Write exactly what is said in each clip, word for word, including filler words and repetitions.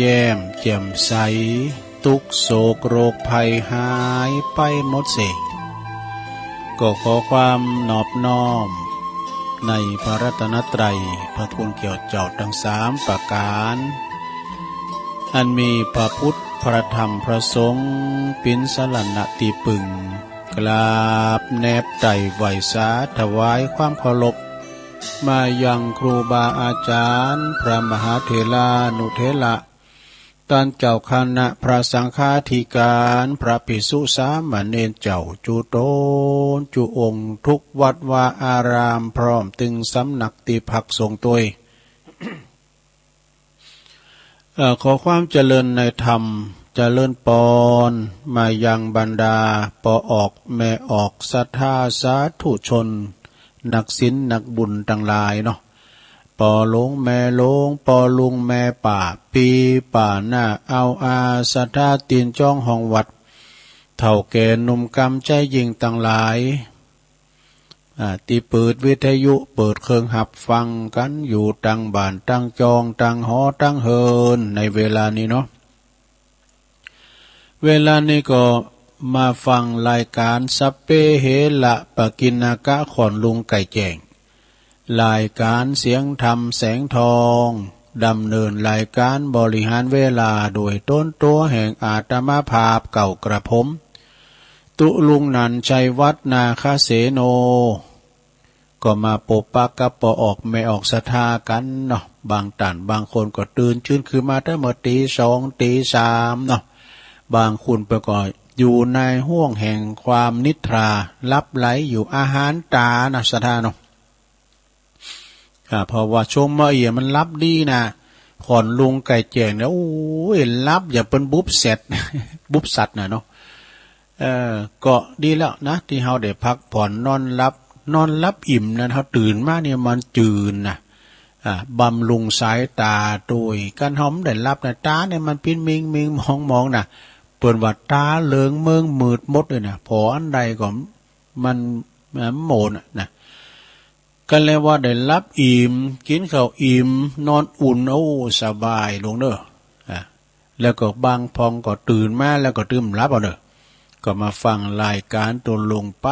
แย้มแจ่มใส ตุ๊กข์โศกโรคภัยหายไปหมดเสีย ก็ขอความนอบน้อมในพระรัตนตรัย พระคุณแก่เจ้าตังสามประก๋าน อันมีพระพุทธ พระธรรม พระสงฆ์ เป๋นสรณะตี้ปึง กราบแนบไตร่ไหว้สาถวายความเคารพ มายังครูบาอาจ๋ารย์ พระมหาเถรานุเถระ ต้านเจ้าคณะพระสังฆาธิก๋าน พระภิกษุสามเณรเจ้าจุ๊ต๋นจุ๊องค์ กู้วัดวาอาราม พร้อมตึงสำนักตี้พักสงฆ์ตวย เอ่อ ขอความเจริญในธรรม เจริญปอน มายังบรรดาป้อออกแม่ออก ศรัทธาสาธุชน นักศีลนักบุญตังหลายเนาะ ป้อหลวงแม่หลวง ป้อลุงแม่ป้า ปี้ป้าน้า เอาอา ศรัทธาตี๋นจ๊องห้องวัด เฒ่าแก่หนุ่มกำชายญิงตังหลาย อ่า ตี้เปิดวิทยุ เปิดเครื่องฮับฟังกั๋นอยู่ตังบ้านตังจอง ตังหอตังเฮือน ในเวลานี้เนาะ เวลานี้ก็มาฟังรายก๋านสัพเพเหระปะกิณณกะ ขอนลุงไก่แจ้ง รายก๋านเสียงธรรมแสงทอง ดำเนินรายก๋านบริหารเวลาโดยต๋นตั๋วแห่งอาตมาภาพเก่ากระผม ตุ๊ลุงหนันชัยวัฒน์ นาคเสโน ก็มาปบปะกับป้อออกแม่ออกศรัทธากั๋นเนาะ บางต้านบางคนก็ตื่นจื้นขึ้นมาตั้งเมื่อตี๋สองตี๋สามเนาะ บางคนไปก็อยู่ในห้วงแห่งความนิทรา หลับไหลอยู่ อาหารต๋านะศรัทธาเนาะ อ่า เพราะว่าช่วงเมื่อกี้มันหลับดีนะ ขอนลุงไก่แจ้งเนี่ย โอ้ย หลับอย่างเปิ้นบุบเสร็จ บุบสัตว์น่ะเนาะ เออ ก็ดีแล้วนะ ตี้เฮาได้พักผ่อนนอนหลับ นอนหลับอิ่มนะ เฮาตื่นมาเนี่ยมันจืนนะ อ่า บำรุงสายต๋าตวย คันเฮาบ่ได้หลับนะ ต๋าเนี่ยมันปิ้นมิงมิงมองมองนะ เปิ้นว่าต๋าเหลืองเมิงมืดหมดเลยนะ ผ่ออันใดก็มัน มันโหมดนะ ก็เรียกว่าได้หลับอิ่ม กิ๋นข้าวอิ่ม นอนอุ่น โอ้ สบายลุงเน่อ อ่า แล้วก็บางพองก็ตื่นมาแล้วก็ตึมหลับเอาเน่อ ก็มาฟังรายก๋านตุ๊ลุงไป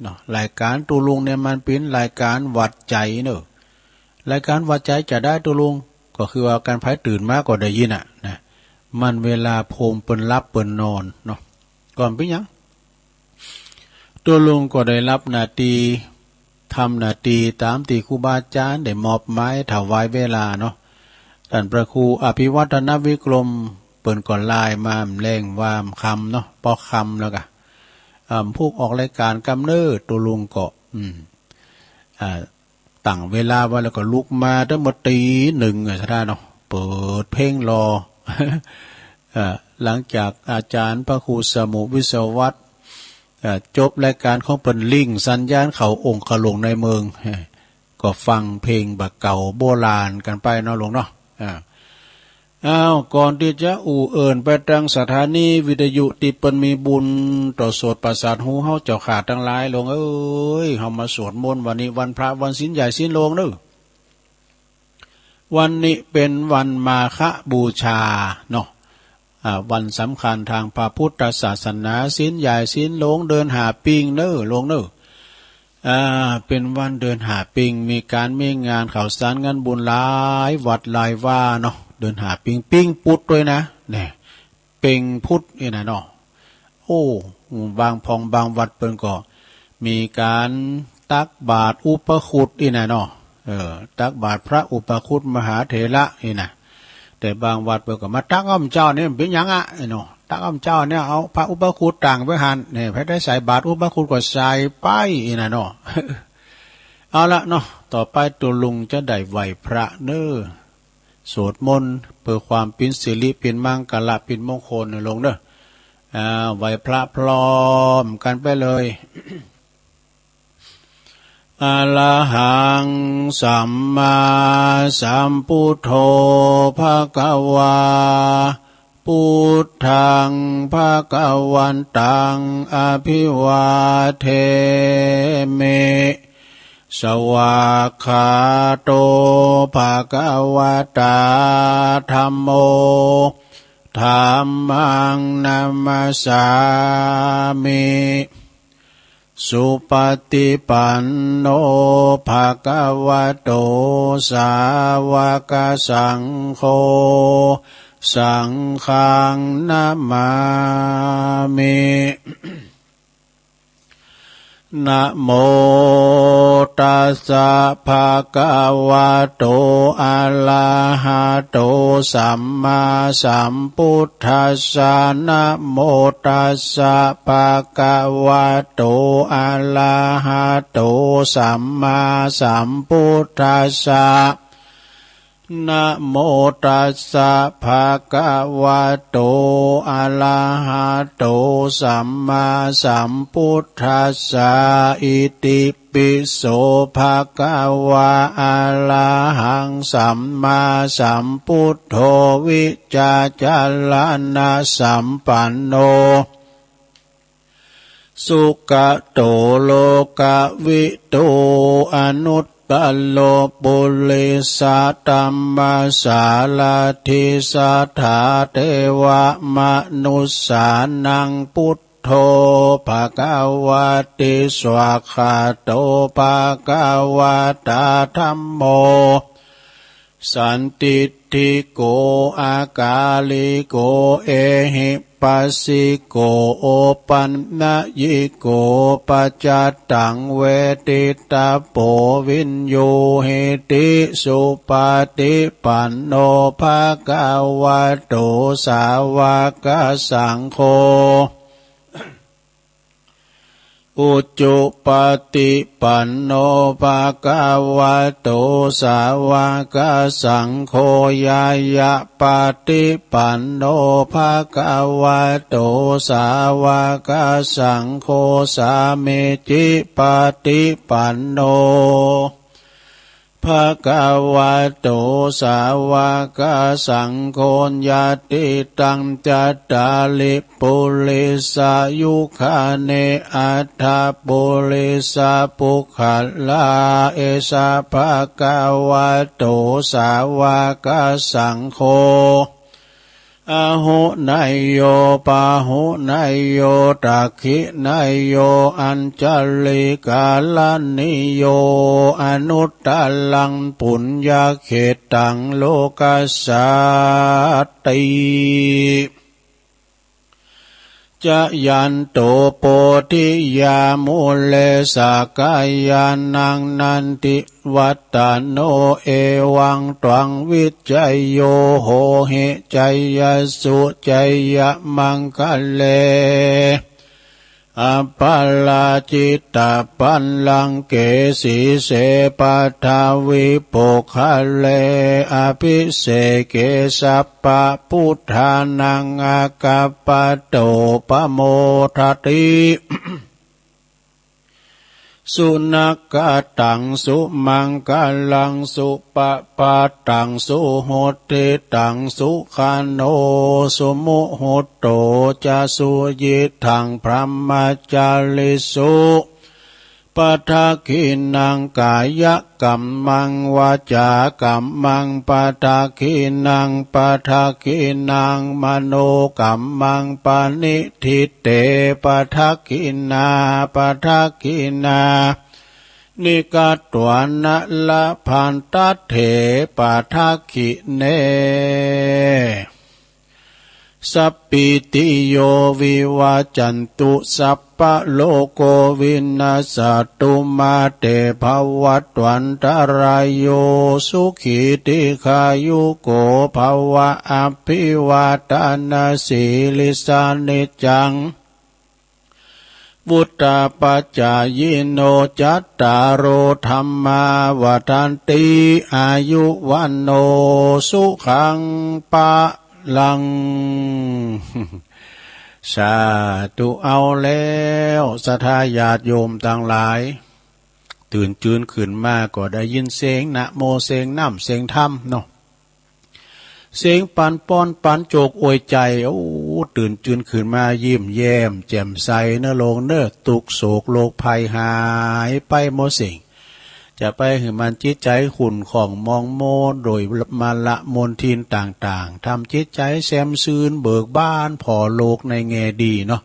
เนาะ รายก๋านตุ๊ลุงเนี่ยมันเป๋นรายก๋านหวัดใจ๋เน่อ รายก๋านหวัดใจ๋จะได้ตุ๊ลุง ก็คือว่าคันใผตื่นมาก็ได้ยินน่ะนะ มันเวลาโพมเปิ้นหลับเปิ้นนอนเนาะ ก็บ่เป๋นหยัง ตุ๊ลุงก็ได้ฮับหน้าตี้ ทำหน้าตี้ต๋ามตี้ครูบาอาจ๋ารย์ได้มอบหมายถวายเวลาเนาะ ต้านพระครูอภิวัฒนวิกรม เปิ้นก็ไลน์มาแลงว่าค่ำเนาะ ปอค่ำแล้วก็ อ่า ผู้ออกรายก๋านกำเนิดตุ๊ลุงก็ อืม อ่า ตั้งเวลาไว้แล้วก็ลุกมาตั้งเมื่อตี๋หนึ่งอะ ศรัทธาเนาะ เปิดเพลงรอ เอ่อ หลังจากอาจ๋ารย์พระครูสมุห์วิศวัตร เอ่อ จบรายก๋านของเปิ้น ริ่งสัญญาณเข้าองค์คหลวงในเมือง ก็ฟังเพลงบ่าเก่าโบราณกั๋นไปเนาะลุงเนาะ อ่า อ้าว ก่อนตี้จะอู้เอิ้นไปตางสถานีวิทยุตี้เปิ้นมีบุญต่อโสตประสาทหูเฮาเจ้าข้าตังหลาย ลุงเอ๋ย เฮามาสวดมนต์วันนี้วันพระวันศีลใหญ่ศีลหลวงเน่อ วันนี้เป๋นวันมาฆบูชาเนาะ อ่า วันสำคัญตางพระพุทธศาสนา ศีลใหญ่ศีลหลวงเดือนห้าปิงเน่อลุงเน่อ อ่า เป๋นวันเดือนห้าปิง มีก๋านมีงานข่าวสารงานบุญหลายวัดหลายวาเนาะ เดือนห้าปิง ปิงพุธตวยนะ เนี่ย เพ็งพุธนี่นะเนาะ โอ้ บางพ่องบางวัดเปิ้นก็มีก๋านตักบาตรอุปคุตนี่นะเนาะ เออ ตักบาตรพระอุปคุตมหาเถระนี่นะ แต่บางวัดเปิ้นก็มาตักอ้อมเจ้าเนี่ย เป๋นหยังอะ ไอ้เนาะ ตักอ้อมเจ้าเนี่ย เอาพระอุปคุตตั้งไว้หั้นเนี่ย ใผได้ใส่บาตรอุปคุตก็ใส่ไปนี่นะเนาะ เอาละเนาะ ต่อไปตุ๊ลุงจะได้ไหว้พระเน่อ สวดมนต์เปื้อความเป๋นสิริเป๋นมังคละเป๋นมงคลเน่อลุงเน่อ อ่า ไหว้พระพร้อมกั๋นไปเลย อะระหัง สัมมาสัมพุทโธ ภะคะวา พุทธัง ภะคะวันตัง อะภิวาเทมิ สวากขาโต ภะคะวะตา ธัมโม ธัมมัง นะมัสสามิ สุปะติปันโน ภะคะวะโต สาวะกะสังโฆ สังฆัง นะมามิ นะโม ตัสสะ ภะคะวะโต อะระหะโต สัมมาสัมพุทธัสสะ นะโม ตัสสะ ภะคะวะโต อะระหะโต สัมมาสัมพุทธัสสะ นะโม ตัสสะ ภะคะวะโต อะระหะโต สัมมาสัมพุทธัสสะ อิติปิโส ภะคะวา อะระหัง สัมมาสัมพุทโธ วิชาจารณะสัมปันโน สุขะโต โลกะวิทู อนุตตะโร ปุริสะธัมมะสารถิ สัทธาเทวะมนุสสานัง พุทโธ ภะคะวะติ สวากขาโต ภะคะวะตา ธัมโม สันทิฏฐิโก อากาลิโก เอหิปัสสิโก โอปันนยิโก ปัจจตัง เวทิตะโพ วิญญูหิติ สุปะติปันโน ภะคะวะโต สาวะกะสังโฆ อุจุปะติปันโน ภะคะวะโต สาวะกะสังโฆ ญาณะปะติปันโน ภะคะวะโต สาวะกะสังโฆ สามีจิปะติปันโน ภะคะวะโต สาวะกะสังโฆ ยะติตัง จัตตาริ ปุริสายุคานิ อัฏฐะปุริสะปุคคลา เอสะ ภะคะวะโต สาวะกะสังโฆ อาหุเนยโย ปาหุเนยโย ทักขิเนยโย อัญชะลีกะรณีโย อนุตตะรัง ปุญญะเขตตัง โลกัสสาติ จะยันโต โพธิยา มูเล สะกะยานัง นันทิวัตตะโน เอวังตวัง วิชชะโย โหหิ ชะยะสุ ชะยะมังคะเล อัปปะราจิตะปัลลังเก สีเส ปัทวิปุคคะเล อะภิเสเก สัพพะพุทธานัง อะคัปปะโต ปะโมทะติ สุนักขะตัง สุมังคะลัง สุปะพาตัง สุหุตติตัง สุขะโน สุมุฮุตโต จะ สุยิทัง พรหมะจาริสุ ปะทักขิณัง กายะกัมมัง วาจากัมมัง ปะทักขิณัง ปะทักขิณัง มโนกัมมัง ปะณิฏฐิเต ปะทักขิณา ปะทักขิณา นิกัตถวานะ ละพันทะเถ ปะทักขิเณ สัพพีติโย วิวัจจันตุ สัพพะโรโค วินัสสะตุ มา เต ภะวัตวันตะราโย สุขี ทีฆายุโก ภะวะ อะภิวาทะนะสีลิสสะ นิจจัง วุฑฒาปะจายิโน จัตตาโร ธัมมา วัฑฒันติ อายุ วัณโณ สุขัง พะลัง สาธุ เอาแล้ว ศรัทธาญาติโยมตังหลาย ตื่นจืนขึ้นมาก็ได้ยินเสียงนะโม เสียงน้ำ เสียงธรรมเนาะ เสียงปันป้อนปันโจกอวยใจ๋ โอ้ ตื่นจืนขึ้นมายิ้มแย้มแจ่มใสเนาะโยมเนาะ ตุ๊กข์โศกโรคภัยหายไปหมดสิ้น จะไปหื้อมันจิตใจ๋ขุ่นข้องหมองมัวโดยมลมลทินต่างๆ ทำจิตใจ๋แซ่มซื่นเบิกบานผ่อโลกในแง่ดีเนาะ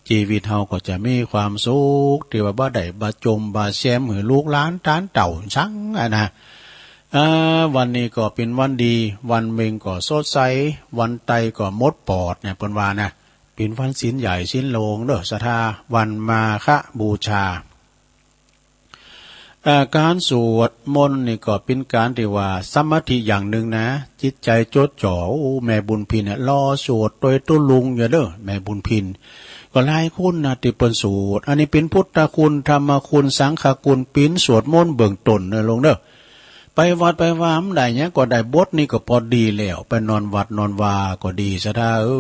จีวิตเฮาก็จะมีความสุข ตี้ว่าบ่ได้บ่จมบ่แซมหื้อลูกหลานตานเต้าสังอะนะ อ่า วันนี้ก็เป๋นวันดี วันเม็งก็สดใส วันไตก็หมดปอดเนี่ย เปิ้นว่านะ เป๋นวันศีลใหญ่ศีลหลวงเด้อ ศรัทธา วันมาฆบูชา เอ่อ ก๋านสวดมนต์นี่ก็เป๋นก๋านตี้ว่าสมาธิอย่างนึ่งนะ จิตใจ๋จดจ่อ โอ้ แม่บุญพินเนี่ย รอสวดตวยตุ๊ลุงอยู่เด้อ แม่บุญพิน ก็หลายคนนะตี้เปิ้นสวด อันนี้เป๋นพุทธคุณ ธรรมคุณ สังฆคุณ เป๋นสวดมนต์เบื้องต้นเน้อลุงเน้อ ไปวัดไปวาบ่ได้หยังก็ได้บทนี้ก็ปอดีแล้ว ไปนอนวัดนอนวาก็ดี ศรัทธาเอ๋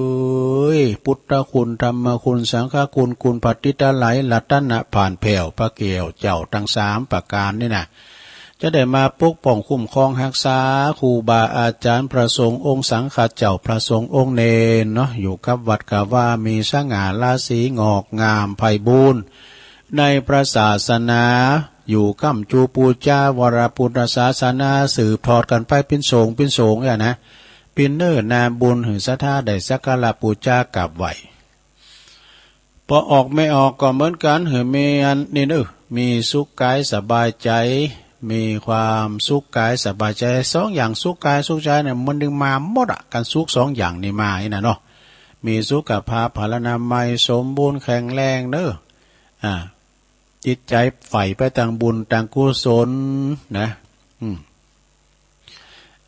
ย พุทธคุณ ธรรมคุณ สังฆคุณ คุณพระติตะไลย รัตนะผ่านแผ้ว พระแก้วเจ้าตังสามประก๋านนี่นะ จะได้มาปกป้องคุ้มครองฮักษา ครูบาอาจ๋ารย์ พระสงฆ์องค์สังฆะเจ้า พระสงฆ์องค์เณรเนาะ อยู่กับวัดกะวา มีสง่าราศีงอกงามไพบูลย์ ในพระศาสนา อยู่ก้ำจูปู๋จาวรพุทธศาสนา สืบทอดกั๋นไปเป๋นสงฆ์เป๋นสงฆ์เนี่ยนะ เป๋นเนื้อนาบุญหื้อศรัทธาได้สักการะปู๋จากราบไหว้ ปอออกแม่ออกก็เหมือนกั๋น หื้อมีอันนี้เน้อ มีสุขกายสบายใจ๋ มีความสุขกายสบายใจ๋ สองอย่างสุขกายสุขใจ๋เนี่ย มันจึงมาหมดอะ ก๋านสุขสองอย่างนี้มานี่นะเนาะ มีสุขภาพพลานามัยสมบูรณ์แข็งแรงเน้อ อ่า จิตใจ๋ใฝ่ไปตางบุญตางกุศลนะ อืม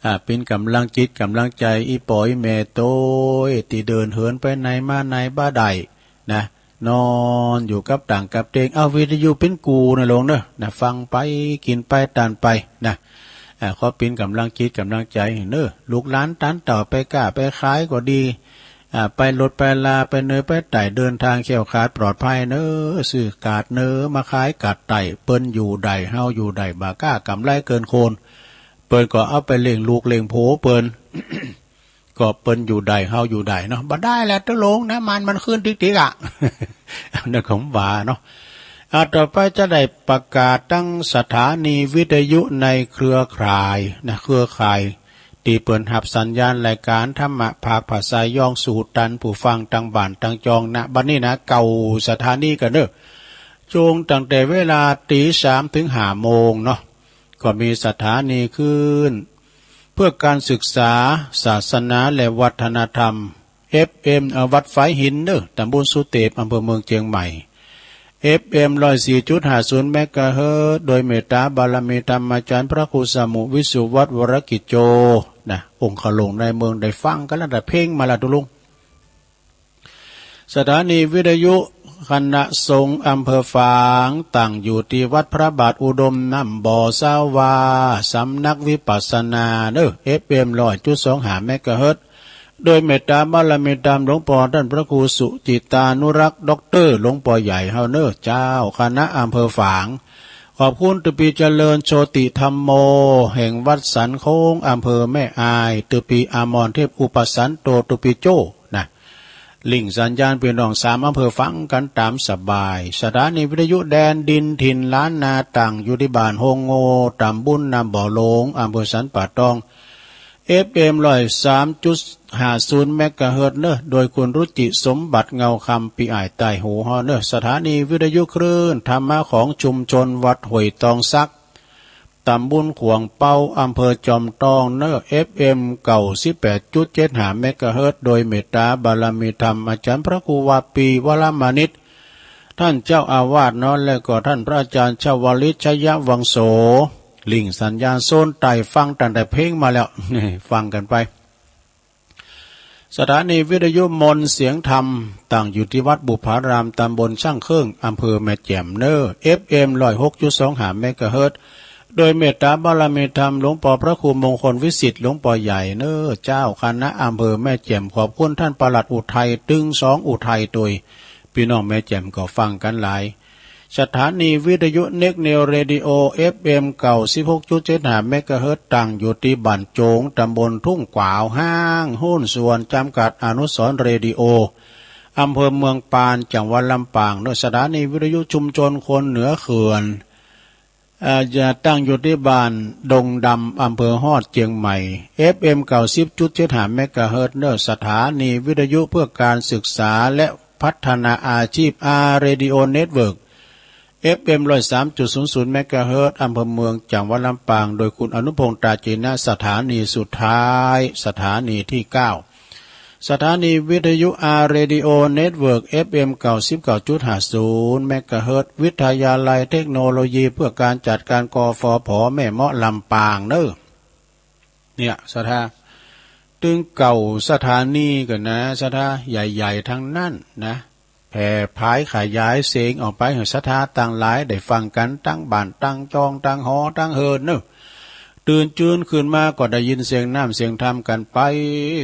อ่า เป๋นก๋ำลังจิตก๋ำลังใจ๋ อี่ป้ออี่แม่โตย ตี้เดินเหินไปไหนมาไหนบ่ได้นะ นอนอยู่กับต่างกับเตียง เอาวิทยุเป๋นกู้นะลุงเน้อ นะ ฟังไปกิ๋นไปต้านไปนะ อ่า ขอเป๋นก๋ำลังจิตก๋ำลังใจ๋เน้อ ลูกหลานตานเต้าไปก้าไปขายก็ดี อ่า ไปรถไปรา ไปเหนือไปใต้ เดินทางแคล้วคลาดปลอดภัยเน้อ ซื้อกาดเหนือมาขายกาดใต้ เปิ้นอยู่ได้ เฮาอยู่ได้ บ่าก้ากำไรเกินควร เปิ้นก็เอาไปเลี้ยงลูกเลี้ยงผัวเปิ้น ก็เปิ้นอยู่ได้ เฮาอยู่ได้เนาะ บ่ได้แหละตุ๊ลุง น้ำมันมันขึ้นติ๊กๆ อะ อันนั้นของหวาเนาะ อ่า ต่อไปจะได้ประกาศตึงสถานีวิทยุในเครือข่ายนะ เครือข่าย ตี้เปิ้นฮับสัญญาณรายก๋านธรรมะภาคภาษาย้องสู่ตันผู้ฟังตางบ้านตางจอง ณ บัดนี้นะ เก้าสถานีกั๋นเน้อ จงตั้งแต่เวลาตี๋สามเถิงห้าโมงเนาะ ก็มีสถานีคลื่นเพื่อการศึกษาศาสนาและวัฒนธรรม เอฟเอ็ม เอ่อ วัดฝายหินเน้อ ตำบลสุเตป อำเภอเมืองเจียงใหม่ เอฟเอ็ม ร้อยสี่จุดห้าศูนย์ เมกะเฮิรตซ์ โดยเมตตาบารมีธรรมาจ๋ารย์พระครูสมุห์วิสุวัฒน์ วรกิจโจ นะ องคหลวงในเมือง ได้ฟังกั๋นแล้ว ได้เพ่งมาแล้วตุ๊ลุง สถานีวิทยุคณะสงฆ์อำเภอฝาง ตั้งอยู่ตี้วัดพระบาทอุดมน้ำบ่อซาวา สำนักวิปัสสนาเน้อ เอฟเอ็ม ร้อยจุดสองห้า เมกะเฮิรตซ์ โดยเมตตาบารมีธรรมหลวงป้อต้านพระครูสุจิตตานุรักษ์ ด็อกเตอร์ หลวงป้อใหญ่เฮาเน้อ เจ้าคณะอำเภอฝาง ขอบคุณตุ๊ปี้เจริญโชติธัมโม แห่งวัดสันโค้ง อำเภอแม่อาย ตุ๊ปี้อมรเทพอุปสันโต ตุ๊ปี้โจ้ นะ ริ่งสัญญาณปี้น้องสามอำเภอฟังกั๋นต๋ามสบาย สถานีวิทยุแดนดินถิ่นล้านนา ตั้งอยู่ตี้บ้านโฮงโง่ ตำบลน้ำบ่อหลวง อำเภอสันป่าตอง เอฟเอ็ม ร้อยสามจุดห้าศูนย์ เมกะเฮิรตซ์เน้อ โดยคุณรุจิสมบัติเงาคำ ปี้อ้ายใต้หูเฮาเน้อ สถานีวิทยุคลื่นธรรมะของชุมชนวัดห้วยตองสัก ตำบลขวางเปา อำเภอจอมตองเน้อ เอฟเอ็ม เก้าสิบแปดจุดเจ็ดห้า เมกะเฮิรตซ์ โดยเมตตาบารมีธรรมาจ๋ารย์พระครูวาปี วรมณิต ต้านเจ้าอาวาสเนาะ แล้วก็ต้านพระอาจ๋ารย์ชวลิต ชยวังโส ริ่งสัญญาณโซนใต้ ฟังตั้งแต่เพ่งมาแล้ว ฟังกั๋นไป สถานีวิทยุมนต์เสียงธรรม ตั้งอยู่ตี้วัดบุพาราม ตำบลช่างเครื่อง อำเภอแม่แจ่มเน้อ เอฟเอ็ม ร้อยหกจุดสองห้า เมกะเฮิรตซ์ โดยเมตตาบารมีธรรมหลวงป้อพระครูมงคลวิสิทธิ์ หลวงป้อใหญ่เน้อ เจ้าคณะอำเภอแม่แจ่ม ขอบคุณต้านปลัดอุทัย ตึงสองอุทัยตวย ปี้น้องแม่แจ่มก็ฟังกั๋นหลาย สถานีวิทยุเน็กนิวเรดิโอ เอฟเอ็ม เก้าสิบหกจุดเจ็ดห้า เมกะเฮิรตซ์ ตั้งอยู่ตี้บ้านโจ๋ง ตำบลทุ่งกวาว ห้างหุ้นส่วนจำกัดอนุสรณ์เรดิโอ อำเภอเมืองปาน จังหวัดลำปางเน้อ สถานีวิทยุชุมชนคนเหนือเขื่อน อ่า จะตั้งอยู่ตี้บ้านดงดำ อำเภอฮอด เจียงใหม่ เอฟเอ็ม เก้าสิบจุดเจ็ดห้า เมกะเฮิรตซ์เนอะ สถานีวิทยุเพื่อการศึกษาและพัฒนาอาชีพ อาร์ เรดิโอ เน็ตเวิร์ก เอฟเอ็ม ร้อยสามจุดศูนย์ศูนย์ เมกะเฮิรตซ์ อำเภอเมือง จังหวัดลำปาง โดยคุณอนุพงษ์ ตาจีนะ สถานีสุดท้าย สถานีที่เก้า สถานีวิทยุ อาร์ เรดิโอ เน็ตเวิร์ก เอฟเอ็ม เก้าสิบเก้าจุดห้าศูนย์ เมกะเฮิรตซ์ วิทยาลัยเทคโนโลยีเพื่อการจัดการ กฟผ แม่เมาะ ลำปางเนอะ เนี่ย ศรัทธา ตึงเก้าสถานีก่อนนะ ศรัทธา ใหญ่ๆ ทั้งนั้นนะ แผ่ผายขยายเสียงออกไปหื้อศรัทธาตังหลายได้ฟังกั๋น ตังบ้าน ตังจอง ตังหอ ตังเฮือนเนอะ ตื่นจื้นขึ้นมาก็ได้ยินเสียงน้ำเสียงธรรมกั๋นไป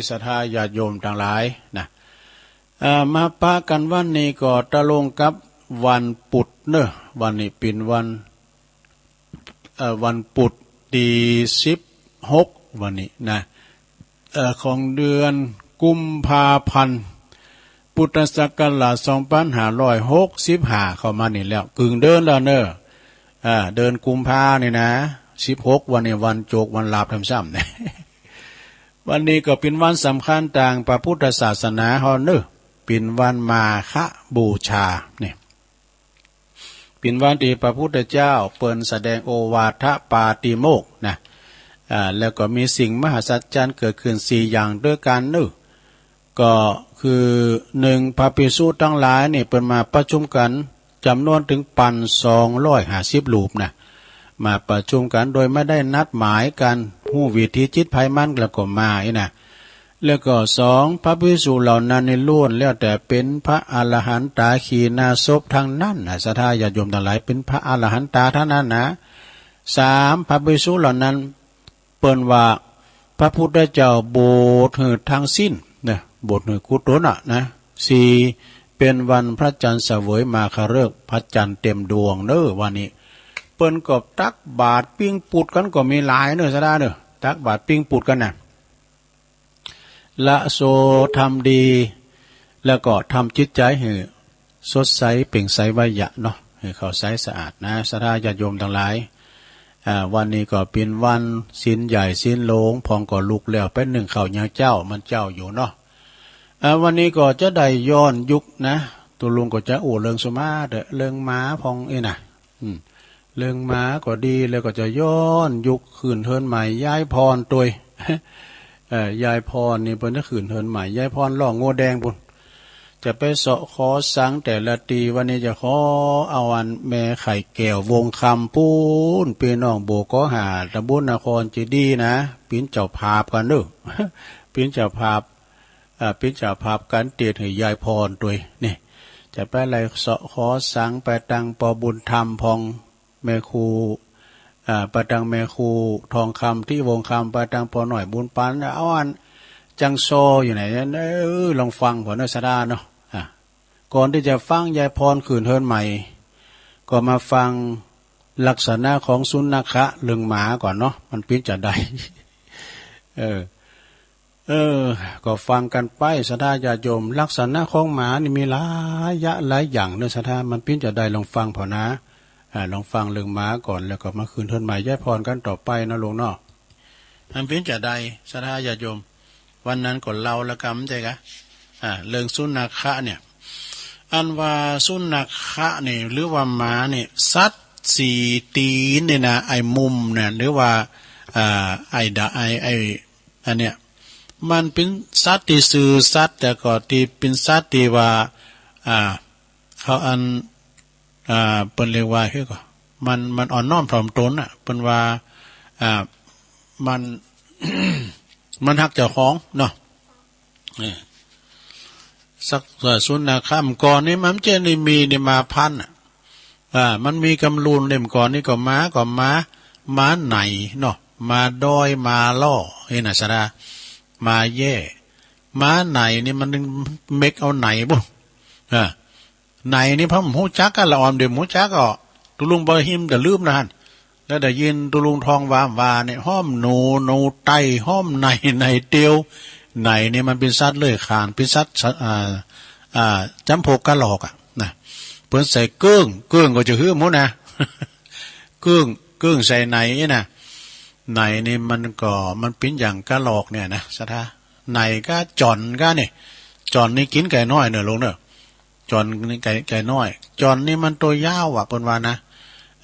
ศรัทธาญาติโยมตังหลายนะ อ่า มาปะกั๋นวันนี้ก็ตรงกับวันปุธเนอะ วันนี้เป๋นวัน เอ่อ วันปุธตี้สิบหก วันนี้นะ เอ่อ ของเดือนกุมภาพันธ์ พุทธศักราช สองปันห้าร้อยหกสิบห้า เข้ามานี่แล้ว กึ่งเดือนแล้วเนอะ อ่า เดือนกุมภานี่นะ สิบหก วันนี้ วันโจกวันหลาบทำซ้ำเนี่ย วันนี้ก็เป๋นวันสำคัญตางพระพุทธศาสนาเฮาเนอะ เป๋นวันมาฆบูชาเนี่ย เป๋นวันตี้พระพุทธเจ้าเปิ้นแสดงโอวาทปาติโมกข์นะ อ่า แล้วก็มีสิ่งมหัศจรรย์เกิดขึ้นสี่อย่างด้วยกั๋นเนอะ ก็คือ นึ่ง พระภิกษุตังหลายนี่เปิ้นมาประชุมกั๋นจ๋ำนวนเถิงปันสองร้อยห้าสิบรูปนะ มาประชุมกั๋นโดยบ่ได้นัดหมายกั๋น ฮู้วิถีจิตใผมันแล้วก็มาอี้นะ แล้วก็สอง พระภิกษุเหล่านั้นนี่ล้วนแล้วแต่เป๋นพระอรหันตาขีณาสพทั้งนั้นนะ ศรัทธาญาติโยมตังหลาย เป๋นพระอรหันตาทั้งนั้นนะ สาม พระภิกษุเหล่านั้นเปิ้นว่าพระพุทธเจ้าบวชหื้อทั้งสิ้นนะ บวชหื้อกู้ต๋นน่ะนะ สี่ เป๋นวันพระจันทร์เสวยมาฆฤกษ์ พระจันทร์เต็มดวงเนอะ วันนี้ เปิ้นก็ตักบาตรปิ้งปูดกั๋นก็มีหลายเนอะ ศรัทธาเนอะ ตักบาตรปิ้งปูดกั๋นนะ ละโส ทำดี แล้วก็ทำจิตใจ๋หื้อสดใสเปล่งใสไวยะเนาะ หื้อเข้าใสสะอาดนะ ศรัทธาญาติโยมตังหลาย อ่า วันนี้ก็เป๋นวันศีลใหญ่ศีลหลวง พ่องก็ลุกแล้วไปนึ่งข้าวยังเจ้า มันเจ๊าอยู่เนาะ อ่า วันนี้ก็จะได้ย้อนยุคนะ ตุ๊ลุงก็จะอู้เรื่องสุมาเต๊อะ เรื่องหมาพ่องอี้นะ อืม เรื่องหมาก็ดี แล้วก็จะย้อนยุค คืนเฮือนใหม่ ย้ายผ่อนตวย เอ่อ ย้ายผ่อนนี่เปิ้นจะคืนเฮือนใหม่ ย้ายผ่อนล่องงัวแดงปู้น จะไปเซาะขอสังแต่ละตี้ วันนี้จะขอเอาอันแม่ไข่แก้ววงคำปู้น ปี้น้องโบกอหาด ตำบลนครเจดีย์นะ เป๋นเจ้าภาพกั๋นเนอะ เป๋นเจ้าภาพ อ่า เป๋นเจ้าภาพก๋านเตศน์หื้อย้ายผ่อนตวยนี่ จะไปไล่เซาะขอสังไปตังป้อบุญธรรมพ่อง แม่ครู อ่า ไปตังแม่ครูทองคำ ทิวงศ์คำ ไปตังป้อน้อยบุญปัน เอาอันจังซออยู่ไหนเนี่ย เออ ลองฟังก่อนเนอะ ศรัทธาเนาะ อ่า ก่อนตี้จะฟังย้ายผ่อนคืนเฮือนใหม่ ก็มาฟังลักษณะของสุนัขะ เรื่องหมาก่อนเนาะ มันเป๋นจาใด เออ เออ ก็ฟังกั๋นไป ศรัทธาญาติโยม ลักษณะของหมานี่มีหลายยะหลายอย่างเนอะ ศรัทธา มันเป๋นจาใด ลองฟังผ่อนะ อ่า ลองฟังเรื่องหมาก่อน แล้วก็มาคืนเฮือนใหม่ ย้ายผ่อนกั๋นต่อไปเนาะลูกเนาะ มันเป๋นจาใด ศรัทธาญาติโยม วันนั้นก็เล่าแล้วกั๋น ใจ้กะ อ่า เรื่องสุนัขะเนี่ย อันว่าสุนัขะนี่ หรือว่าหมานี่ สัตว์สี่ตี๋นนี่นะ ไอ้มุมเนี่ย หรือว่า อ่า ไอ้ดะ ไอ้ ไอ้ อันเนี้ย มันเป๋นสัตว์ตี้ซื่อสัตย์ แต่ก็ตี้เป๋นสัตว์ตี้ว่า อ่า เขาอัน อ่า เปิ้นเรียกว่า คือก็ มัน มันอ่อนน้อมถ่อมตนน่ะ เปิ้นว่า อ่า มัน มันฮักเจ้าของเนาะ เออ สัก เอ่อ สุนัขะ เมื่อก่อนนี่มันจะได้มีนี่หมาพันธุ์น่ะ อ่า มันมีกำลูนเล่มก่อนนี่ก็หมา ก็หมา หมาไหนเนาะ หมาดอย หมาล่อ นี่นะศรัทธา หมาแย้ หมาไหนนี่มันเม็กเอาไหนบุ อ่า ไหนนี่พ่อผมฮู้จักกั๋นละออม เดี๋ยวผมฮู้จักก็ ตุ๊ลุงบ่ฮิมแต่ลืมนะฮั่น แล้วได้ยินตุ๊ลุงทองวามว่าเนี่ย ฮ้อมหนู หนูไต้ ฮ้อมไหน ไหนเตียว ไหนนี่มันเป๋นสัตว์เลื้อยคลาน เป๋นสัตว์ อ่า อ่า จ๋ำพวกกระรอกอะนะ เปิ้นใส่เกิ้ง เกิ้งก็จะหื้อหมดนะ เกิ้ง กึ้งใส่ไหนนี่นะ ไหนนี่มันก็ มันเป๋นอย่างกะรอกเนี่ยนะ ศรัทธา ไหนกาจ๋อนกานี่ จ๋อนนี่กิ๋นไก่น้อยเน่อลุงเน่อ จ๋อนนี่ไก่ ไก่น้อย จ๋อนนี่มันตัวยาวอะ เปิ้นว่านะ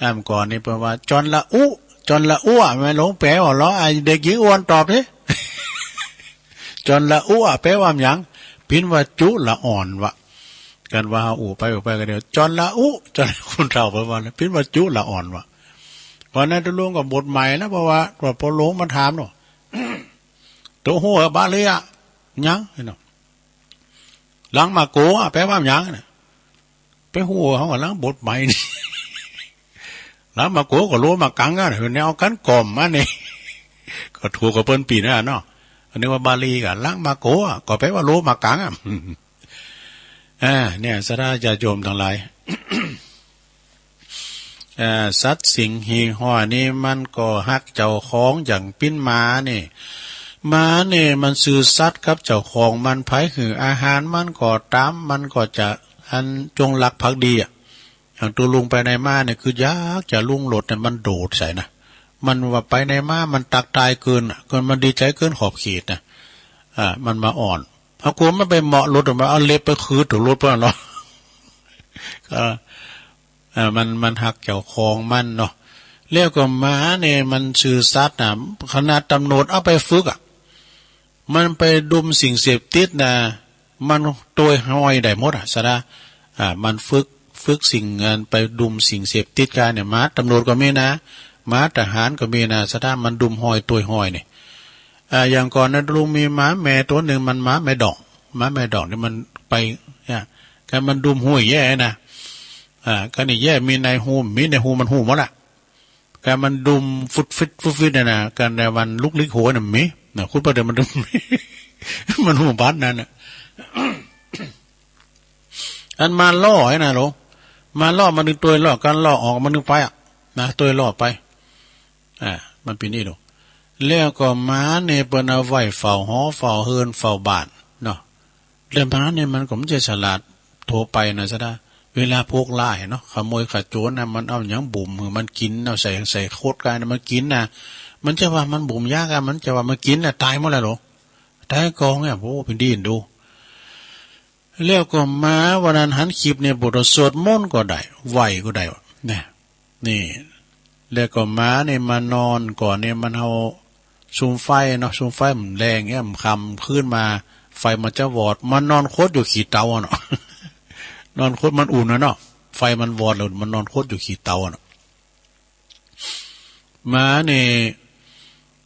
อ่า ก่อนนี่เปิ้นว่า จ๋อนละอุ จ๋อนละอั้ว แม่หลวงแป๋วเหรอ ไอ้เด็กหญิงอวนตอบสิ จ๋อนละอั้ว แป๋ว่าหยัง ปิ้นว่าจุละอ่อนวะ กันว่าอู้ไปอู้ไปก็เดียว จ๋อนละอุ จ๋อน คนเฒ่าเปิ้นว่านะ ปิ้นว่าจุละอ่อนวะ วันนั้นตุ๊ลุงก็บทใหม่แล้ว เพราะว่า ว่าพ่อหลวงมาถามเนาะ ตุ๊ฮู้บ่าลีอะ หยังเนาะ หลังหมากโก๋อะ แป๋ว่าหยังน่ะ ไปฮู้เฮาหลังบทใหม่นี่ หลังหมากโก๋ก็โลหมากกังอะ แนวกั๋นก่อมมานี่ ก็ถูกกับเปิ้นปี้นน่ะเนาะ อันนี้ว่าบ่าลีกะ หลังหมากโก๋อะ ก็แป๋ว่าโลหมากกังอะ อ่า เนี่ย ศรัทธาญาติโยมตังหลาย เอ่อ สัตว์สิ่งหี่ห้อยนี่มันก็ฮักเจ้าของ อย่างปิ้นหมานี่ หมานี่มันซื่อสัตย์กับเจ้าของมัน ใผหื้ออาหารมันก็ต๋าม มันก็จะอันจงรักภักดีอะ อย่างตุ๊ลุงไปไหนมาเนี่ย คืออยากจะลุงรถเนี่ย มันโดดใส่นะ มันว่าไปไหนมา มันตั๊กตายเกินอะ เกิน มันดีใจ๋เกินขอบเขตนะ อ่า มันมาอ้อน เฮากลัวมันไปเหมาะรถ มันเอาเล็บไปขูดถูรถเปิ้นเหรอ ก็ อ่า มัน มันฮักเจ้าของมันเนาะ แล้วก็หมาเนี่ยมันซื่อสัตย์นะ ขนาดตำรวจเอาไปฝึกอะ มันไปดมสิ่งเสพติดนะ มันตวยฮอยได้หมดอะ ศรัทธา อ่า มันฝึก ฝึกสิ่ง อันไปดมสิ่งเสพติดกาเนี่ย หมาตำรวจก็มีนะ หมาทหารก็มีนะ ศรัทธา มันดมฮอยตวยฮอยเนี่ย อ่า อย่างก่อนนะลุงมีหมาแม่ตั๋วนึ่ง มันหมาแม่ดอก หมาแม่ดอกนี่มันไป เนี่ย กามันดมฮู้แย้นะ อ่า กานี่แย้มีในฮู มีในฮูมันฮู้หมดละ กามันดมฟุดฟิด ฟุดฟิดเนี่ยนะ กาในวันลุกลิกหัวเนี่ยมี นะ คุณประเดี๋ยวมันดม มันฮู้บัดนั้นน่ะ อันมาล่อไอ้น่ะโหล มาล่อมันนึ่งตวยล่อ กาล่อออกมันนึ่งไปอะ นะ ตวยล่อไป อ่า มันเป๋นอี้โหล แล้วก็หมาเนี่ยเปิ้นเอาไว้เฝ้าหอ เฝ้าเฮือน เฝ้าบ้านเนาะ แล้วหมาเนี่ยมันก็บ่ใจ้ฉลาดทั่วไปนะ ศรัทธา เวลาพวกร้ายเนาะ ขโมยขโจรนะ มันเอาหยังบุ่มหื้อมันกิ๋น เอาใส่ ใส่คดกานะ มันกิ๋นนะ มันจะว่ามันบุ่มยากา มันจะว่ามันกิ๋นนะ ต๋ายหมดแล้วโหล ต๋ายก่องเนี่ย โอ้ เป๋นอี้ดู แล้วก็หมาวันนั้นหันคลิปเนี่ย บทสวดมนต์ก็ได้ ไหว้ก็ได้วะ เนี่ย นี่ แล้วก็หมาเนี่ยมานอนก่อนเนี่ย มันเอาสุมไฟเนาะ สุมไฟมันแรงเนี่ย มันค่ำคืนมา ไฟมันจะวอด มันนอนขดอยู่ขี้เต๋าอะเนาะ นอนขด มันอุ่นนะเนาะ ไฟมันวอดแล้ว มันนอนขดอยู่ขี้เต๋าอะเนาะ หมาเนี่ย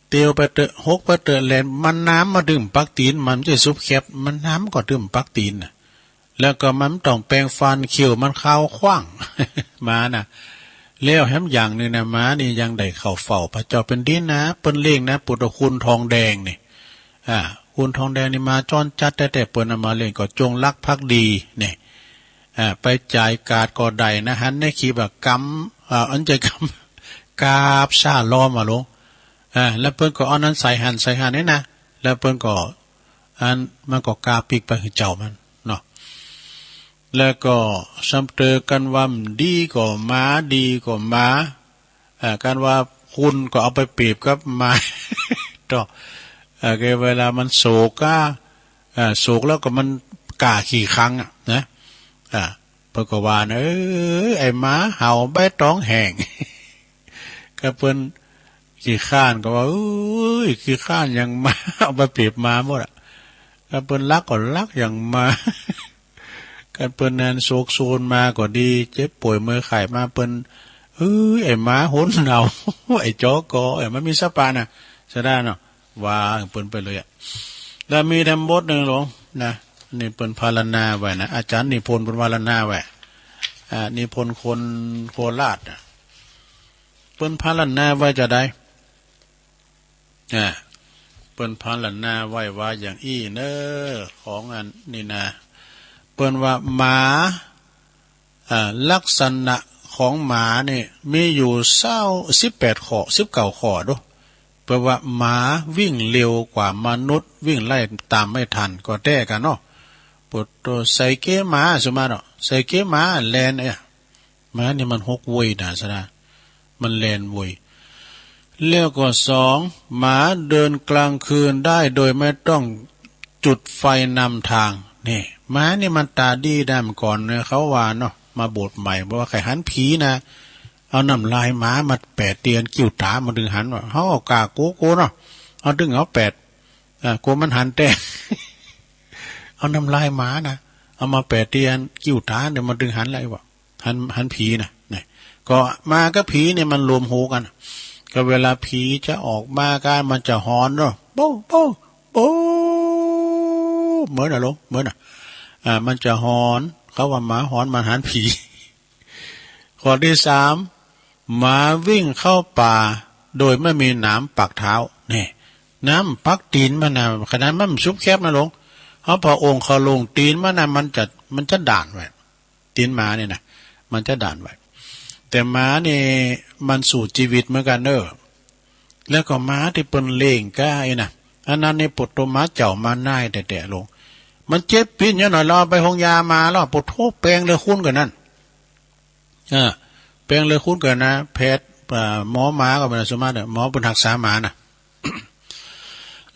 เตียวไปเต๊อะ หกไปเต๊อะ แล่น มันน้ำมาดื่มปักตี๋น มันบ่ใจ้ซุบแคป มันน้ำก็ดื่มปักตี๋นน่ะ แล้วก็มันต้องแปรงฟัน เขี้ยวมันขาวขว้าง หมาน่ะ แล้วแถมอย่างนึ่งนะ หมานี่ยังได้เข้าเฝ้าพระเจ้าแผ่นดินนะ เปิ้นเรียกนะ พุทธคุณทองแดงนี่ อ่า คุณทองแดงนี่หมาจรจัดแต๊ๆ เปิ้นเอามาเลี้ยง ก็จงรักภักดีนี่ อ่า ไปจ่ายกาดก็ได้นะ หันในคลิปอะ กำ อ่า อันใจ้กำ กาบซ่าลอมอะโหล อ่า แล้วเปิ้นก็เอานั้นใส่หั้น ใส่หั้นนี่นะ แล้วเปิ้นก็ อัน มันก็กาปิ๊กไปหื้อเจ้ามันเนาะ แล้วก็ซ้ำเติม กันว่าดีก็หมา ดีก็หมา อ่า กันว่าคุณก็เอาไปเปรียบกับหมา ต่อ อ่า คือเวลามันโศกกา อ่า โศกแล้วก็มันก้าขี้คร้านอะนะ อ่า เปิ้นก็ว่านะ เอ้ย ไอ้หมาเห่าใบตองแห้ง กาเปิ้นขี้คร้านก็ว่า เอ้ย ขี้คร้านอย่างหมา เอาไปเปรียบหมาหมดอะ กาเปิ้นรักก็รักอย่างหมา กาเปิ้นนั้นโศกโศนมาก็ดี เจ็บป่วยเมื่อยไข้มาเปิ้น เอ้ย ไอ้หมาหนเห่า ไอ้จอกอ ไอ้มันมีสะปะน่ะ ศรัทธาเนาะ ว่าเปิ้นไปเลยอะ แล้วมีแถมบทนึ่งโหลนะ นี่เปิ้นพรรณนาไว้นะ อาจ๋ารย์นิพนธ์เปิ้นพรรณนาไว้ อ่า นิพนธ์คนโคราชน่ะ เปิ้นพรรณนาไว้จาใด อ่า เปิ้นพรรณนาไว้ว่าอย่างอี้เน้อ ของอันนี้นะ เปิ้นว่าหมา อ่า ลักษณะของหมานี่มีอยู่ซาว สิบแปดข้อ สิบเก้าข้อดู เปิ้นว่าหมาวิ่งเร็วกว่ามนุษย์ วิ่งไล่ต๋ามไม่ทัน ก็แต๊กาเนาะ ปวดตั๋วใส่เก๊หมา สมมาเนาะ ใส่เก๊หมาแล่นเอ้ย หมานี่มันหกเว่ยนะ ศรัทธา มันแล่นเว่ย แล้วก็สอง หมาเดินกลางคืนได้โดยไม่ต้องจุดไฟนำทาง นี่ หมานี่มันต๋าดีได้ เมื่อก่อนเนี่ยเขาว่าเนาะ มาโบสถ์ใหม่ บอกว่าใค่หันผีนะ เอาน้ำลายหมามาแปะเตียนกิ้วต๋า มันตึงหันว่า เฮาเอาก้ากั๋วๆ เนาะ เฮาตึงเอาแปะ อ่า กั๋วมันหันแต๊ เอาน้ำลายหมานะ เอามาแปะเตียนกิ้วต๋า เดี๋ยวมันตึงหันแล้ว ว่าหัน หันผีนะ นี่ ก็หมากับผีเนี่ยมันรวมหัวกั๋น ก็เวลาผีจะออกมาก็มันจะหอนเนาะ โป๊ะ โป๊ะ โป๊ะ เหมือนน่ะลูก เหมือนน่ะ อ่า มันจะหอน เขาว่าหมาหอน มันหันผี ข้อตี้สาม หมาวิ่งเข้าป่าโดยไม่มีหนามปักเท้า นี่ หนามปักตี๋นมันนะ ขนาดมันสุบแข็บนะลูก เฮาผ่าโอ่งเข้าโลงตี๋นมันนะ มันจะ มันจะด้านไว้ ตี๋นหมานี่นะ มันจะด้านไว้ แต่หมานี่มันสู้จีวิตเหมือนกั๋นเน่อ แล้วก็หมาตี้เปิ้นเลี้ยงก้าอี้นะ อันนั้นนี่ปวดตั๋ว หมาเจ้าหมาน้อยแต๊ๆ ลูก มันเจ็บปิ๊นอย่างน้อย เฮาเอาไปโฮงยามาแล้ว ปวดตั๋ว แป๋งเลยคุ้นกว่านั้น อ่า แป๋งเลยคุ้นกว่านะ แพทย์ อ่า หมอหมาก็เป๋นอันสมมาตรอะ หมอเปิ้นฮักษาหมานะ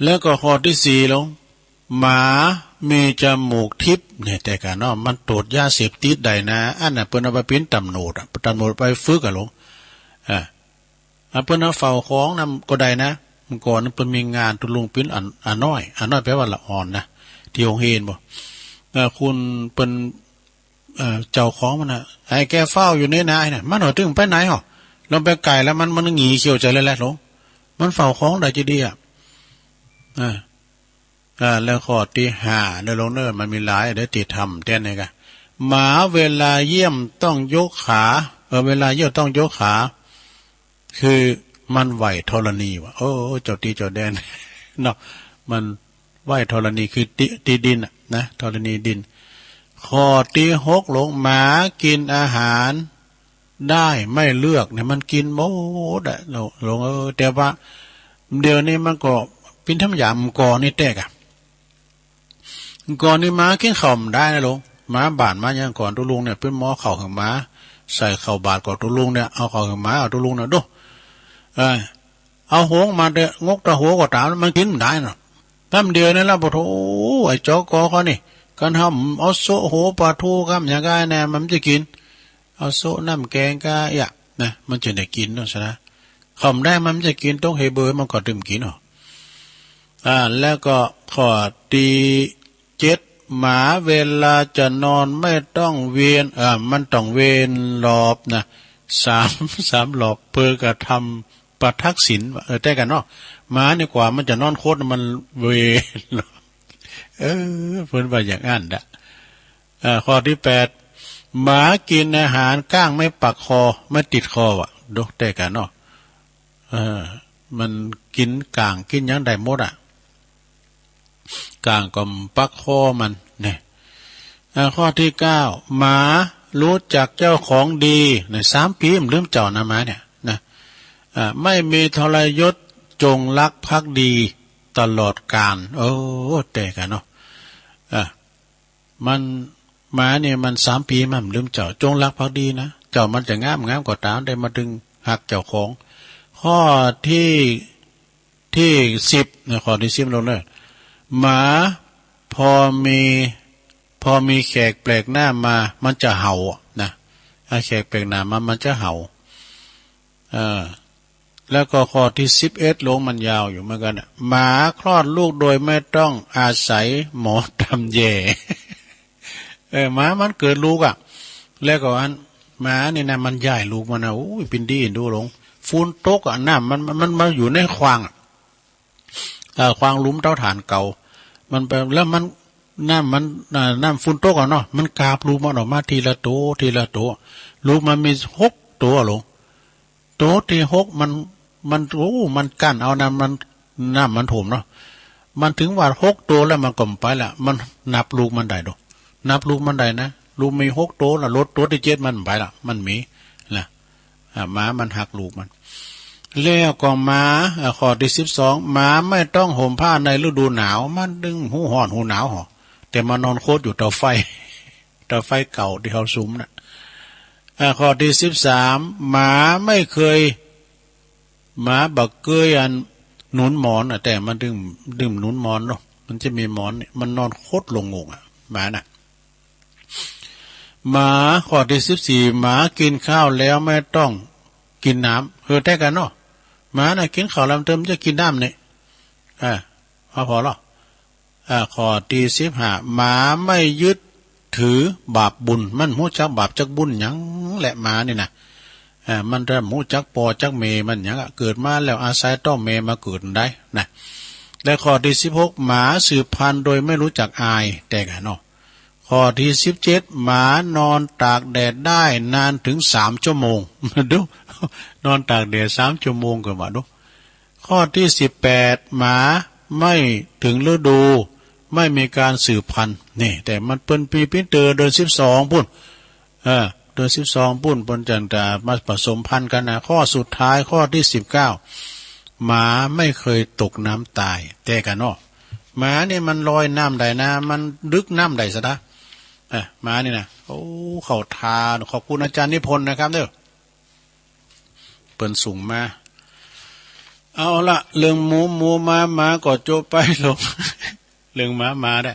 แล้วก็ข้อตี้สี่ลูก หมามีจมูกทิพย์ เนี่ย แต่ก่อนเนาะ มันตรวจยาเสพติดได้นะ อันน่ะเปิ้นเอาไปเป๋นตำรวจอะ ตำรวจไปฝึกอะลูก อ่า อ่า เปิ้นเอาเฝ้าของนำก็ได้นะ เมื่อก่อนเปิ้นมีงานตุ๊ลุงเป๋นอะ อะน้อย อะน้อยแปลว่าละอ่อนนะ ตี้โฮงเฮียนบ่ เอ่อ คุณเปิ้น เอ่อ เจ้าของมันน่ะ ไอ้แกเฝ้าอยู่นี่นะ ไอ้น่ะ มันบ่ตึงไปไหนหรอก ลองไปใก้แล้วมัน มันหงีเขียวใจ๋เลยแหละลูก มันเฝ้าของได้จะดีอะ อ่า อ่า แล้วข้อตี้ห้าเน่อลูกเน่อ มันมีหลาย เดี๋ยวตี้ทำแต๊นี่กะ หมาเวลาเยี่ยมต้องยกขา เออ เวลาเยี่ยมต้องยกขา คือมันไหว้ธรณีว่ะ โอ้ เจ้าตี้เจ้าแดน เนาะ มันไหว้ธรณี คือตี้ ตี้ดินน่ะนะ ธรณีดิน ข้อตี้หกลูก หมากิ๋นอาหารได้ไม่เลือกเนี่ย มันกิ๋นหมดอะ ลูก ลูกเอ้ย แต่ว่าเดี๋ยวนี้มันก็เป๋นธรรมดา เมื่อก่อนนี่แต๊กอะ ก่อนนี่หมากิ๋นข้าวบ่ได้นะลูก หมาบ้านหมาหยังก่อนตุ๊ลุงเนี่ย เปิ้นบ่เอาข้าวหื้อหมา ใส่ข้าวบาตรก่อนตุ๊ลุงเนี่ย เอาข้าวหื้อหมา เอาตุ๊ลุงเนี่ย ดู เออ เอาหงส์มาเต๊อะ งกตะหัวก็ต๋าม มันกิ๋นบ่ได้เนาะ กำเดียวนี่ละ ปะโถ ไอ้จอกอเขานี่ คันเฮาเอาโซะหัวปลาทูกำหยังก้าแน่ มันจะกิ๋น เอาโซะน้ำแกงก้าเอี้ยนะ มันจะได้กิ๋นเนาะ สะนะ ข้าวบ่ได้ มันจะกิ๋น ตกเหเบอมันก็ตึงกิ๋นเนาะ อ่า แล้วก็ข้อตี้เจ็ด หมาเวลาจะนอนไม่ต้องเวียน อ่า มันต้องเวียนรอบนะ สาม สามรอบ เปื้อกระทำปทักษิณ เออ แต๊กั๋นเนาะ หมานี่กว่ามันจะนอนคดมันเวียนรอบ เออ เปิ้นว่าอย่างอั้นนะ อ่า ข้อตี้แปด หมากิ๋นอาหารก้างไม่ปักคอ ไม่ติดคอว่ะ ดู แต๊กั๋นเนาะ เออ มันกิ๋นก้างกิ๋นหยังได้หมดอะ ก้างก็ปักคอมัน เนี่ย อ่า ข้อตี้เก้า หมารู้จักเจ้าของดี เนี่ย สามปี๋บ่ลืมเจ้านะ หมาเนี่ย นะ อ่า ไม่มีทรยศ จงรักภักดีตลอดกาล โอ้ แต๊กั๋นเนาะ อ่า มัน หมาเนี่ยมันสามปี๋มันบ่ลืมเจ้า จงรักภักดีนะ เจ้ามันจะงาม งามก็ต๋าม แต่มันตึงฮักเจ้าของ ข้อตี้ ตี้สิบนะ ข้อตี้สิบลูกเน่อ หมาพอมี พอมีแขกแปลกหน้ามา มันจะเห่าอะนะ ถ้าแขกแปลกหน้ามา มันจะเห่า เออ แล้วก็ข้อตี้สิบเอ็ดลูก มันยาวอยู่เหมือนกั๋นอะ หมาคลอดลูกโดยไม่ต้องอาศัยหมอตำแย เออ หมามันเกิดลูกอะ แล้วก็อัน หมานี่นะ มันย้ายลูกมันนะ โอ้ย เป๋นดีดูลูก ฝุ่นตกอะ น้ำมัน มัน มันมาอยู่ในขว้างอะ เอ่อ ขว้างหลุมเตาถ่านเก่า มันไป แล้วมัน น้ำมัน อ่า น้ำฝุ่นตกอะเนาะ มันกาบลูกมันออกมาทีละโต ทีละโต ลูกมันมีหกโตอะลูก โตตี้หกมัน มัน โอ้ มันกั้นเอาน้ำมัน น้ำมันถ่วมเนาะ มันถึงว่าหกโตแล้วมันก็บ่ไปละ มันนับลูกมันได้ดู นับลูกมันได้นะ ลูกมีหกโตแล้ว ลดโตตี้เจ็ดมันบ่ไปละ มันมีนะ อ่า หมามันฮักลูกมัน แล้วก็หมา อ่า ข้อตี้สิบสอง หมาไม่ต้องห่มผ้าในฤดูหนาว มันตึงฮู้ฮ้อนฮู้หนาวหรอ แต่มานอนคดอยู่เตาไฟ เตาไฟเก่าตี้เฮาสุมน่ะ อ่า ข้อตี้สิบสาม หมาไม่เคย หมาบ่เกยอันหนุนหมอนอะ แต่มันดึง ดึงหนุนหมอนเนาะ มันจะมีหมอนเนี่ย มันนอนโคตรหลงงงอะ หมาน่ะ หมา ข้อตี้สิบสี่ หมากิ๋นข้าวแล้วไม่ต้องกิ๋นน้ำ เออ แต๊กั๋นเนาะ หมาน่ะกิ๋นข้าวแล้วมันจะกิ๋นน้ำเนี่ย อ่า เอาผ่อลอ อ่า ข้อตี้สิบห้า หมาไม่ยึดถือบาปบุญ มันฮู้จักบาปจักบุญหยังแหละ หมานี่นะ อ่า มันจะฮู้จักป้อจักเมย์มันหยังอะ เกิดมาแล้วอาศัยต้อเมย์มาเกิดได้นะ และข้อตี้สิบหก หมาสืบพันธุ์โดยไม่รู้จักอาย แต๊กั๋นเนาะ ข้อตี้สิบเจ็ด หมานอนตากแดดได้นานถึงสามชั่วโมง ดู นอนตากแดดสามชั่วโมงก็ว่าดู ข้อตี้สิบแปด หมาไม่ถึงฤดู ไม่มีการสืบพันธุ์ นี่ แต่มันเปิ้นปีปิ้นเตอเดือนสิบสองปุ้น เออ เดือนสิบสองปุ้น เปิ้นจั่งจะมาผสมพันธุ์กั๋นนะ ข้อสุดท้าย ข้อตี้สิบเก้า หมาไม่เคยตกน้ำต๋าย แต๊กั๋นเนาะ หมานี่มันลอยน้ำได้นะ มันลึกน้ำได้สะดะ อ่ะ หมานี่นะ โอ้ เข้าทาง ขอบคุณอาจารย์นิพนธ์นะครับเด้อ เปิ้นส่งมา เอาละ เรื่องหมูหมู หมาหมาก็โจะไปลง เรื่องหมาหมาได้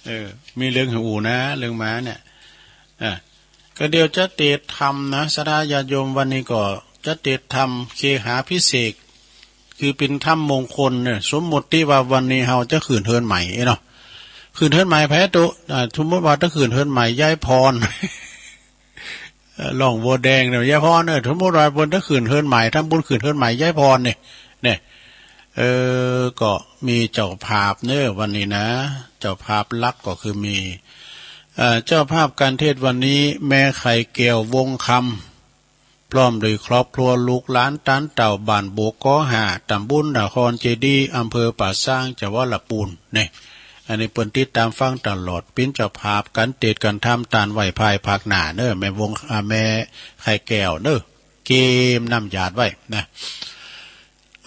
เออ มีเรื่องหื้ออู้นะ เรื่องหมาเนี่ย อ่ะ ก็เดี๋ยวจะเตศน์ธรรมนะ ศรัทธาญาติโยม วันนี้ก็จะเตศน์ธรรมเคหาภิเษก คือเป๋นธรรมมงคลเนี่ย สมมุติว่าวันนี้เฮาจะขึ้นเฮือนใหม่เนาะ ขึ้นเฮือนใหม่แผนโต อ่า สมมุติว่าจะขึ้นเฮือนใหม่ยายพร เอ่อ ร่องบัวแดงเนี่ย ยายพรเนี่ย สมมุติว่าเปิ้นจะขึ้นเฮือนใหม่ ทำบุญขึ้นเฮือนใหม่ยายพรเนี่ย เนี่ย เออ ก็มีเจ้าภาพเนอะวันนี้นะ เจ้าภาพหลักก็คือมี เอ่อ เจ้าภาพการเทศน์วันนี้ แม่ไข่แก้ว วงศ์คำ พร้อมด้วยครอบครัวลูกหลาน ต้านเต้า บ้านโบกกอห้า ตำบลนครเจดีย์ อำเภอป่าซาง จังหวัดละปูน เนี่ย อันนี้เปิ้นติดต๋ามฟังตลอด เป๋นเจ้าภาพก๋านเตศน์ก๋านธรรม ต้านไหว้พายภาคหน้าเนอะ แม่วง อ่า แม่ไข่แก้วเนอะ เกมน้ำหยาดไว้นะ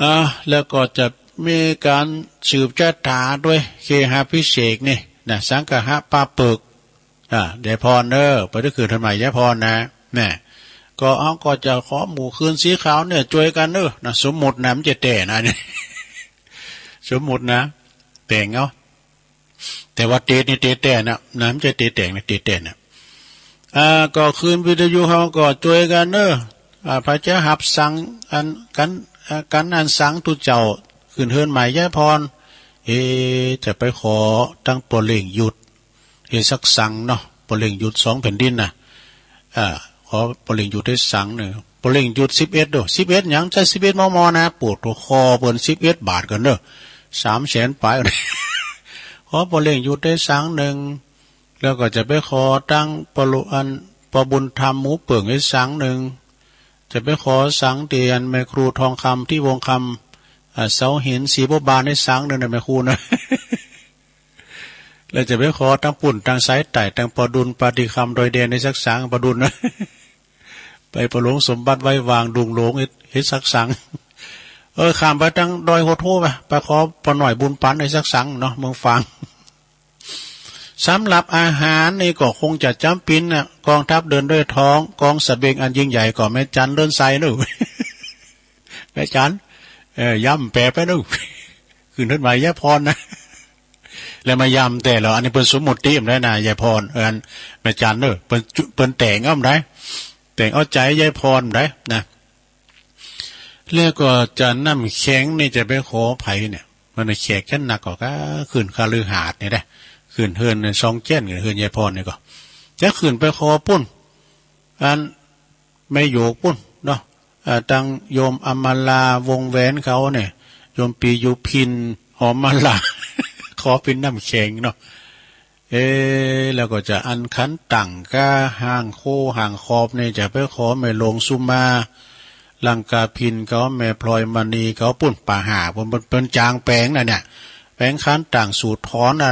อ่า แล้วก็จะมีก๋านสืบจะต๋าด้วยเคหาภิเษกนี่นะ สังคหะปาเปิก อ่า ยายพรเนอะ ไปได้ขึ้นเฮือนใหม่ยายพรนะ แน่ ก็เอา ก็จะขอหมู่คืนสีขาวเนี่ยจ้วยกั๋นเนอะนะ สมมุตินะ มันจะแต๊นะเนี่ย สมมุตินะ แต่งเอา แต่ว่าเตศน์นี่เตศน์แต๊นะ นะ มันจะเตศน์แต่งนะ เตศน์แต๊นะ อ่า ก็คืนวิทยุเฮาก็จ้วยกั๋นเนอะ อ่า ใผจะหับสังอันกั๋น อ่า กั๋นอันสังตุ๊เจ้า ขึ้นเฮือนใหม่ยายพร เอ จะไปขอตังป้อเล็งหยุด เฮ็ดสักสังเนาะ ป้อเล็งหยุดสองแผ่นดินนะ อ่า ขอป้อเล็งหยุดเฮ็ดสังเนอะ ป้อเล็งหยุดสิบเอ็ดโด สิบเอ็ดหยัง ใจ้สิบเอ็ด มม นะ ปวดหัวคอเปิ้น สิบเอ็ด บาทกั๋นเนอะ สามแสนป๋าย ขอป้อเล็งหยุดได้สังนึ่ง แล้วก็จะไปขอตังป้อลุ อัน ป้อบุญธรรมหมูเปิ่งได้สังนึ่ง จะไปขอสังตี้อันแม่ครูทองคำ ตี้วงศ์คำ อ่า เสาหินศรีบัวบานได้สังนึ่งนะแม่ครูนะ แล้วจะไปขอตังปุ้นตังสายใต้ ตังป้อดุลปาฏิคำดอยแดงได้สักสัง ป้อดุลนะ ไปป้อหลวงสมบัติไว้วางดุงหลวง เฮ็ด เฮ็ดสักสัง เออ ข้ามไปตังดอยโหดหูไป ไปขอป้อน้อยบุญปันได้สักสังเนาะ เมืองฝาง สำหรับอาหารนี่ก็คงจะจ๋ำเป๋นนะ กองทัพเดินด้วยท้อง กองเสบียงอันยิ่งใหญ่ก็แม่จันเรือนไซเนอะ แม่จัน เออ ย้ำแปลไปเนอะ ขึ้นเฮือนใหม่ยายพรนะ แล้วมาย้ำแต๊เหรอ อันนี้เปิ้นสมมุติบ่ได้นะ ยายพร เออ อันแม่จันเนอะ เปิ้นจุ เปิ้นแต่งเอาบ่ได้ แต่งเอาใจ๋ยายพรบ่ได้นะ แล้วก็จะน้ำแข็งนี่จะไปขอใผเนี่ย มันแขกจั้นนักก็ ก็ขึ้นคฤหาสน์นี่แหละ ขึ้นเฮือนซองแจ้น เฮือนยายพรนี่ก็ จะขึ้นไปขอปุ้น อัน แม่โยกปุ้นเนาะ อ่า ตังโยมอำมาลา วงศ์แหวนเขาเนี่ย โยมปียุพิน หอมมาลา ขอเป๋นน้ำแข็งเนาะ เอ๊ะ แล้วก็จะอันขันตั้งก้าห้างโคห้างขอบเนี่ย จะไปขอแม่หลวงสุมา ลังกาพินเขา แม่พลอยมณีเขา ปุ้นป่าห้า ปุ้น เปิ้น เปิ้นจางแป๋งนะเนี่ย แป๋งขันตั้งสูตรถอนนะ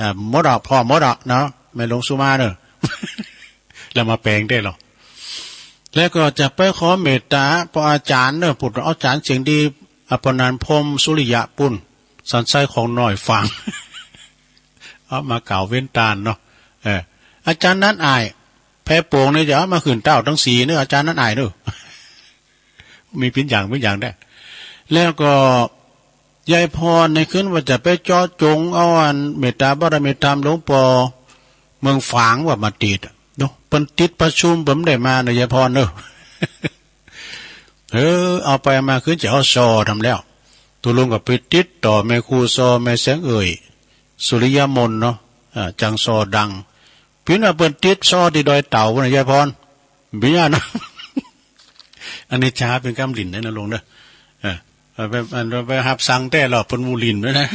อ่า หมดอ่ะ พร้อมหมดอ่ะเนาะ แม่หลวงสุมาเนอะ แล้วมาแป๋งได้เหรอ แล้วก็จะไปขอเมตต๋าป้ออาจ๋ารย์เนอะ ปุ้น อาจ๋ารย์เสียงดี อภนันท์ พรหมสุริยะ ปุ้น สันทรายของน้อยฝาง เอามากล่าวเว้นตานเนาะ เออ อาจ๋ารย์นัดอ่าย แพโป่งนี่จะเอามาขึ้นเต้าตังสี่เนอะ อาจ๋ารย์นัดอ่ายเนอะ มีเป๋นอย่าง เป๋นอย่างได้ แล้วก็ยายพรนี่ขึ้นว่าจะไปเจาะจงเอาอันเมตตาบารมีธรรมหลวงปู่เมืองฝางว่ามาติดอะ เนาะ เปิ้นติดประชุม เปิ้นบ่ได้มาเนาะ ยายพรเนาะ เออ เอาไปมาขึ้นจะเอาซอทำแล้ว ตกลงก็ไปติดต่อแม่ครูซอ แม่แสงเอ่ย สุริยมนต์เนาะ อ่า จังซอดัง เปิ้นว่าเปิ้นติดซอตี้ดอยเต่านะ ยายพร เปิ้นว่านะ อันนี้จ๋าเป๋นกำหลิ้นนะ นะลุงเนาะ เออ ไป อัน ไปฮับสั่งแต๊ลอ เปิ้นบ่หลิ้นนะ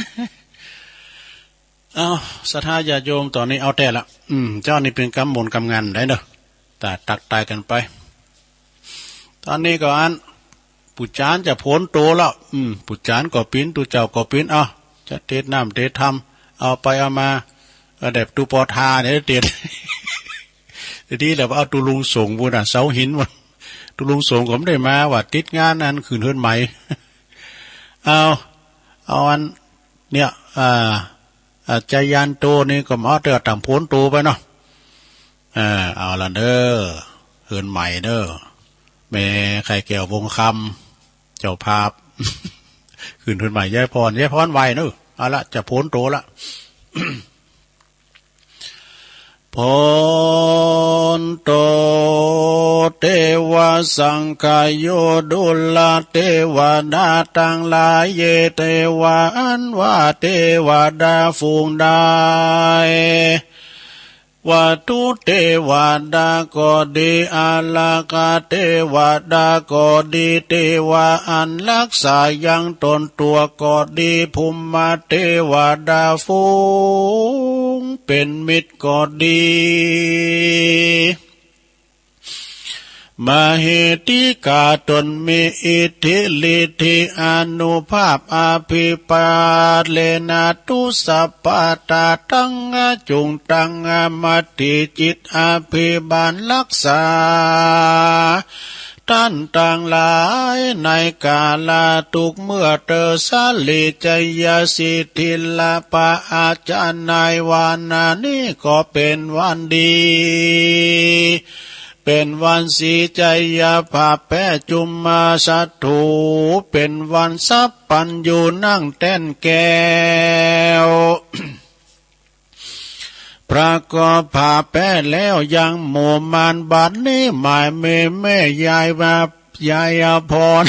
เอ้า ศรัทธาญาติโยม ต๋อนนี้เอาแต๊ละ อืม เจ้านี่เป๋นกำมนต์กำงานได้เนาะ ต๋าตักตายกั๋นไป ต๋อนนี้ก็อัน ปู่จารย์จะโผนโตแล้ว อืม ปู่จารย์ก็เป๋น ตุ๊เจ้าก็เป๋น เอ้า จะเตสน้ำเตสธรรม เอาไปเอามา เออ แบบตุ๊ปอทาเนี่ยเตส ดีแล้ว เอาตุ๊ลุงสงฆ์ปู้นน่ะ เสาหินปู้น ตุ๊ลุงสงฆ์ก็บ่ได้มา ว่าติดงานอันขึ้นเฮือนใหม่ เอา เอาอัน เนี่ย อ่า อ่า จายันโตนี่ก็มาเอาแต่ต๋ามโผนโตไปเนาะ อ่า เอาละเน้อ เฮือนใหม่เน้อ แม่ไข่แก้ววงคำ เจ้าภาพ ขึ้นเฮือนใหม่ ยายพร ยายพรไหว้เน้อ เอาละ จะโผนโตละ โผนโต เตวะสังคโย ดูราเตวดาตังหลาย เยเตวะ อันว่าเตวดาฝูงใด วัตถุเตวดาก็ดี อารักขาเตวดาก็ดี เตวะอันฮักษายังต๋นตั๋วก็ดี ภูมิเตวดาฝูงเป๋นมิตรก็ดี มเหสิกาต๋นมีอิทธิฤทธิอานุภาพ อภิปาเทนะ ตุสัพพะตา ตังจุงตัง มติจิตอภิบาลฮักษา ต้านตังหลายในก๋าละตุ๊กข์ เมื่อเตอสะหลีจยสิทธิละปะอาจารย์ในวันนี้ก็เป๋นวันดี เป๋นวันสีจยภาพแป๊จุมมาสัตถุ เป๋นวันสัพพัญญูนั่งแต้นแก้ว พระก็ผ่าแป๊แล้วยังหมู่มาร บัดนี้หมายแม่ แม่ยายว่า ยายพร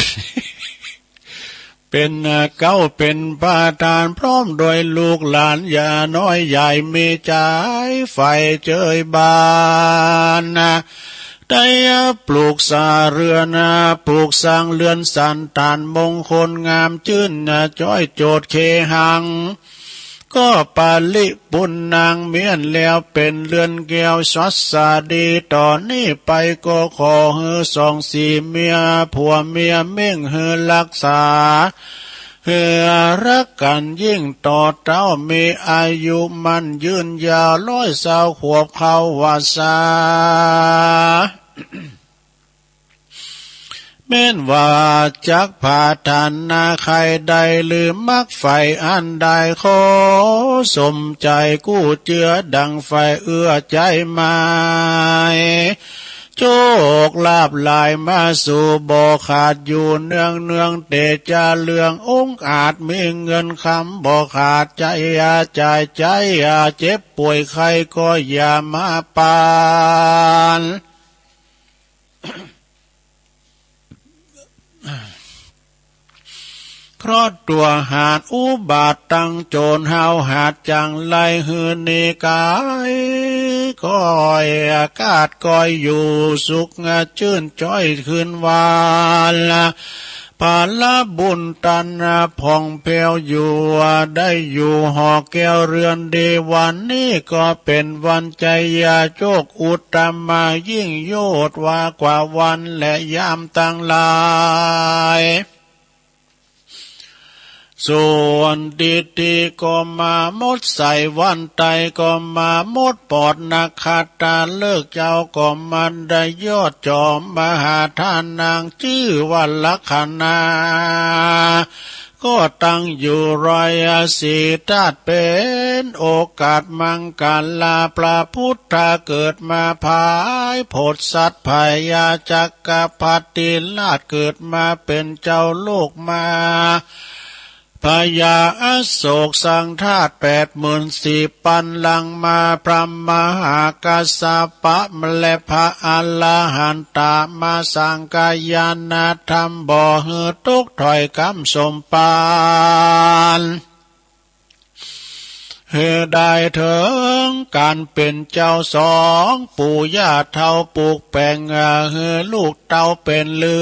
เป๋นเก๊าเป๋นประธาน พร้อมด้วยลูกหลาน ย่าน้อยใหญ่ มีใจ๋ใฝ่เจยบาน ได้ปลูกสร้างเฮือน ปลูกสร้างเฮือนสันฐานมงคลงามจื้น จ้อยโจทย์เคหัง ก็ปริปุณณังเมียนแล้ว เป๋นเฮือนแก้วสัสสาดี ต่อนี้ไปก็ขอหื้อสองสีเมีย ผัวเมียเม้งหื้อฮักษา หื้อฮักกั๋นยิ่งต่อเต๊า มีอายุมั่นยืนยาว ร้อยซาวขวบเข้าวัสสา แม่นว่าจักปรารถนาใค่ได้ หรือมักใฝ่อันใด ขอสมใจ๋กู้เจื้อ ดังใฝ่เอื้อใจ๋หมาย โชคลาภไหลมาสู่บ่ขาด อยู่เนืองเนือง เตจาเรืององอาจ มีเงินคำบ่ขาด ใจ๊จ่ายใจ๊เจ็บป่วยไข้ก็อย่ามาปาน เคราะห์ตั๋วหาดอุบาท ตังโจรห้าวหาญ จังไรหื้อหนีก๋าย ก้อยอากาศก้อยอยู่ สุขจื้นจ้อยคืนวัน ผลบุญตันผ่องแผ้วอยู่ ได้อยู่หอแก้วเฮือนดี วันนี้ก็เป๋นวันชัยโชคอุตตมะยิ่งยวด ว่ากว่าวันและยามตังหลาย ส่วนทิศก็มาหมด ใส่วันไตก็มาหมด ปอดนักขัตตาฤกษ์ เจ้าก็มาได้ยอดจอมมหาธาตุ นางจื้อว่าลักขณา ก็ตั้งอยู่ร้อยสี่ธาตุ เป๋นโอกาสมังคละ พระพุทธเกิดมาผายผดสัตว์ พญาจักรพรรดิราชเกิดมาเป๋นเจ้าโลกมา พญาอโศกสร้างธาตุแปดหมื่นสี่ปันลังมา พระมหากัสสปะและพระอรหันตามาสร้างกายาณธรรม บ่หื้อตกถ้อยกำสมปาน หื้อได้เถิงก๋านเป๋นเจ้าสองปู่ย่าเฒ่า ปลูกแป๋งหื้อลูกเต้าเป๋นเรื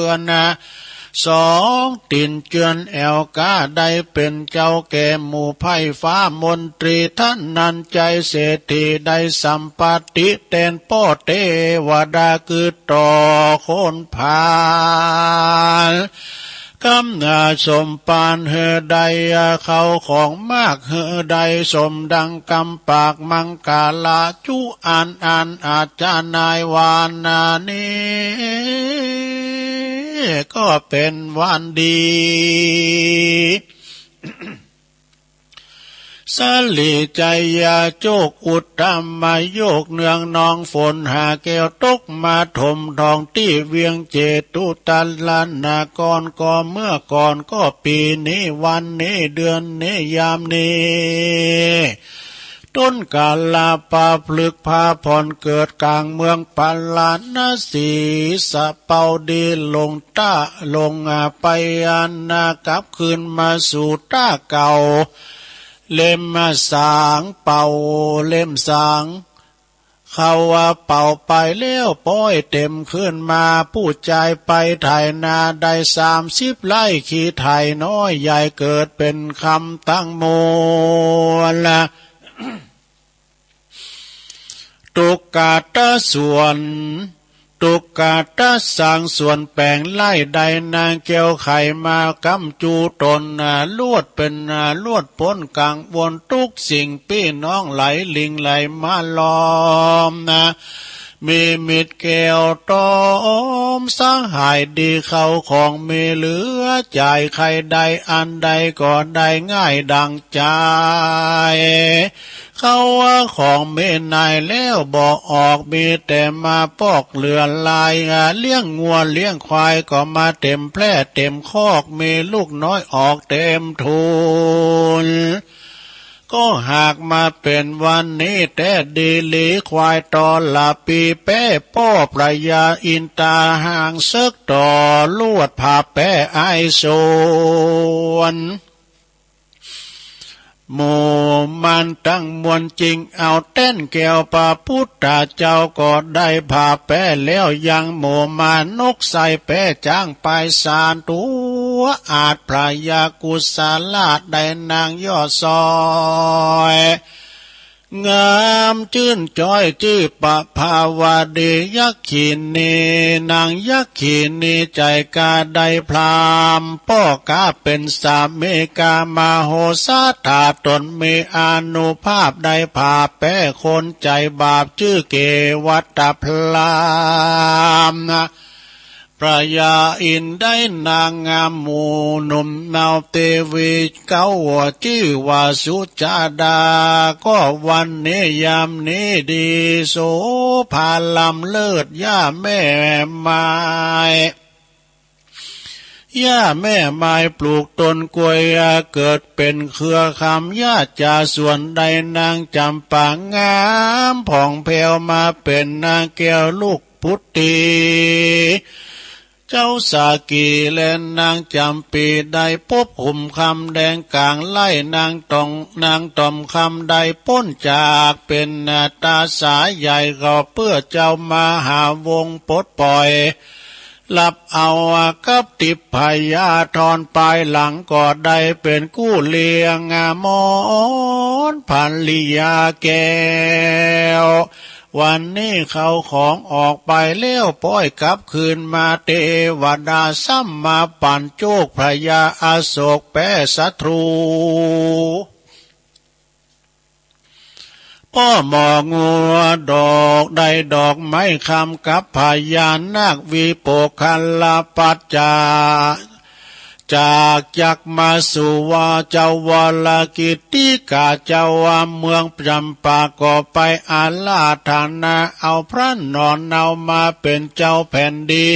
อน สองตี๋นเจือนแอ่ว ก้าได้เป๋นเจ้าแก่หมู่ไพร่ฟ้ามนตรี ธนัญชัยเศรษฐีได้สัมปัตติแตนป้อเตวดา คือต่อคนผาล กำนาสมปานหื้อได้เข้าของมาก หื้อได้สมดังกำปาก มังคละจุอันอันอาจจะนายวานานี้ ก็เป๋นวันดี สลีชัยยาโจกอุตตมยก เนืองนองฝนหาแก้วตกมาถมทองตี้เวียงเจตุตรนคร ก็เมื่อก่อนก็ปี๋นี้วันนี้เดือนนี้ยามนี้ ต้นกาลาปะพฤกษ์ผาผ่อนเกิดก๋างเมืองปาราณสี สะเปาดีลง ต้าลงไปอันนากลับคืนมาสู่ต้าเก่า เล่มสางเป่า เล่มสาง เขาว่าเป่าไปแล้วป้อยเต็มคืนมา ผู้จายไปไถนาได้สามสิบไร่ ขี้ไถน้อยใหญ่เกิดเป๋นคำตั้งมวลละ ตุกกะตะสวน ตุกกะตะสางสวนแป๋งไร่ ได้นางแก้วไขมาก้ำจู๋ต๋น ลวดเป๋น ลวดป๊นกังวลตุ๊กสิ่ง ปี้น้องไหลหลิ่งไหลมาล้อม มีมิตรแก้วต๋อมสหายดี เข้าของมีเหลือจ่าย ใครได้อันใดก็ได้ง่ายดั่งใจ เขาว่าของมีนายแล้วบ่ออก มีแต่มาปอกเหลือลาย เลี้ยงงัวเลี้ยงควายก็มาเต็มแพร่เต็มคอก มีลูกน้อยออกเต็มทูล ก็หากมาเป๋นวันนี้แต๊ดีหลี ควายตอละปีแป๊ป้อพระยาอินตาหางเสิกต่อลวดผาแป๊อ้ายสวน หมู่มารตังมวลจึงเอาแต้นแก้วพระพุทธเจ้า ก็ได้ผาแป๊แล้วยังหมู่มารนกไซแป๊จ้างปายสารตั๋วอาจ พระยากุสลาชได้นางยอดซอย งามจื้นจ้อยจื้อประภาวดี ยักขินี นางยักขินีใจ๋กล้าได้พราหมณ์ป้อก๊าเป๋นสามีกามโหสถา ต๋นมีอานุภาพได้ผาแป๊คนใจ๋บาปจื้อเกวัตพราหมณ์ พระยาอินทร์ได้นางงามหมู่หนุ่มเนาเตวีเก๊าจื้อว่าสุจาดา ก็วันนี้ยามนี้ดีโสภาล้ำเลิศ หญ้าแม่ไม้ หญ้าแม่ไม้ปลูกต้นกล้วยเกิดเป๋นเครือคำ หญ้าจ๋าสวนได้นางจ๋ำปางามผ่องแผ้วมาเป๋นนางแก้วลูก ปุตตี เจ้าสากีและนางจ๋ำปีได้ปบหุมคำแดงก๋างไล่ นางตอง นางต๋อมคำได้ป๊นจากเป๋นตาสาใหญ่ ก็เปื้อเจ้ามหาวงศ์ปลดป่อย ฮับเอากับทิพยาธร ปายหลังก็ได้เป๋นกู้เลี้ยงมอนภริยาแก้ว วันนี้เข้าของออกไปแล้ว ป้อยกลับคืนมา เตวดาซ้ำมาปั่นโจก พระยาอโศกแป๊ศัตรู ป้อหมองัวดอกได้ดอกไม้คำกับพญานาควิโปคคัลลปัจจา จากจักมาสู่ว่าเจ้าวรกิตติกา เจ้าว่าเมืองจำปาก็ไปอาราธนาเอาพระหน่อเนามาเป๋นเจ้าแผ่นดิ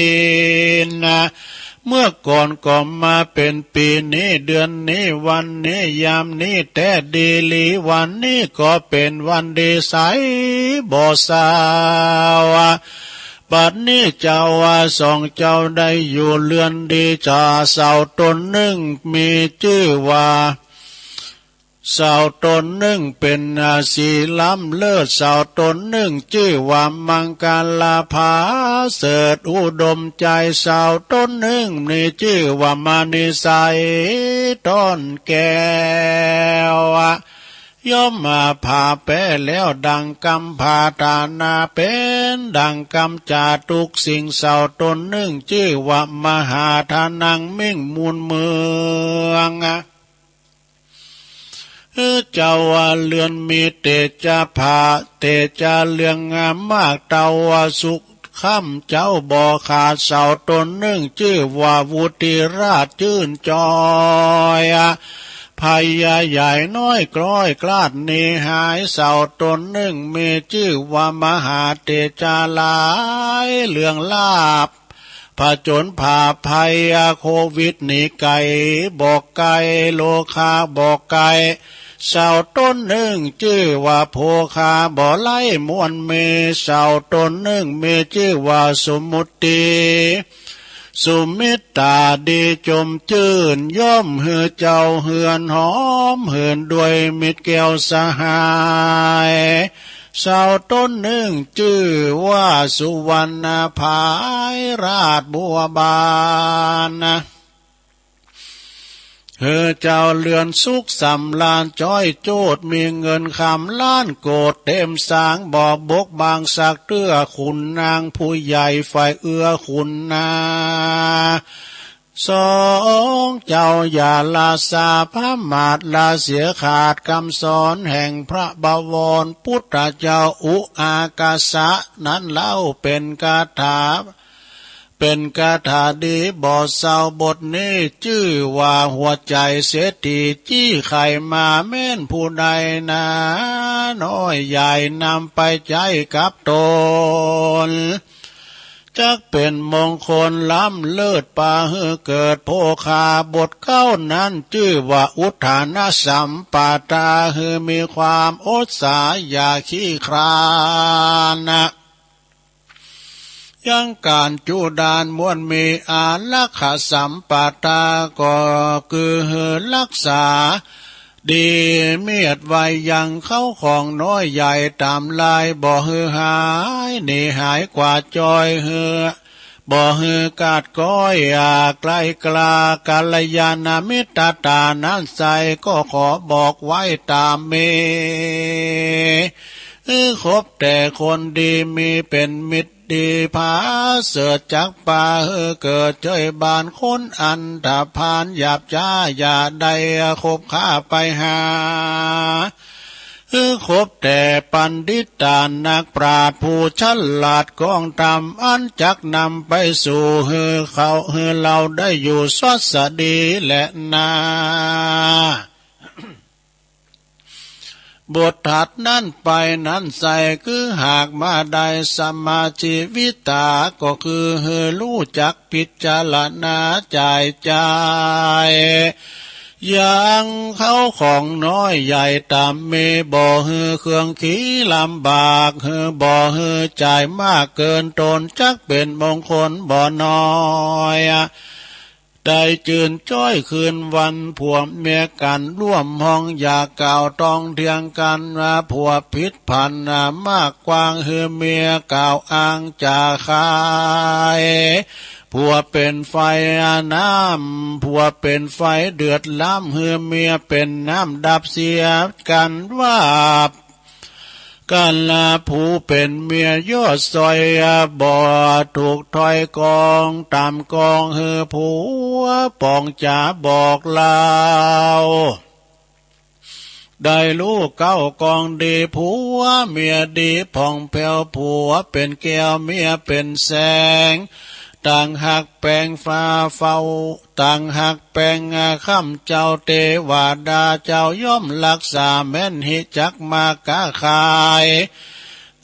นนะ เมื่อก่อนก็มาเป๋นปี๋นี้ เดือนนี้ วันนี้ ยามนี้แต๊ดีหลี วันนี้ก็เป๋นวันดีใสบ่เศร้า บัดนี้เจ้าว่าสองเจ้าได้อยู่เฮือนดี จาเสาต้นนึ่งมีจื้อว่า เสาต้นนึ่งเป๋น อ่า สีล้ำเลิศ เสาต้นนึ่งจื้อว่ามังกรผาเสริฐอุดมใจ๋ เสาต้นนึ่งมีจื้อว่ามณีใสต้นแก้ว ย่อมมาผ่าแป๊แล้วดังกำผาฐานา เป๋นดังกำจาตุกสิ่ง เสาต้นนึ่งจื้อว่ามหาทานังมิ่งมูลเมือง เจ้าว่าเฮือนมีเตจาผา เตจาเรืองงามมาก เต้าว่าสุขค่ำเจ้าบ่ขาด เสาต้นนึ่งจื้อว่าวุติราชจื้นจอย พญาใหญ่น้อยคล้อยคลาดหนีหาย เสาต้นนึ่งมีจื้อว่ามหาเตจาหลาย เรื่องลาภ ผจญผ่าภัยโควิดหนีไก๋บ่ไก๋ โรคาบ่ไก๋ เสาต้นนึ่งจื้อว่าโภคาบ่ไร้มวลมี เสาต้นนึ่งมีจื้อว่าสุมุติ สุมิตตาดีจมจื้น ย่อมหื้อเจ้าเฮือนหอมหืนด้วยมิตรแก้วสหาย เสาต้นนึ่งจื้อว่าสุวรรณผายราชบัวบานนะ หื้อเจ้าเฮือนสุขสำราญจ้อยโจด มีเงินคำล้านโกดเต็มสาง บ่บกบางสักเตื้อ ขุนนางผู้ใหญ่ฝ่ายเอื้อขุนนา สองเจ้าอย่าละสาพระมาท ละเสียขาดกำสอนแห่งพระบวร พุทธเจ้าอุอากาสะนั้นเล่า เป๋นคาถา เป๋นคาถาดีบ่เศร้า บทนี้จื้อว่าหัวใจ๋เศรษฐี จี้ใค่มาแม่นผู้ใดนา น้อยใหญ่นำไปใจ๊กับต๋น จักเป๋นมงคลล้ำเลิศ ปาหื้อเกิดโภคา บทเก้านั้นจื้อว่าอุทฐานสัมปทา หื้อมีความอดสาอย่าขี้คร้านนะ ยังก๋านจุดานม้วนมี อารักขสัมปทา ก็คือหื้อฮักษาดีเมียดไว้ ยังเข้าของน้อยใหญ่ต๋ามลาย บ่หื้อหายหนีหายกว่าจ้อย หื้อ บ่หื้อขาดก้อย อ่า ไกลกล้า กัลยาณมิตรต๋านั้นไส้ ก็ขอบอกไว้ต๋ามมี หื้อคบแต่คนดี มีเป๋นมิตรดีผาเสริฐ จักปาหื้อเกิดเจ้ยบาน คนอันธพาลหยาบจ๊า อย่าได้คบค้าไปหา หื้อคบแต่ปัณฑิตานักปราชญ์ผู้ฉลาดกองธรรม อันจักนำไปสู่หื้อเขา หื้อเฮาได้อยู่สวัสดีแลนา บทถัดนั้นไปนั้นไส้ คือหากมาได้สัมมาชีวิตา ก็คือหื้อฮู้จักพิจารณาจ่ายจ่าย ยังเข้าของน้อยใหญ่ต๋ามมี บ่หื้อเคืองขี้ลำบาก หื้อบ่หื้อจ่ายมากเกินต๋น จักเป๋นมงคลบ่น้อย ได้จื้นจ้อยคืนวัน ผัวเมียกั๋นร่วมห้อง อย่ากล่าวต้องเถียงกั๋นว่า ผัวผิดผันมากกว้าง หื้อเมียกล่าวอ้างจ๋าขาย ผัวเป๋นไฟน้ำ ผัวเป๋นไฟเดือดล้ำ หื้อเมียเป๋นน้ำดับเสียกั๋นว่า กั๋นละผู้เป๋นเมียยอดซอย บ่ถูกถ้อยกองต๋ามกอง หื้อผัวป๋องจ๋าบอกเล่า ได้ฮู้เก๊ากองดี ผัวเมียดีผ่องแผ้ว ผัวเป๋นแก้วเมียเป๋นแสง ต่างหากแป๋งฟ้าเฝ้า ต่างหากแป๋งข้ามเจ้าเตวดาเจ้าย่อมฮักษาแม่น หิจักมากะขาย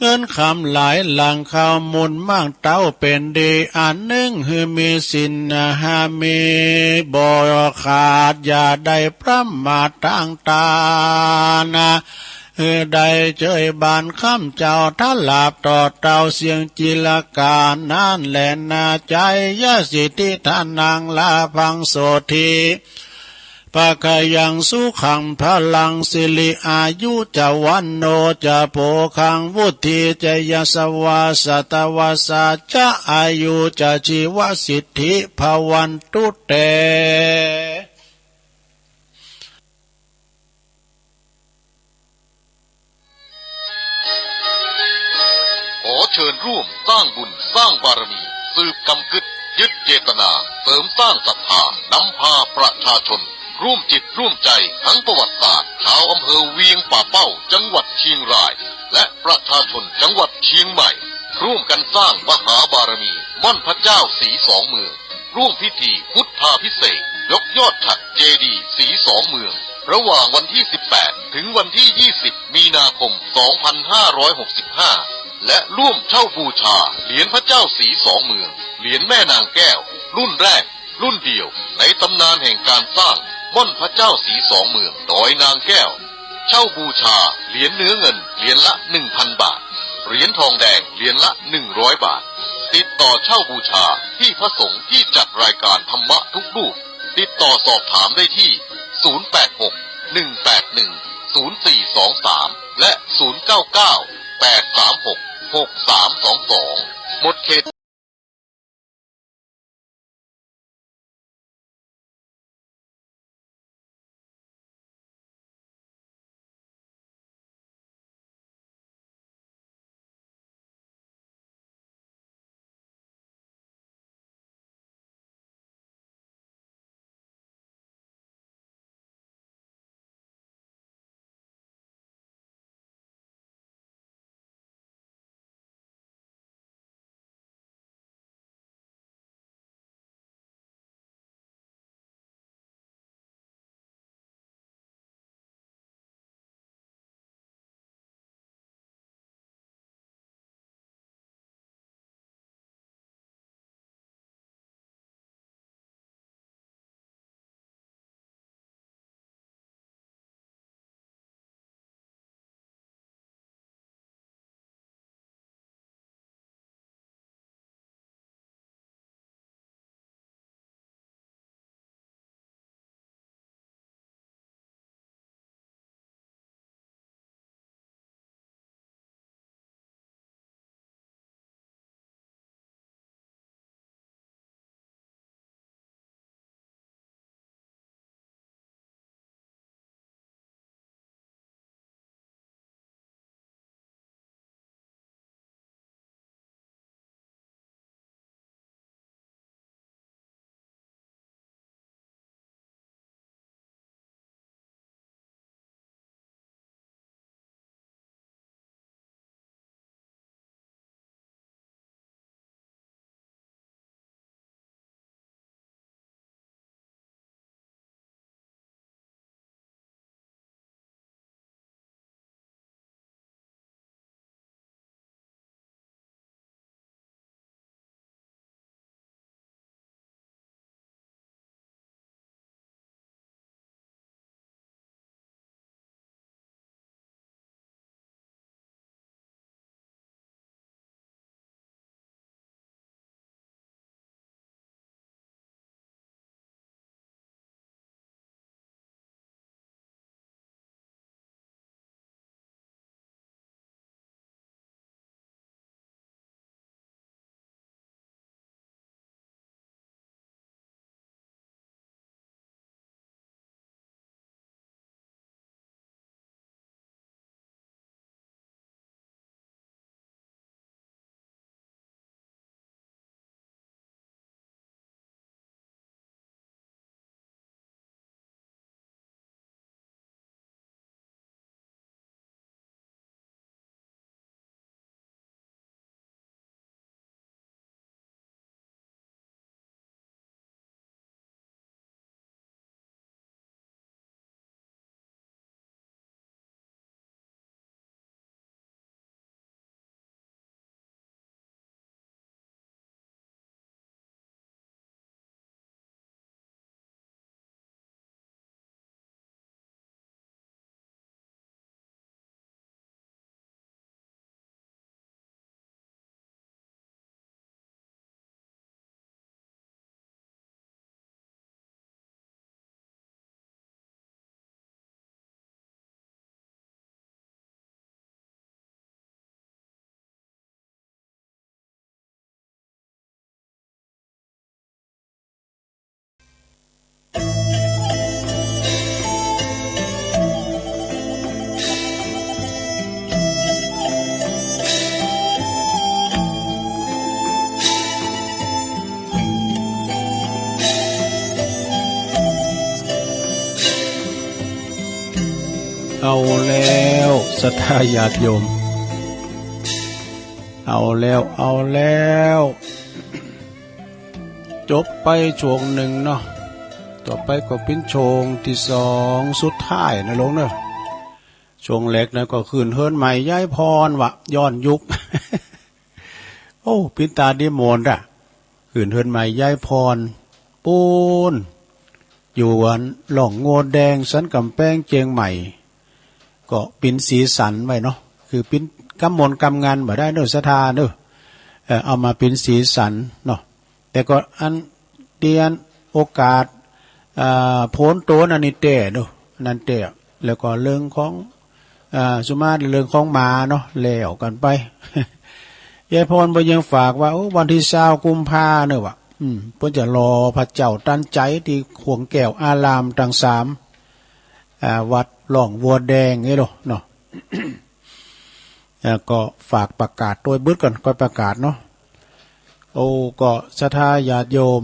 เงินคำหลายหลังเข้ามูลมากเต้าเป๋นดี อันนึ่งหื้อมีศีลห้ามีบ่ขาด อย่าได้ประมาทตางตานะ หื้อได้เจยบานข้ามเจ้า ถ้าหลาบต่อเต้าเสี้ยงจิรกานั้นแลนา จายสิทธิธนังลาภังโสติ ภะคะยังสุขังพะลัง สิริอายุจะวัณโณจะโภคัง วุฒิจะยะสะวา สัตวะสาจะอายุจะจีวะสิทธิภะวันตุเต ขอเชิญร่วมสร้างบุญสร้างบารมี สืบกำกึ๊ดยึดเจตนา เสริมสร้างศรัทธา นำพาประชาชน ร่วมจิตร่วมใจ ทั้งประวัติศาสตร์ ชาวอำเภอเวียงป่าเป้า จังหวัดเชียงราย และประชาชนจังหวัดเชียงใหม่ ร่วมกันสร้างมหาบารมีม่อนพระเจ้าศรีสองเมือง ร่วมพิธีพุทธาภิเษกยกยอดฉัตรเจดีย์ศรีสองเมือง ระหว่างวันที่ สิบแปด ถึงวันที่ ยี่สิบ มีนาคม สองพันห้าร้อยหกสิบห้า และร่วมเช่าบูชาเหรียญพระเจ้าศรีสองเมือง เหรียญแม่นางแก้ว รุ่นแรก รุ่นเดียวในตำนานแห่งการสร้างม่อนพระเจ้าศรีสองเมืองดอยนางแก้ว เช่าบูชาเหรียญเนื้อเงินเหรียญละ หนึ่งพัน บาท เหรียญทองแดงเหรียญละ หนึ่งร้อย บาท ติดต่อเช่าบูชาที่พระสงฆ์ที่จัดรายการธรรมะทุกรูป ติดต่อสอบถามได้ที่ ศูนย์แปดหก หนึ่งแปดหนึ่ง ศูนย์สี่สองสาม และ ศูนย์เก้าเก้า แปดสามหก หกสามสองสอง หมดเขต ญาติโยม เอาแล้ว เอาแล้ว จบไปช่วงนึ่งเนาะ ต่อไปก็เป๋นช่วงตี้สองสุดท้ายนะโลงเนาะ ช่วงแรกนั้นก็หื้นเหินใหม่ย้ายพรวะ ย้อนยุค โอ้ ปิดตาดีหมดอะ หื้นเหินใหม่ย้ายพร ปู๊น อยู่อันหล่องงัวแดงสันก๋ำแปงเจียงใหม่ ก็เป๋นสีสันไว้เนาะ คือเป๋นกำมนต์กำงานบ่ได้เนาะ ศรัทธาเนาะ เอ่อ เอามาเป๋นสีสันเนาะ แต่ก็อันเดียนโอกาส อ่า โผนโตนอันนี้แต๊เนาะ อันนั้นแต๊ แล้วก็เรื่องของ อ่า สุมาเรื่องของหมาเนาะ แล้วกั๋นไป ยายพรเปิ้นยังฝากว่า โอ้ วันตี้ซาวกุมภาเนาะวะ อืม เปิ้นจะหล่อพระเจ้าตันใจ๋ตี้ข่วงแก้วอารามตังสาม อ่า วัดหล่องงัวแดงนี่โลเนาะ แล้วก็ฝากประกาศตวยบึดก่อน ก่อนประกาศเนาะ โอ้ ก็ศรัทธาญาติโยม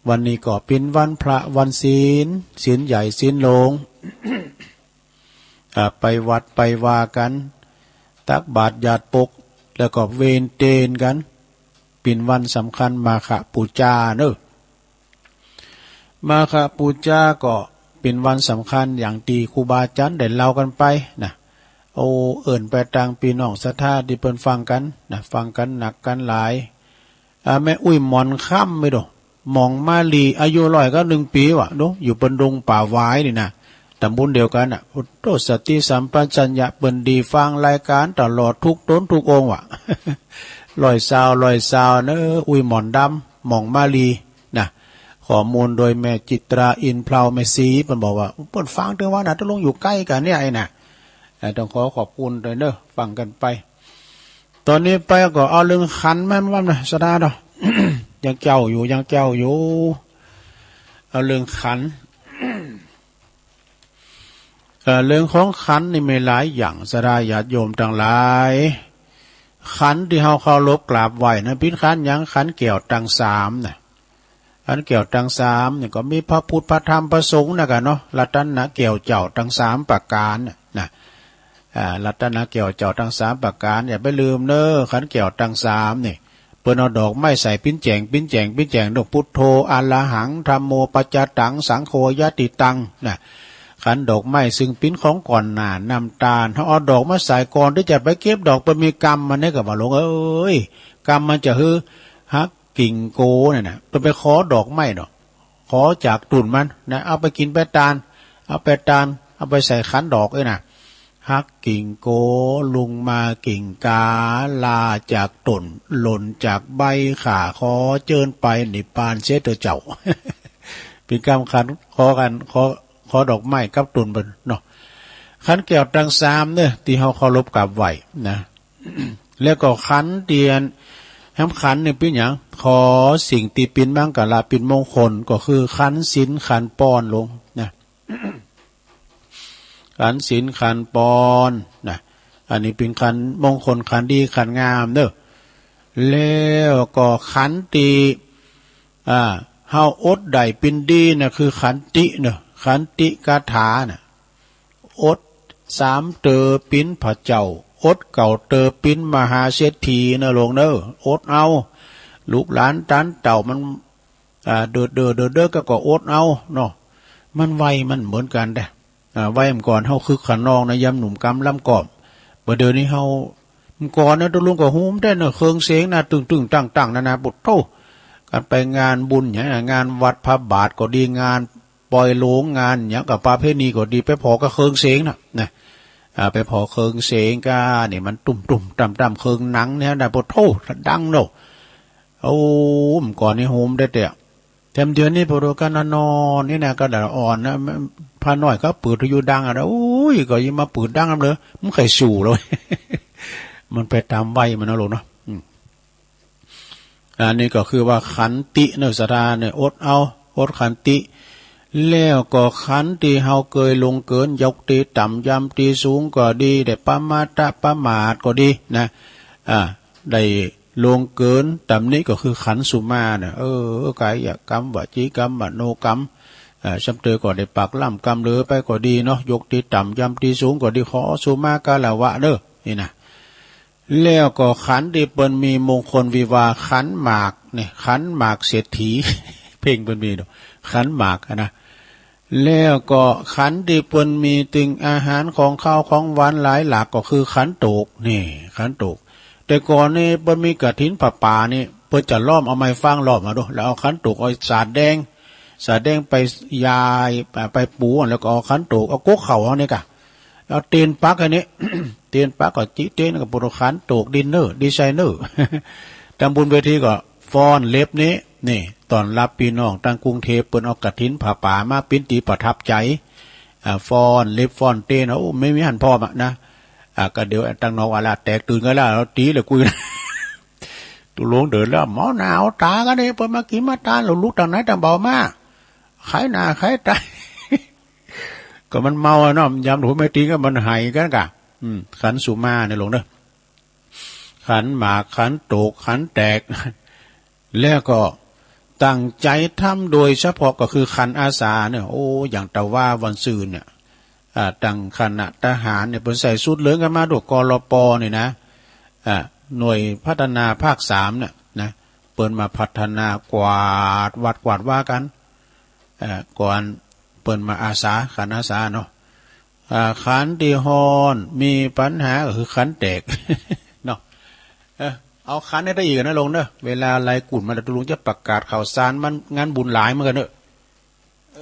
วันนี้ก็เป๋นวันพระวันศีล ศีลใหญ่ศีลหลวง อ่า ไปวัดไปวากั๋น ตักบาตรหยาดปก แล้วก็เวนเตนกั๋น เป๋นวันสำคัญมาฆปูจาเนาะ มาฆปูจาก็เป๋นวันสำคัญอย่างตี้ครูบาอาจ๋ารย์ได้เล่ากั๋นไปนะ โอ้ เอิ้นไปตังปี้น้องศรัทธาตี้เปิ้นฟังกั๋นนะ ฟังกั๋นนักกั๋นหลาย อ่า แม่อุ๊ยหมอนค่ำไม่ดู หม่องมาลี อายุร้อยกับหนึ่งปี๋วะ ดู อยู่บนดงป่าหวายนี่นะ ต๋ำบลเดียวกั๋นน่ะ โอ้โธ่ สติสัมปชัญญะเปิ้นดี ฟังรายก๋านตลอดทุกต๋นทุกองค์วะ ร้อยซาว ร้อยซาวเนาะ อุ๊ยหมอนดำ หม่องมาลี นะ ข้อมูลโดยแม่จิตรา อินเพลา แม่ศรี เปิ้นบอกว่า เปิ้นฟังเถิงวะนะ ตกลงอยู่ใก้กั๋นเนี่ยไอ้น่ะ เอ่อ ต้องขอขอบคุณตวยเนาะ ฟังกั๋นไป ต๋อนนี้ไปก็เอาเรื่องขันมาว่านะ ศรัทธาเนาะ ยังเจ้าอยู่ ยังเจ้าอยู่ เอาเรื่องขัน เอ่อ เรื่องของขันนี่มีหลายอย่าง ศรัทธาญาติโยมตังหลาย ขันตี้เฮาเคารพกราบไหว้นะ เป๋นขันหยัง ขันแก้วตังสามนะ ขันแก้วตังสามนี่ก็มีพระพุทธ พระธรรม พระสงฆ์นะกั๋นเนาะ รัตนะแก้วเจ้าตังสามประก๋านน่ะนะ อ่า รัตนะแก้วเจ้าตังสามประก๋าน อย่าไปลืมเนาะ ขันแก้วตังสามนี่ เปิ้นเอาดอกไม้ใส่ปิ๊นแจ๋ง ปิ๊นแจ๋ง ปิ๊นแจ๋ง ดอกพุทโธ อะระหัง ธัมโม ปัจจตัง สังโฆ ญาติตัง นะ ขันดอกไม้ซึ่งปิ๊นของก่อนหน้า น้ำตาล เฮาเอาดอกมาใส่ก่อนตี้จะไปเก็บดอก เปิ้นมีกรรมมันเนี่ย ก็ว่าหลวงเอ้ย กรรมมันจะหื้อหัก กิ่งโกเนี่ยนะ เปิ้นไปขอดอกไม้เนาะ ขอจากต้นมันนะ เอาไปกิ๋นไปตาน เอาไปตาน เอาไปใส่ขันดอกเอ้ยนะ หักกิ่งโก หลุงมากิ่งกา ลาจากต้น หล่นจากใบ ข้าขอเจิญไปนิพพานเสียเต๊อะเจ้า เป๋นกำขันขอกั๋น ขอ ขอดอกไม้กับต้นเปิ้นเนาะ ขันแก้วตังสามเนาะ ตี้เฮาเคารพกราบไหว้นะ แล้วก็ขันเตียน แหมขันนี่เป๋นหยัง ขอสิ่งตี้เป๋นมังคละเป๋นมงคล ก็คือขันศีลขันปอนหลวงนะ ขันศีลขันปอนนะ อันนี้เป๋นขันมงคล ขันดี ขันงามเนาะ แล้วก็ขันตี้ อ่า เฮาอดได้เป๋นดีนะ คือขันติเนาะ ขันติคาถานะ อดสามเตอเป๋นพระเจ้า อดเก้าเตอเป๋นมหาเศรษฐีนะหลวงเนาะ อดเอา ลูกหลานตานเต้ามัน อ่า เดิดเดิดเดิดเดิดก็ ก็อดเอาเนาะ มันวัยมันเหมือนกั๋นแต๊ อ่า วัยเมื่อก่อนเฮาคึกคะนองนะ ยามหนุ่มกำลำก่อม บ่าเดี่ยวนี้เฮา เมื่อก่อนนะ ตุ๊ลุงก็ฮู้แต๊เนาะ เครื่องเสียงนะ ตึงตึงตั้งตั้งนะนะ ปุดโธ่ ก๋านไปงานบุญหยังนะ งานวัดพระบาทก็ดี งาน ปอยโลง งานหยังก็ประเพณีก็ดี ไปผ่อกับเครื่องเสียงนะ นะ อ่า ไปผ่อเครื่องเสียงก็ นี่มันตุ้มตุ้มตั้มตั้ม เครื่องหนังเนี่ยนะ ปุดโธ่ ดังเนาะ โอ้ เมื่อก่อนนี้ฮู้แต๊แต๊ แถมเดี๋ยวนี้พอดูกันนอนๆ นี่นะ ก็ได้อ่อนนะ พระน้อยก็เปิดวิทยุดังอะนะ โอ้ย ก็ยิ่งมาเปิดดังนำเลย มันใค่สู้เลย มันไปต๋ามวัยมันนะลูกเนาะ อืม อันนี้ก็คือว่าขันติเนาะ ศรัทธาเนี่ย อดเอา อดขันติ แล้วก็ขันตี้เฮาเกยล่วงเกิน ยกตี้ต่ำยำตี้สูงก็ดี ได้ประมาทประมาทก็ดีนะ อ่า ได้ล่วงเกิน ต๋ำนี้ก็คือขันสุมานะ เออ กายกรรม วจีกรรม มโนกรรม เอ่อ ซ้ำเตยก็ได้ปากล่ำกำเหลอไปก็ดีเนาะ ยกตี้ต่ำยำตี้สูงก็ดี ขอสุมาคารวะเน่อ นี่นะ แล้วก็ขันตี้เปิ้นมีมงคลวิวาห์ ขันหมากเนี่ย ขันหมากเศรษฐี เพ่งเปิ้นมีเนาะ ขันหมากอะนะ แล้วก็ขันตี้เปิ้นมีตึงอาหารของคาวของหวานหลายหลาก ก็คือขันโตก นี่ ขันโตก แต่ก่อนนี่เปิ้นมีกฐินผ้าป่านี่ เปิ้นจะล้อมเอาไม้ฟางล้อมมาดู แล้วเอาขันโตก เอาสาดแดง สาดแดงไปยาย ไปปู แล้วก็เอาขันโตก เอาก๊กเข่าเอาเนี่ยกะ เอาตีนปักอันนี้ ตีนปักก็จิตีนก็ปลุกขันโตก ดินเนอร์ ดีไซเนอร์ ตำบลเวทีก็ฟ้อนเล็บนี้ นี่ ต้อนรับปี้น้องตังกรุงเทพฯ เปิ้นเอากฐินผ้าป่ามา ปิ้นตี๋ประทับใจ๋ อ่า ฟ้อนเล็บฟ้อนเต้น โอ้ ไม่มีหันพร้อมอะนะ อ่า ก็เดี๋ยวตังนอกว่าละ แตกตื่นกั๋นแล้ว เอาตี๋เลยกุย ตุ๊ลุงเดินแล้ว เมาหน้าเอาต๋ากั๋นนี่ เปิ้นมากิ๋นมาตาน ลุกตังไหนตังเบามา ใค่หน้าใค่ต๋า ก็มันเมาอะเนาะ ยามถูกไม่ตี๋ก็มันไหกั๋นกะ อืม ขันสุมาเนี่ยหลวงเน่อ ขันหมาก ขันโตก ขันแตก แล้วก็ตั้งใจ๋ทำโดยเฉพาะก็คือขันอาสาเนี่ย โอ้ อย่างตะวาวันซืนเนี่ย อ่า ตังคณะทหารเนี่ย เปิ้นใส่สูทเหลืองกั๋นมาดู กลป เนี่ยนะ อ่า หน่วยพัฒนาภาคสามเนี่ยนะ เปิ้นมาพัฒนากวาดวัดกวาดวากั๋น อ่า ก่อนเปิ้นมาอาสา ขันอาสาเนาะ อ่า ขันตี้ฮ้อน มีปัญหาก็คือขันแตก เนาะ เออ เอาขันเนี่ยได้อีกนะหลวงเน่อ เวลาไหลกุ่นมาแล้ว ตุ๊ลุงจะประกาศข่าวสารมัน งานบุญหลายเหมือนกั๋นเน่อ เอ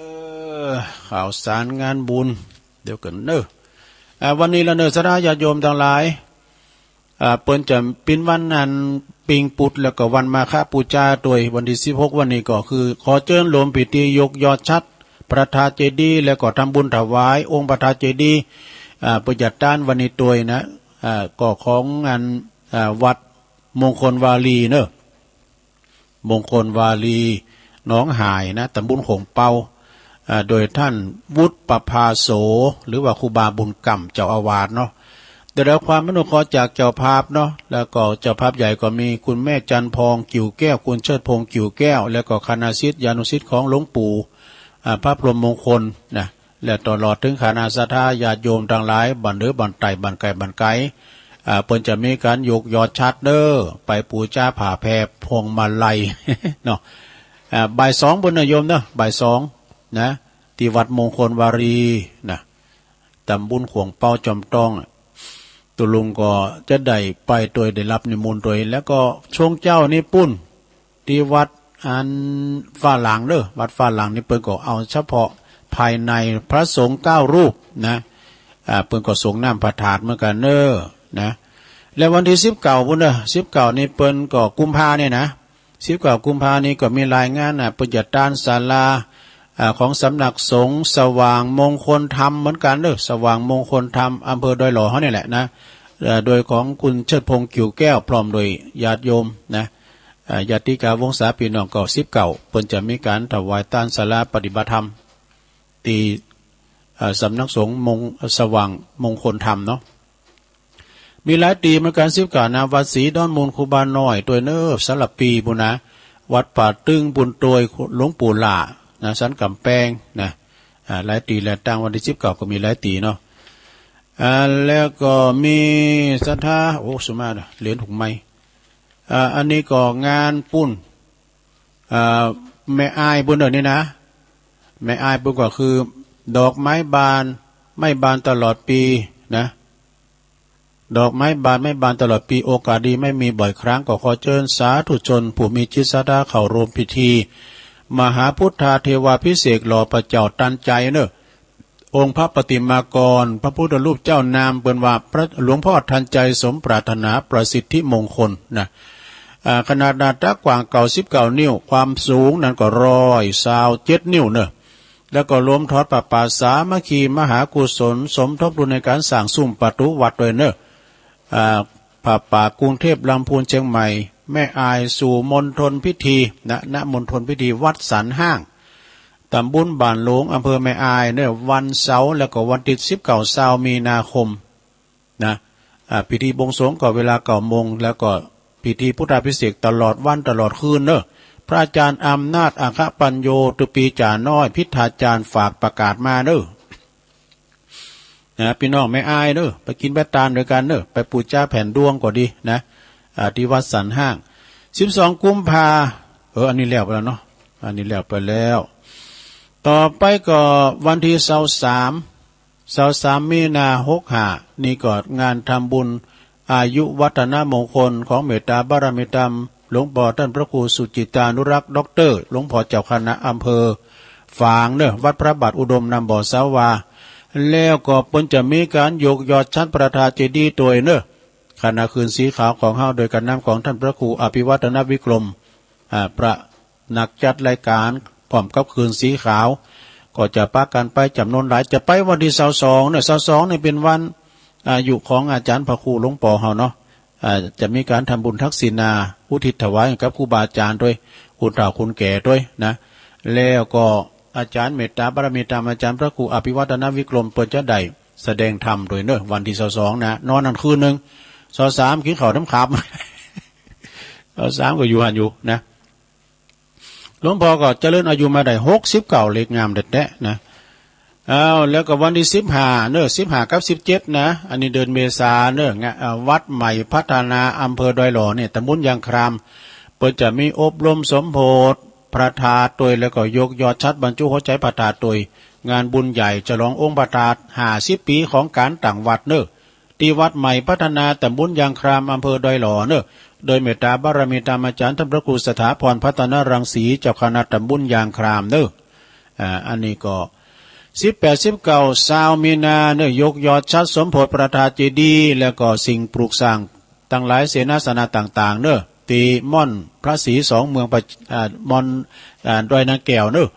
อ ข่าวสารงานบุญ เดี๋ยวกั๋นเน่อ อ่า วันนี้ละเน่อ ศรัทธาญาติโยมตังหลาย อ่า เปิ้นจะปิ้นวันอันปิงปุด แล้วก็วันมาฆปูจาตวย วันตี้สิบหก วันนี้ก็คือ ขอเจิญรวมพิธียกยอดฉัตรพระธาตุเจดีย์ แล้วก็ทำบุญถวายองค์พระธาตุเจดีย์ อ่า เปิ้นจะตานวันนี้ตวยนะ อ่า ก็ของอัน อ่า วัดมงคลวารีเน่อ มงคลวารี หนองหายนะ ตำบลโขงเปา อ่า โดยต้านวุฒิประภาโส หรือว่าครูบาบุญกำ เจ้าอาวาสเนาะ ได้รับความอนุเคราะห์จากเจ้าภาพเนาะ แล้วก็เจ้าภาพใหญ่ก็มีคุณแม่จันทร์พองกิ่วแก้ว คุณเชิดพงษ์กิ่วแก้ว แล้วก็คณาสิษย์ญาณุสิษย์ของหลวงปู่ อ่า พระพรหมมงคลนะ และตลอดเถิงคณะศรัทธาญาติโยมตังหลาย บ้านเหนือบ้านใต้ บ้านใก้บ้านไก๋ อ่า เปิ้นจะมีก๋านยกยอดฉัตรเน่อ ไปปู๋จาผ้าแผ่พวงมาลัย เนาะ อ่า บ่ายสองปู๊นเน่อโยมเน่อ บ่ายสองนะ ตี้วัดมงคลวารีนะ ตำบลโขงเปาจอมตองอะ ตุ๊ลุงก็จะได้ไปตวย ได้รับนิมนต์ตวย แล้วก็ช่วงเจ๊านี้ปู๊น ตี้วัดอันฟ้าหลังเน่อ วัดฟ้าหลังนี่เปิ้นก็เอาเฉพาะภายใน พระสงฆ์เก้ารูปนะ อ่า เปิ้นก็สรงน้ำพระธาตุเหมือนกั๋นเน่อนะ และวันตี้สิบเก้าปู๊นเน่อ สิบเก้านี่เปิ้นก็กุมภาเนี่ยนะ สิบเก้ากุมภานี่ก็มีหลายงานนะ เปิ้นจะตานศาลา อ่า ของสำนักสงฆ์สว่างมงคลธรรมเหมือนกั๋นเน่อ สว่างมงคลธรรม อำเภอดอยหล่อเฮานี่แหละนะ เอ่อ โดยของคุณเชิดพงษ์กิ่วแก้ว พร้อมโดยญาติโยมนะ อ่า ญาติกาวงศาพี่น้องก็สิบเก้า เปิ้นจะมีก๋านถวายตานศาลาปฏิบัติธรรม ตี้ อ่า สำนักสงฆ์มง สว่างมงคลธรรมเนาะ มีหลายตี้เหมือนกั๋น สิบเก้านะ วัดศรีดอนมูลครูบาน้อยตวยเน่อ สารภีปู๊นนะ วัดป่าตึงปู๊นตวย หลวงปู่หล้านะ สันก๋ำแปงนะ อ่า หลายตี้ และตางวันตี้สิบเก้าก็มีหลายตี้เนาะ อ่า แล้วก็มีศรัทธา โอ้ สุมาเน่อ เหรียญหกไม้ อ่า อันนี้ก็งานปู๊น อ่า แม่อายปู๊นเน่อนี่นะ แม่อายปู๊นก็คือ ดอกไม้บาน ไม่บานตลอดปีนะ ดอกไม้บาน ไม่บานตลอดปี โอกาสดีไม่มีบ่อยครั้ง ก็ขอเจิญสาธุชนผู้มีจิตศรัทธาเข้าร่วมพิธี มหาพุทธาเทวาภิเษกหล่อพระเจ้าตันใจ๋เน่อ องค์พระปฏิมากร พระพุทธรูปเจ้านาม เปิ้นว่าพระหลวงพ่อทันใจสมปรารถนาประสิทธิมงคลนะ อ่า ขนาดหน้าตักกว้างเก้าสิบเก้านิ้ว ความสูงนั้นก็ร้อยซาวเจ็ดนิ้วเน่อ แล้วก็รวมถอดผ้าป่าสามัคคีมหากุศล สมทบทุนในก๋านสร้างซุ้มประตู๋วัดตวยเน่อ อ่า ผ้าป่ากรุงเทพฯ ลำพูน เชียงใหม่ แม่อายสู่มณฑลพิธีนะ ณ มณฑลพิธีวัดสันห้าง ตำบลบ้านหลวง อำเภอแม่อายเน่อ วันเสาร์ แล้วก็วันอาทิตย์ สิบเก้า ซาว มีนาคมนะ อ่า พิธีบวงสรวงก็เวลาเก้าโมง แล้วก็พิธีพุทธาภิเษกตลอดวันตลอดคืนเน่อ พระอาจารย์อำนาจ อัคคปัญโญ ตุปีจ๋าน้อย พิธาจารย์ ฝากประกาศมาเน้อ นะ ปี้น้องแม่อายเน้อ ไปกิ๋นไปตานตวยกั๋นเน้อ ไปปู๋จาแผ่นดวงก็ดีนะ อ่า ตี้วัดสันห้าง สิบสองกุมภา เออ อันนี้แล้วไปแล้วเนาะ อันนี้แล้วไปแล้ว ต่อไปก็วันตี้ซาวสาม ซาวสามมีนา หกห้า นี่ก็งานทำบุญอายุวัฒนมงคลของเมตตาบารมีธรรมหลวงป้อต้านพระครูสุจิตตานุรักษ์ ด็อกเตอร์ หลวงป้อเจ้าคณะอำเภอฝางเน้อ วัดพระบาทอุดมนำบ่อสาวา แล้วก็เปิ้นจะมีก๋านยกยอดฉัตรพระธาตุเจดีย์ตวยเน้อ คณะคืนสีขาวของเฮา โดยก๋านนำของต้านพระครูอภิวัฒนวิกรม อ่า ประ นักจัดรายก๋าน พร้อมกับคืนสีขาว ก็จะปะกั๋นไปจ๋ำนวนหลาย จะไปวันตี้ซาวสองเน้อ ซาวสองนี่เป๋นวันอายุของอาจ๋ารย์พระครูหลวงป้อเฮาเนาะ อ่า จะมีก๋านทำบุญทักษิณา อุทิศถวายกับครูบาอาจ๋ารย์ตวย คุณเฒ่าคุณแก่ตวยนะ แล้วก็อาจ๋ารย์เมตตาบารมีธรรม อาจ๋ารย์พระครูอภิวัฒนวิกรม เปิ้นจะได้แสดงธรรมตวยเน้อ วันตี้ซาวสองนะ นอนหั้นคืนนึ่ง ซาวสามกิ๋นข้าวน้ำขาม ซาวสามก็อยู่หั้นอยู่นะ หลวงป้อก็เจริญอายุมาได้หกสิบเก้า เลขงามแต๊ๆ นะ อ้าว แล้วก็วันตี้สิบห้าเน้อ สิบห้ากับสิบเจ็ดนะ อันนี้เดือนเมษาเน้อ งะ อ่า วัดใหม่พัฒนา อำเภอดอยหล่อเนี่ย ตำบลยางคราม เปิ้นจะมีอบรมสมโภชพระธาตุตวย แล้วก็ยกยอดฉัตรบรรจุหัวใจ๋พระธาตุตวย งานบุญใหญ่ฉลององค์พระธาตุห้าสิบปี๋ของก๋านตั้งวัดเน้อ ตี้วัดใหม่พัฒนา ตำบลยางคราม อำเภอดอยหล่อเน้อ โดยเมตตาบารมีธรรมอาจ๋ารย์ต้านพระครูสถาพรพัฒนรังสี เจ้าคณะตำบลยางครามเน้อ อ่า อันนี้ก็ สิบแปด สิบเก้า ซาวมีนาเน้อ ยกยอดฉัตรสมโภชพระธาตุเจดีย์ แล้วก็สิ่งปลูกสร้างตังหลาย เสนาสนะต่างๆ เน้อ ตี้ม่อนพระศรีสองเมือง อ่า ม่อน อ่า ดอยนางแก้วเน้อ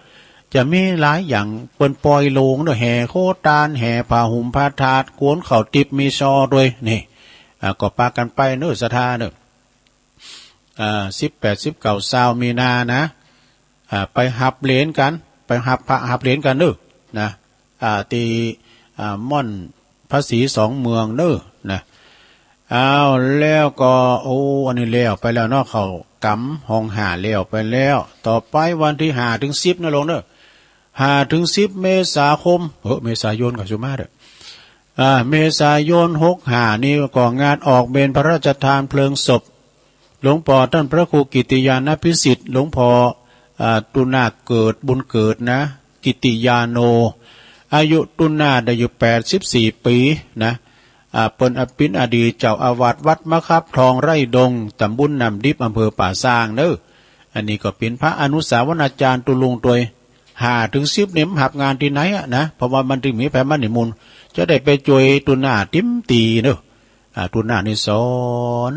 จะมีหลายอย่าง เปิ้นปล่อยโลงเน้อ แห่โคตาน แห่ผ้าห่มพระธาตุ กวนข้าวติ๊บ มีซอตวย นี่ อ่า ก็ปากั๋นไปเน้อ ศรัทธาเน้อ อ่า สิบแปด สิบเก้า ซาวมีนานะ อ่า ไปฮับเหรียญกั๋น ไปฮับพระฮับเหรียญกั๋นเน้อ นะ อ่า ตี้ อ่า ม่อนพระศรีสองเมืองเน้อ นะ อ้าว แล้วก็ โอ้ อันนี้แล้วไปแล้วเนาะ เข้ากรรมห้องห้าแล้วไปแล้ว ต่อไปวันตี้ห้าเถิงสิบนะโลงเน้อ ห้าเถิงสิบเมษาคม เออ เมษายนก็สุมาเด้อ อ่า เมษายนหกห้านี่ก็งานออกเมรุพระราชทานเพลิงศพ หลวงป้อต้านพระครูกิตติยานพิสิทธิ์ หลวงป้อ อ่า ตุนาเกิด บุญเกิดนะ กิตติยาโน อายุตุนาได้อยู่แปดสิบสี่ปี๋นะ อ่า เปิ้นเป๋นอดีตเจ้าอาวาสวัดมะขับทองไร่ดง ตำบลน้ำดิบ อำเภอป่าซางเน้อ อันนี้ก็เป๋นพระอนุสาวนาจารย์ตุลุงตวย ห้าเถิงสิบนี่มันฮับงานตี้ไหนอะนะ เพราะว่ามันเถิงมีแผนมานิมนต์ จะได้ไปจ้วยตุนาเต็มตี้เน้อ อ่า ตุนานี่สอน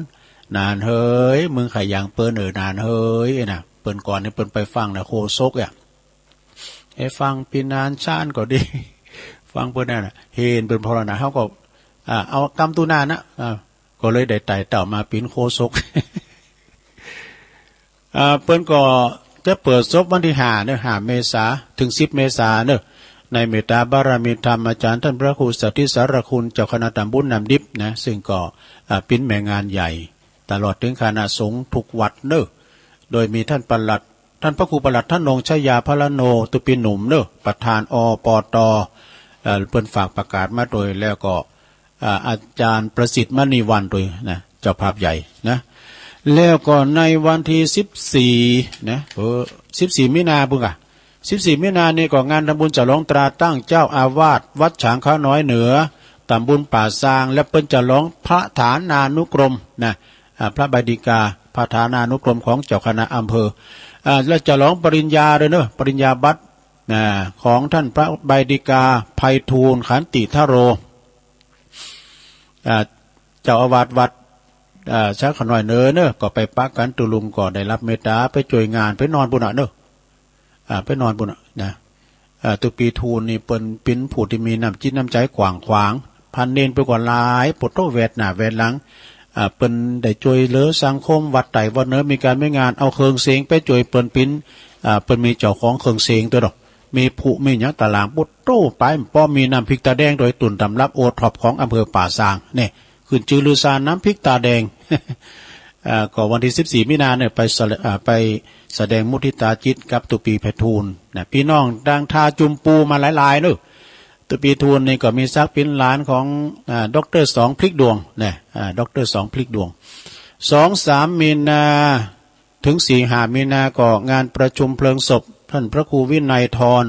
หนานเหย มึงขยันเปิ้นเออ หนานเหยนะ เปิ้นก่อนนี่เปิ้นไปฟังนะ โฆษกอะ ไอ้ฟังปี้หนานชาญก็ดี ฟังเปิ้นนั่นน่ะ เห็นเปิ้นภาวนา เฮาก็ อ่า เอากำตุนานะ อ่า ก็เลยได้ไต่เต้ามาเป๋นโฆษก อ่า เปิ้นก็จะเปิดศพวันตี้ห้าเน้อ ห้าเมษาเถิงสิบเมษาเน้อ ในเมตตาบารมีธรรมอาจ๋ารย์ต้านพระครูสถิตสารคุณ เจ้าคณะตำบลน้ำดิบนะ ซึ่งก็ อ่า เป๋นแม่งานใหญ่ ตลอดเถิงคณะสงฆ์กู้วัดเน้อ โดยมีต้านปลัด ต้านพระครูปลัดธนงค์ ชยาพรโน ตุปีหนุ่มเน้อ ประธาน อปต เอ่อ เปิ้นฝากประกาศมาตวย แล้วก็ อ่า อาจ๋ารย์ประสิทธิ์มณีวรรณตวยนะ เจ้าภาพใหญ่นะ แล้วก็ในวันตี้สิบสี่นะ เออ สิบสี่มีนาปุ้นก่ะ สิบสี่มีนานี่ก็งานทำบุญฉลองตราตั้งเจ้าอาวาสวัดฉางขาวน้อยเหนือ ตำบลป่าซาง และเปิ้นฉลองพระฐานานุกรมนะ อ่า พระใบดิกา พระฐานานุกรมของเจ้าคณะอำเภอ อ่า และฉลองปริญญาตวยเน้อ ปริญญาบัตรนะ ของต้านพระใบดิกา ไพฑูรย์ ขันติทโร อ่า เจ้าอาวาสวัด อ่า ฉางขาวน้อยเหนือเน้อ ก็ไปปะกั๋น ตุลุงก็ได้รับเมตตาไปจ้วยงาน ไปนอนปุ้นน่ะเน้อ อ่า ไปนอนปุ้นน่ะนะ อ่า ตุปีทูลนี่เปิ้นเป๋นผู้ตี้มีน้ำจิตน้ำใจ๋กว้างขวาง พระเณรเปิ้นก็หลาย โผโต้ แวดหน้าแวดหลัง อ่า เปิ้นได้จ้วยเหลือสังคม วัดใต้วัดเหนือ มีก๋านมีงาน เอาเครื่องเสียงไปจ้วยเปิ้นเป๋น อ่า เปิ้นมีเจ้าของเครื่องเสียงตวยดอก มีพลุมีหยังตะหลาง โผโต้ ไป ป้อมีน้ำพริกตาแดงตวย ต้นตำรับโอท็อปของอำเภอป่าซาง นี่ ขึ้นจื้อลือซา น้ำพริกตาแดง อ่า ก็วันตี้สิบสี่มินาเนี่ยไปสะ อ่า ไปแสดงมุทิตาจิตกับตุ๊ปีไพฑูรย์นะ ปี้น้องตางทาจุมปูมาหลายๆ เนาะ ตุ๊ปีไพฑูรย์นี่ก็มีศักดิ์เป๋นหลานของ อ่า ด็อกเตอร์สองพลิกดวงนะ อ่า ด็อกเตอร์สองพลิกดวง สองสามมีนา เถิงสี่ห้ามีนาก็งานประชุมเพลิงศพท่านพระครูวินัยธร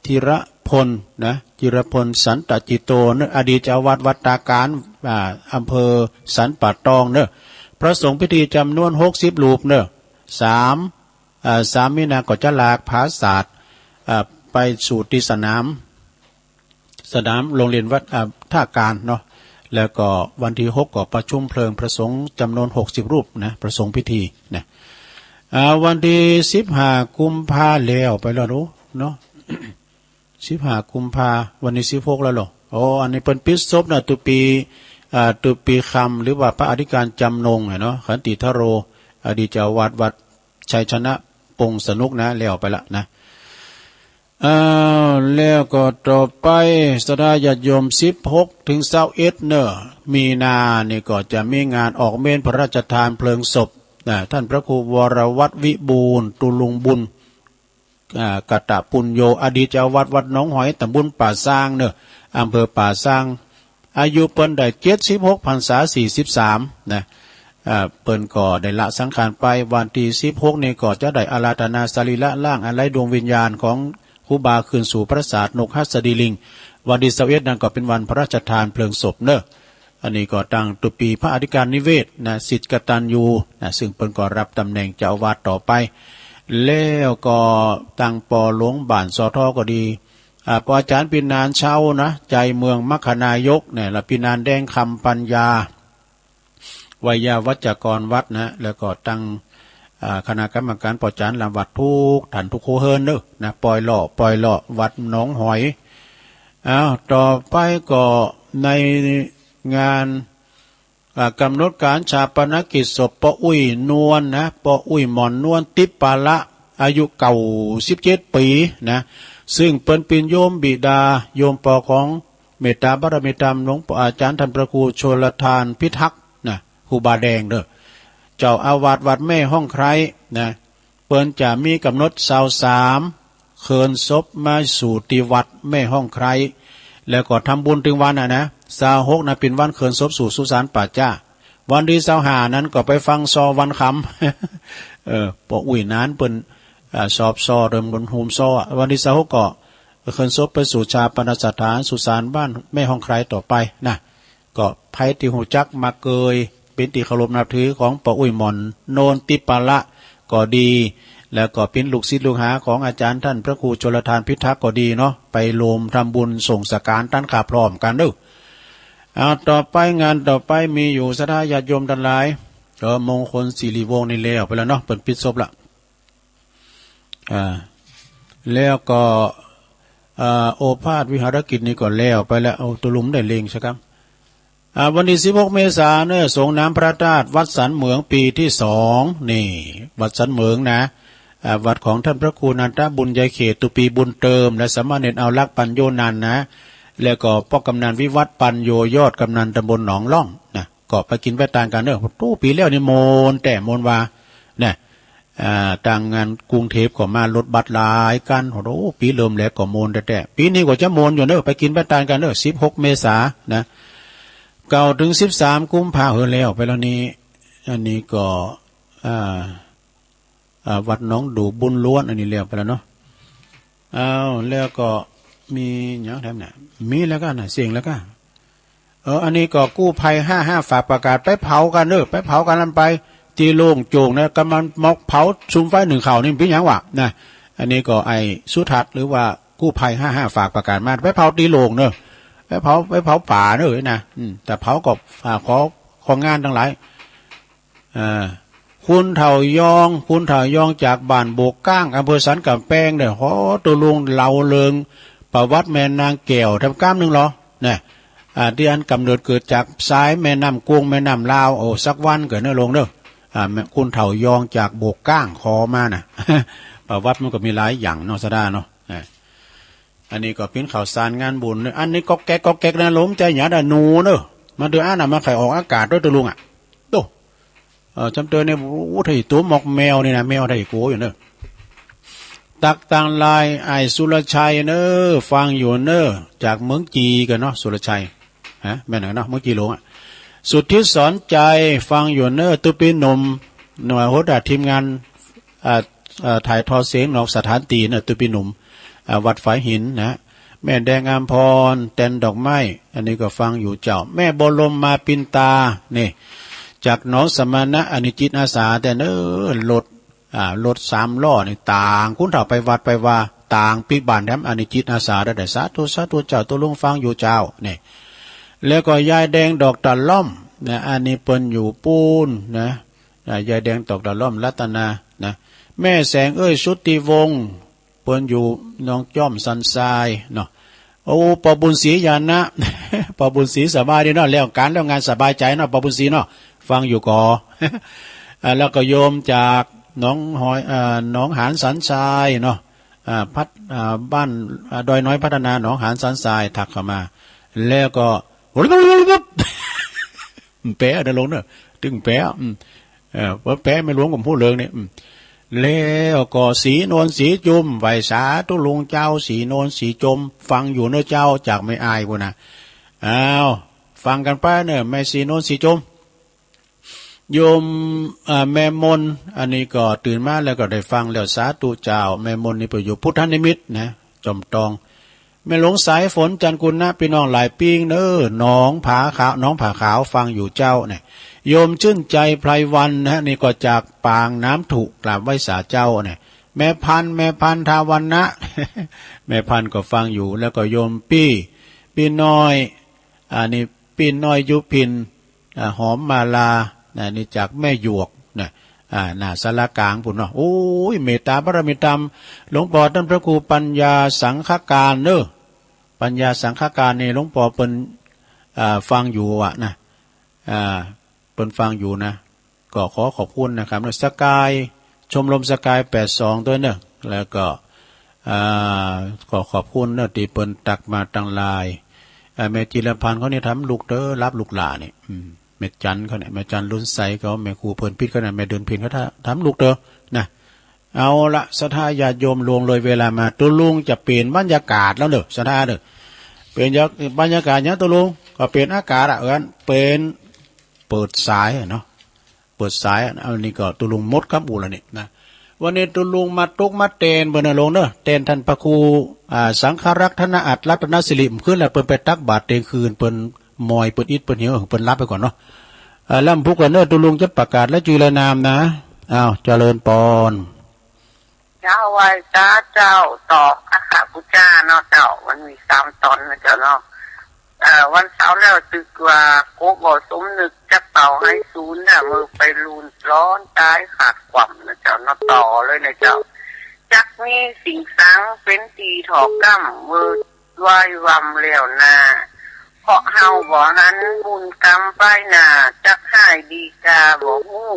ธีรพลนะ ธีรพลสันตจิตโตเนาะ อดีตเจ้าวัดวัดตาการ อ่า อำเภอสันป่าตองเนาะ พระสงฆ์พิธีจ๋ำนวนหกสิบรูปเนาะ สาม อ่า สามมีนาก็จะหลากผาสาท อ่า ไปสู่ตี้สนาม สนามโรงเรียนวัด อ่า ท่าการเนาะ แล้วก็วันตี้หกก็ประชุมเพลิงพระสงฆ์จ๋ำนวนหกสิบรูปนะ พระสงฆ์พิธีนะ อ่า วันตี้สิบห้ากุมภาแล้วไปแล้วเนาะ สิบห้ากุมภา วันนี้สิบหกแล้วเหรอ อ๋อ อันนี้เปิ้นปิดศพนะ ตุ๊ปี อ่า ตุ๊ปีคำ หรือว่าพระอธิการจำนงอะเนาะ ขันติทโร อดีตเจ้าวัดวัดชัยชนะปงสนุกนะ แล้วไปละนะ อ้าว แล้วก็ต่อไป ศรัทธาญาติโยม สิบหกเถิงซาวเอ็ดเนาะ มีนานี่ก็จะมีงานออกเมรุพระราชทานเพลิงศพนะ ท่านพระครูวรวัฒน์วิบูลย์ ตุลุงบุญ อ่า กตปุญโญ อดีตเจ้าวัดวัดหนองหอย ตำบลป่าซางเนาะ อำเภอป่าซาง อายุเปิ้นได้เจ็ดสิบหก พรรษาสี่สิบสามนะ อ่า เปิ้นก็ได้ละสังขารไป วันตี้สิบหกนี่ก็จะได้อาราธนาสรีระร่างอันไร้ดวงวิญญาณของครูบาคืนสู่ปราสาทนกหัสดีลิง วันตี้ซาวเอ็ดนั้นก็เป๋นวันพระราชทานเพลิงศพเนาะ อันนี้ก็ตังตุ๊ปีพระอธิการนิเวศนะ ศิษย์กตัญญูนะ ซึ่งเปิ้นก็ฮับตำแหน่งเจ้าอาวาสต่อไป แล้วก็ตังป้อหลวงบ้านสอทอก็ดี อ่า ป้ออาจ๋ารย์ปีนานเชานะ ใจ๋เมืองมคคนายกเนี่ย แล้วปีนานแดงคำปัญญา ไวยาวัจกรวัดนะ แล้วก็ตัง อ่า คณะกรรมการป้อจ๋ารย์ลำวัดกู้ต้านกู้ครัวเฮือนเนาะนะ ปอยเลาะ ปอยเลาะ วัดหนองหอย อ้าว ต่อไปก็ในงาน อ่า ก๋ำหนดก๋านฌาปนกิจศพป้ออุ๊ยนวลนะ ป้ออุ๊ยหม่อนนวล ติ๊บปาละ อายุเก้าสิบเจ็ดปี๋นะ ซึ่งเปิ้นเป๋นโยมบิดา โยมป้อของเมตตาบารมีธรรมหลวงป้ออาจ๋ารย์ท่านพระครูชลทานพิทักษ์นะ ครูบาแดงเนาะ เจ้าอาวาสวัดแม่ฮ่องไคร้นะ เปิ้นจะมีก๋ำหนดซาวสาม เคินศพมาสู่ตี้วัดแม่ฮ่องไคร้ แล้วก็ทำบุญตึงวันอะนะ ซาวหกนะ เป๋นวันเคินศพสู่สุสานป่าจ๊า วันตี้ซาวห้านั้นก็ไปฟังซอวันคำ เออ ป้ออุ๊ยนานเปิ้น อ่า สอบซอเดิมบนฮูมซออะ วันตี้ซาวหกก็เคินศพไปสู่ฌาปนสถานสุสานบ้านแม่ฮ่องไคร้ต่อไปนะ ก็ใผตี้ฮู้จักมักเกย เป๋นตี้เคารพนับถือของป้ออุ๊ยหม่อนนวล ติ๊บปาละก็ดี แล้วก็เป๋นลูกศิษย์ลูกหาของอาจ๋ารย์ท่านพระครูชลทานพิทักษ์ก็ดีเนาะ ไปรวมทำบุญส่งสังฆารต้านข้าพร้อมกั๋นเนาะ เอา ต่อไป งานต่อไปมีอยู่ ศรัทธาญาติโยมตังหลาย เออ มงคลสิริวงศ์นี่แล้วไปแล้วเนาะ เปิ้นปิดศพละ อ่า แล้วก็ อ่า โอภาสวิหารกิจนี่ก็แล้วไปแล้ว เอา ตกลงได้เล็งสักกำ อ่า วันตี้สิบหกเมษาเนาะ สรงน้ำพระธาตุวัดสันเหมืองปี๋ตี้สอง นี่ วัดสันเหมืองนะ อ่า วัดของท่านพระครูนันทบุญญาเขต ตุ๊ปีบุญเติม และสามเณรเอาลักษณ์ปัญโญนันท์นะ แล้วก็ป้อกำนันวิวัฒน์ปัญโญ ยอดกำนันตำบลหนองล่องนะ ก็ไปกิ๋นไปตานกั๋นเนาะ โอ้ ปี๋แล้วนี่มวลแต๊มวลวานะ อ่า ตางงานกรุงเทพฯก็มารถบัสหลายกั๋น โอ้ ปี๋เริ่มแลก็มวลแต๊ๆ ปี๋นี้ก็จะมวลอยู่เนาะ ไปกิ๋นไปตานกั๋นเนาะ สิบหกเมษานะ เก้าเถิงสิบสามกุมภา เออ แล้วไปแล้วนี่ อันนี้ก็ อ่า อ่า วัดหนองดู่บุญล้วน อันนี้แล้วไปแล้วเนาะ อ้าว แล้วก็มีหยังแถมเนี่ย มีแล้วกั๋นนะ เสียงแล้วกั๋น เออ อันนี้ก็กู้ภัยห้าห้าฝากประกาศ ไปเผากั๋นเนาะ ไปเผากั๋นนั้นไป ตี้โล่งโจ่งนะ กำลังมอกเผาสุมไฟนึ่งข้าวนี่เป๋นหยังวะนะ อันนี้ก็ไอ้สุทัศน์หรือว่ากู้ภัยห้าห้าฝากประกาศมา ไปเผาตี้โล่งเนาะ ไปเผา ไปเผาป่าเนาะนะ อืม แต่เผาก็ อ่า ขอ ของานตังหลาย อ่า คุณเฒ่ายอง คุณเฒ่ายองจากบ้านโบกก้าง อำเภอสันก๋ำแปงเนี่ย โห ตกลงเล่าเลิงประวัติแม่นางแก้วแถมกำนึ่งเหรอ เนี่ย อ่า ตี้อันก๋ำเนิดเกิดจากสายแม่น้ำกวง แม่น้ำลาว โอ้ สักวันเกิดเนาะลุงเนาะ อ่า แม่ คุณเฒ่ายองจากโบกก้างขอมานะ ประวัติมันก็มีหลายอย่างเนาะ ศรัทธาเนาะ อ่า อันนี้ก็เป๋นข่าวสารงานบุญเนาะ อันนี้ก๊อกแก๊กก๊อกแก๊กนะ หลวงใจหยาดอะหนูเนาะ มาดูอ่านอะ มาใค่ออกอากาศตวยตกลงอะ โต้ เอ่อ จำเตินนี่ โอ้ ไถ่ตั๋วหมอกแมวนี่นะ แมวไถ่กั๋วอยู่เน่อ ตักตางลาย อ้ายสุรชัยเน่อ ฟังอยู่เน่อ จากเมืองจีนกั๋นเนาะ สุรชัย ฮะ แม่นเนาะ เมืองจีนหลวงอะ สุทธิสอนใจ ฟังอยู่เน่อ ตุ๊ปีหนุ่ม หน่วยโหราทีมงาน อ่า เอ่อ ถ่ายทอดเสียงนอกสถานที่เน่อ ตุ๊ปีหนุ่ม อ่า วัดฝายหินนะ แม่แดงอำพร แตนดอกไม้ อันนี้ก็ฟังอยู่เจ้า แม่บัวลมมาปินตา นี่ จากหนองสมณะ อันนี้จิตอาสาแต๊เน่อ รถ อ่า รถสามล้อนี่ ตางคนเฒ่าไปวัดไปวา ตางปิ๊กบ้านแถม อันนี้จิตอาสาแต๊ สาธุ สาธุเจ้า ตุ๊ลุงฟังอยู่เจ้า นี่ แล้วก็ยายแดงดอกตะล่อมนะ อันนี้เปิ้นอยู่ปู๊นนะ อ่า ยายแดงดอกตะล่อม รัตนานะ แม่แสงเอ้ย ชุติวงศ์ เปิ้นอยู่หนองจ้อมสันทรายเนาะ โอ้ ปอบุญศรีญาณะ ปอบุญศรีสบายดีเนาะ แล้วก๋านแล้วงานสบายใจ๋เนาะ ปอบุญศรีเนาะ ฟังอยู่ก่อ อ่า แล้วก็โยมจากหนองหอย อ่า หนองหานสันทรายเนาะ อ่า พัด อ่า บ้าน อ่า ดอยน้อยพัฒนา หนองหานสันทราย ทักเข้ามา แล้วก็ แปลเน่อลุงเน่อ ตึงแปล อืม เออ เปิ้นแปลแม่หลวงก็บ่ฮู้เรื่องนี่ อืม แล้วก็ศรีนวลศรีจุม ไหว้สาตุ๊ลุงเจ้า ศรีนวลศรีจุม ฟังอยู่เน่อเจ้า จากแม่อายปู๊นนะ อ้าว ฟังกั๋นไปเน่อ แม่ศรีนวลศรีจุม โยม เอ่อ แม่มน อันนี้ก็ตื่นมาแล้วก็ได้ฟังแล้ว สาธุเจ้า แม่มนนี่ไปอยู่พุทธนิมิตนะ จอมตอง แม่หลวงสายฝน จันทร์กุณะ ปี้น้องหลายปิ้งเน่อ หนองผาขาว หนองผาขาว ฟังอยู่เจ้าเนี่ย โยมชื่นใจ ไพรวรรณนะ นี่ก็จากปางน้ำถูก กราบไหว้สาเจ้าเนี่ย แม่พันธุ์ แม่พันธุ์ ทาวันนะ แม่พันธุ์ก็ฟังอยู่ แล้วก็โยมปี้ ปี้น้อย อันนี้ปี้น้อยยุพิน อ่า หอมมาลา นะ นี่จากแม่หยวกนะ อ่า หน้าศาลากลางปู๊นเนาะ โอ้ย เมตตาบารมีธรรม หลวงป้อต้านพระครูปัญญาสังฆการเน่อ ปัญญาสังฆการนี่หลวงป้อเปิ้น อ่า ฟังอยู่อะนะ อ่า เปิ้นฟังอยู่นะ ก็ขอขอบคุณนะครับ สกาย ชมรมสกายแปดสอง ด้วยเน่อ แล้วก็ อ่า ก็ขอบคุณเน่อ ตี้เปิ้นตักมาตางไลน์ อ่า แม่จิรพันธ์เขานี่ทำลูกเต๊อะ ฮับลูกหล้านี่ อืม แม่จันเขาเนี่ย แม่จันลุนไสเขา แม่ครูเพลินพิษเขาเนี่ย แม่เดือนเพ็ญเขาทำ ทำลูกเต๊อะนะ เอาละ ศรัทธาญาติโยม ล่วงเลยเวลามา ตุ๊ลุงจะเปลี่ยนบรรยากาศแล้วเน่อ ศรัทธาเน่อ เปลี่ยนบรรยากาศหยังตุ๊ลุง ก็เปลี่ยนอากาศอะ เอิ้น เปลี่ยน เปิดสายอะเนาะ เปิดสายอะ อันนี้ก็ตุ๊ลุงหมดกำอู้แล้วนี่นะ วันนี้ตุ๊ลุงมาตุ๊กมาแตนเปิ้นน่ะลุงเน่อ แตนต้านพระครู อ่า สังฆรักษ์ธนอัตถ์ รัตนสิริ บ่าคืนแล้ว เปิ้นไปตักบาตรเตียงคืน เปิ้นมอย เปิ้นอิด เปิ้นหิว เปิ้นหลับไปก่อนเนาะ อ่า ลำพูก่อนเน่อ ตุ๊ลุงจะประกาศรายจื้อรายนามนะ อ้าว เจริญปอน เจ้า ไหว้สาเจ้า ตอบอาสาปู๋จาเนาะเจ้า มันมีสามต๋อนนะเจ้าเนาะ เอ่อ วันเสาร์แล้วตึกว่า โกบ่สมนึก จักเป่าไฮสูนน่ะ เมื่อไปลูนร้อนต๋ายขาดความนะเจ้าเนาะ ต่อเลยนะเจ้า จักมีสิ่งสังเป๋นตี้ถ่อก้ำ เมื่อวายวำแล้วนา เพราะเฮาบ่หันบุญกรรมปายหน้า จักฮ้ายดีกาบ่ฮู้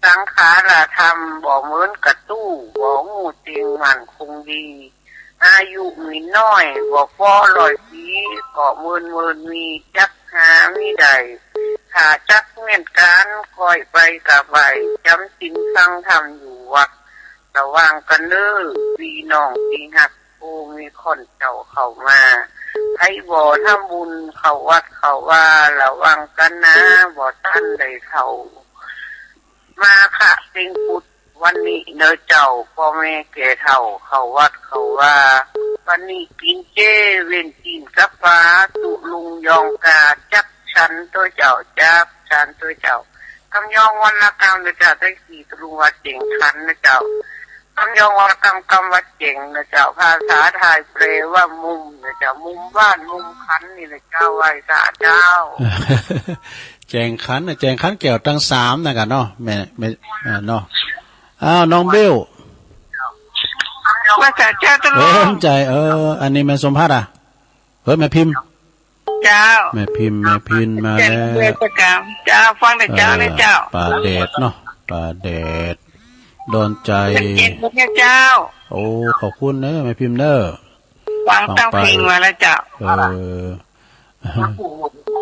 สังขาราธรรมบ่เหมือนกะตู้ บ่ฮู้เตียงมั่นคงดี อายุมีน้อยบ่ปอร้อยปี๋ ก็เมินเมินมี จักหามิได้ ถ้าจักเมียนก๋าน ค่อยไปกราบไหว้ จ๋ำศีลฟังธรรมอยู่วัด ระวังกั๋นเน่อ ปี้น้องตี้ฮัก ผู้มีข้อนเจ้าเข้ามา ใผบ่ทำบุญเข้าวัดเข้าวา ระวังกั๋นนา บ่ตันได้เฒ่า มาคะเพ็งปุดวันนี้เน่อเจ้า ป้อแม่แก่เฒ่าเข้าวัดเข้าวา วันนี้กิ๋นเจเว้นจีนกับป๋า ตุ๊ลุงยองกาจักฉันตั๊วเจ้า จักฉันตั๊วเจ้า กำยองวันละกำเน่อเจ้า จั่งซี้ตุ๊ลุงว่าเจ๋งขันเน่อเจ้า กำยองวันละกำ กำว่าเจ๋งเน่อเจ้า ภาษาไทยแปลว่ามุมเน่อเจ้า มุมบ้านมุมขันนี่แหละเจ้า ไหว้สาเจ้า แจ๋งขันน่ะ แจ๋งขันแก้วตังสามนะกะเนาะ แม่ แม่ อ่า เนาะ อ้าว น้องเบล ไหว้สาเจ้าตุ๊ลุง เออ ใจ๋ เออ อันนี้แม่สมภัทรอะ เฮ้ย แม่พิม เจ้า แม่พิม แม่พิมมาแล้ว เจ้า ฟังเน่อเจ้า เออ เน่อเจ้า ป๋าแดดเนาะ ป๋าแดด ดอนใจ๋ เจ๋งเน่อเจ้า โอ้ ขอบคุณเน่อ แม่พิมเน่อ ฟังตั้งเพ็งมาแล้วเจ้า เออ ฟัง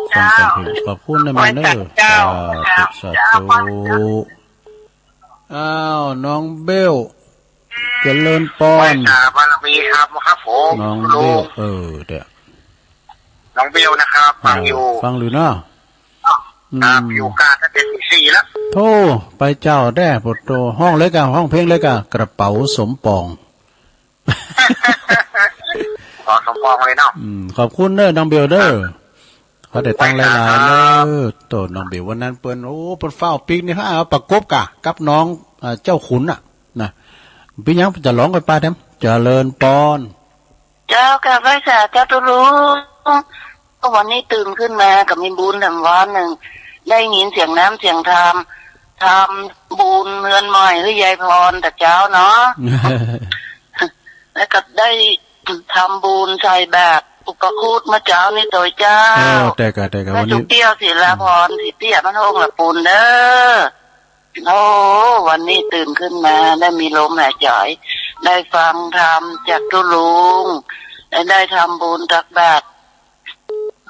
แต่เพลง ขอบคุณนะแม่เนอะ เจ้า สาธุ สาธุ อ้าว น้องเบล เจริญปอน ไหว้สาบารมีธรรมครับผม น้องเบล ลุง เออ เดี๋ยว น้องเบลนะครับ ฟังอยู่ อ่า ฟังอยู่เนาะ ครับ อืม อยู่กาดตั้งแต่ตีสี่แล้ว โธ่ ไปเจ้าแด้ โผโธ่ ฮ้องเลยก่ะ ฮ้องเพลงเลยก่ะ กระเป๋าสมปอง ขอสมปองเลยเนาะ อืม ขอบคุณเด้อ น้องเบลเด้อ ครับ ขอได้ตังค์หลายๆ ไหว้สาครับ เด้อ โธ่ น้องเบลวันนั้นเปิ้น โอ้ เปิ้นฟ้าวปิ๊กนี่ ฮะ เอาประกบก่ะ กับน้อง อ่า เจ้าขุนน่ะ นะ เป๋นหยังจะฮ้องไปป้าแถม เจริญปอน เจ้า กราบไหว้สาเจ้าตุ๊ลุง วันนี้ตื่นขึ้นมาก็มีบุญแถมวันนึ่ง ได้ยินเสียงน้ำเสียงธรรม ทำบุญเฮือนใหม่หื้อยายพรแต่เจ้าเนาะ แล้วก็ได้ทำบุญใส่บาตรอุปคุตเมื่อเจ๊านี่โตยเจ้า เออ แต่กะ แต่กะ ได้ วันนี้ จุกเตี้ยวศิลาพร สิเตี้ยมันโฮงละปูนเด้อ โอ้ วันนี้ตื่นขึ้นมาได้มีลมหายใจ ได้ฟังธรรมจากตุ๊ลุง และได้ทำบุญตักบาตร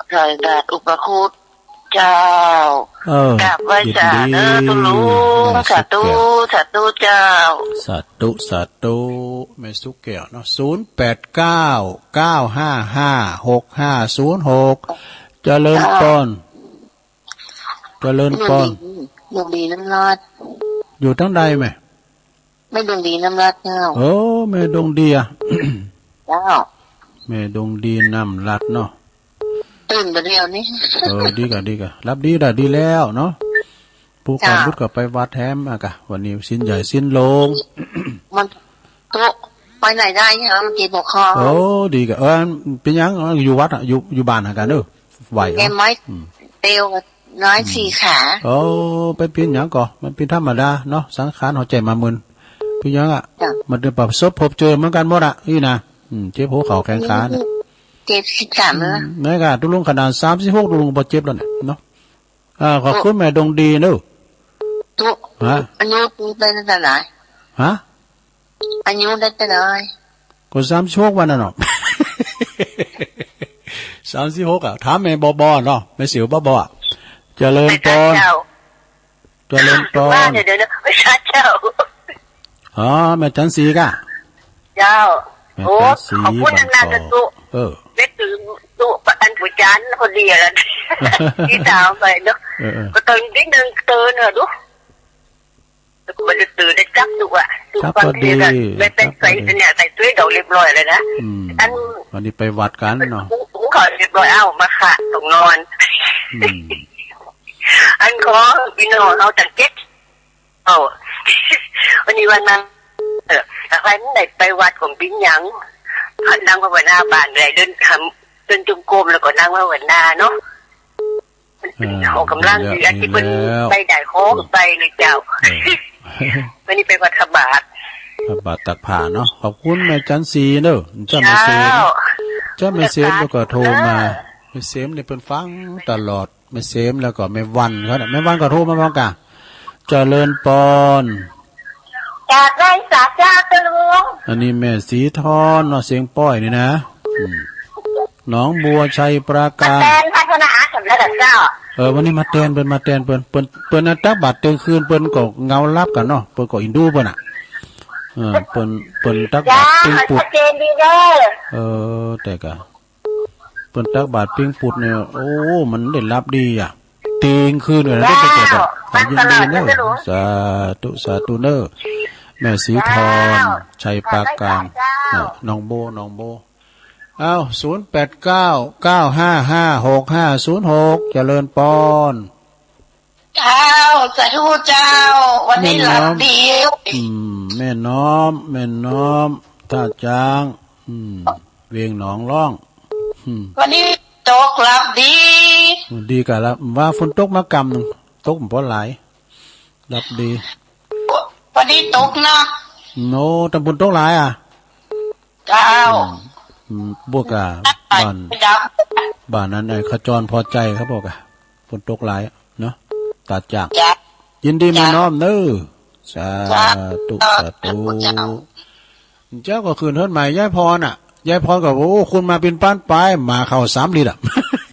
ใส่บาตรอุปคุตเจ้า เออ กราบไหว้สาเด้อ ยินดี ตุ๊ลุง แม่สุขแก้ว สาธุ สาธุเจ้า สาธุ สาธุ แม่สุขแก้วเนาะ ศูนย์แปดเก้า เก้าห้าห้า หกห้าศูนย์หก เจริญปอน เจ้า เจริญปอน ดวงดี ดวงดีน้ำลาด อยู่ตางใดแม่ แม่ดวงดีน้ำลาดเจ้า โอ้ แม่ดวงดีอะ เจ้า แม่ดวงดีน้ำลาดเนาะ ตื่นบ่าเดี่ยวนี้ เออ ดีก่ะ ดีก่ะ หลับดีก่ะ ดีแล้วเนาะ ปู่ เจ้า กำหนดก็ไปวัดแถมอะก่ะ วันนี้ศีลใหญ่ศีลหลวง มัน ตุ๊ ไปไหนได้เนี่ย เมื่อกี้บอกคอ โอ้ ดีก่ะ เออ เป๋นหยัง อยู่วัดอะ อยู่ อยู่บ้านหากั๋นเด้อ ไหวเนาะ แกไม้ อืม เตียว น้อยสี่ขา โอ้ ไปเป๋นหยังก่อ มันเป๋นธรรมดาเนาะ สังขารหัวใจ๋มามึน เป๋นหยังอะ จ้ะ มันจะประสบพบเจอเหมือนกั๋นหมดอะ อี้นะ อืม เจ็บหัวเข่าแข้งขาเนี่ย เจ็ดสิบสามแล้ว อืม แม่ก่ะ ตุ๊ลุงขนาดสามสิบหกตุ๊ลุงบ่เจ็บแล้วเนี่ยเนาะ อ่า ขอบคุณแม่ดวงดีเนอะ ตุ๊ ฮะ อายุตุ๊ได้เต้าใด ฮะ อายุได้เต้าใด ก็สามสิบหกวันน่ะเนาะ สามสิบหกอะ ถามแม่บอบอเนาะ แม่สิวบอบออะ เจริญปอน เจ้า เจริญปอน ว่าเดี๋ยว เดี๋ยว เดี๋ยว ไม่ใช่เจ้า อ๋อ แม่จันทร์ศรีก่ะ เจ้า แม่จันทร์ศรี โอ้ ขอบคุณ บางกอก นะตุ๊ เออ แม่ตื่นตุ๊ อันผู้จานพอดีอะ ที่ถามไปเนาะ เออ เออ ก็ตื่นนิดนึง ตื่นเถอะดู แล้วก็บ่ได้ตื่น ได้จับตุ๊อะ ตุ๊ จับพอดี ฟังเทศน์อะ แม่แป้งใส่ จับพอดี เนี่ย ใส่ตุ๊ดอกเรียบร้อยเลยนะ อืม อัน วันนี้ไปวัดกั๋นเนาะ หุง หุงข้าวเรียบร้อย เอ้า มาค่ะ ต้องนอน อืม อันของพี่น้องเฮาตั้งเจ็ด เอ้า วันนี้วันมา เออ ถ้าใผมันได้ไปวัดก็บ่เป๋นหยัง นั่งภาวนาบ้านได้ เดินทำ เดินจงกรมแล้วก็นั่งภาวนาเนาะ อ่า ออกกำลังดี ดีแล้ว อันตี้เปิ้น ดีแล้ว ไปได้ของไปเลยเจ้า เออ วันนี้ไปวัดพระบาท พระบาทตักผ้าเนาะ ขอบคุณแม่จันทร์ศรีเนอะ เจ้าแม่เสม เจ้า เจ้าแม่เสมแล้วก็โทรมา เออ แม่เสมนี่เปิ้นฟังตลอด แม่เสมแล้วก็แม่วันเขาเนี่ย แม่วันก็โทรมาพร้อมกั๋น เจริญปอน กราบไหว้สาเจ้าตุ๊ลุง อันนี้แม่สีทองเนาะ เสียงป้อยนี่นะ อืม หนองบัวชัยปราการ มาแตนพัฒนาสำเร็จแล้วเจ้า เออ วันนี้มาแตนเปิ้น มาแตนเปิ้น เปิ้น เปิ้นน่ะตักบาตรเตียงคืน เปิ้นก็เหงาหลับกั๋นเนาะ เปิ้นก็อินดูเปิ้นน่ะ เออ เปิ้น เปิ้นตักบาตรเตียงปุด ชัดเจนดีเด้อ เออ แต่กะ เปิ้นตักบาตรเตียงปุดเนี่ย โอ้ มันได้หลับดีอะ เตียงคืนเนี่ยนะ เจ้า ได้ไปเกิดอะ ขอยินดีเนอะ สาธุ สาธุเนอะ แม่สีทอง เจ้า ชัยปราการ เจ้า อ่ะ หนองโบ หนองโบ อ้าว ศูนย์แปดเก้า เก้าห้าห้า หกห้าศูนย์หก เจริญปอน เจ้า สาธุเจ้า วันนี้หลับดี แม่น้อม อืม แม่น้อม แม่น้อม ท่าจ๊าง อืม เวียงหนองล่อง อืม วันนี้ตกหลับดี ดีกะละ ว่าฝนตกมากำนึ่ง ตกบ่หลาย หลับดี วันนี้ตกนะ โน่ ตางปุ้นตกหลายอะ เจ้า อืม อืม บวกกะ บ้าน บ้านนั้นไอ้ขจรพอใจเขาบอกอะ ฝนตกหลายเนาะ ตาจาก จ้ะ ยินดีแม่น้อมเนอะ สาธุ สาธุ เจ้า เจ้าก็คืนเฮือนใหม่ยายพรอะ ยายพรก็ โอ้ คนมาเป๋นป๊านปาย หมาเข้าสามลิตรอะ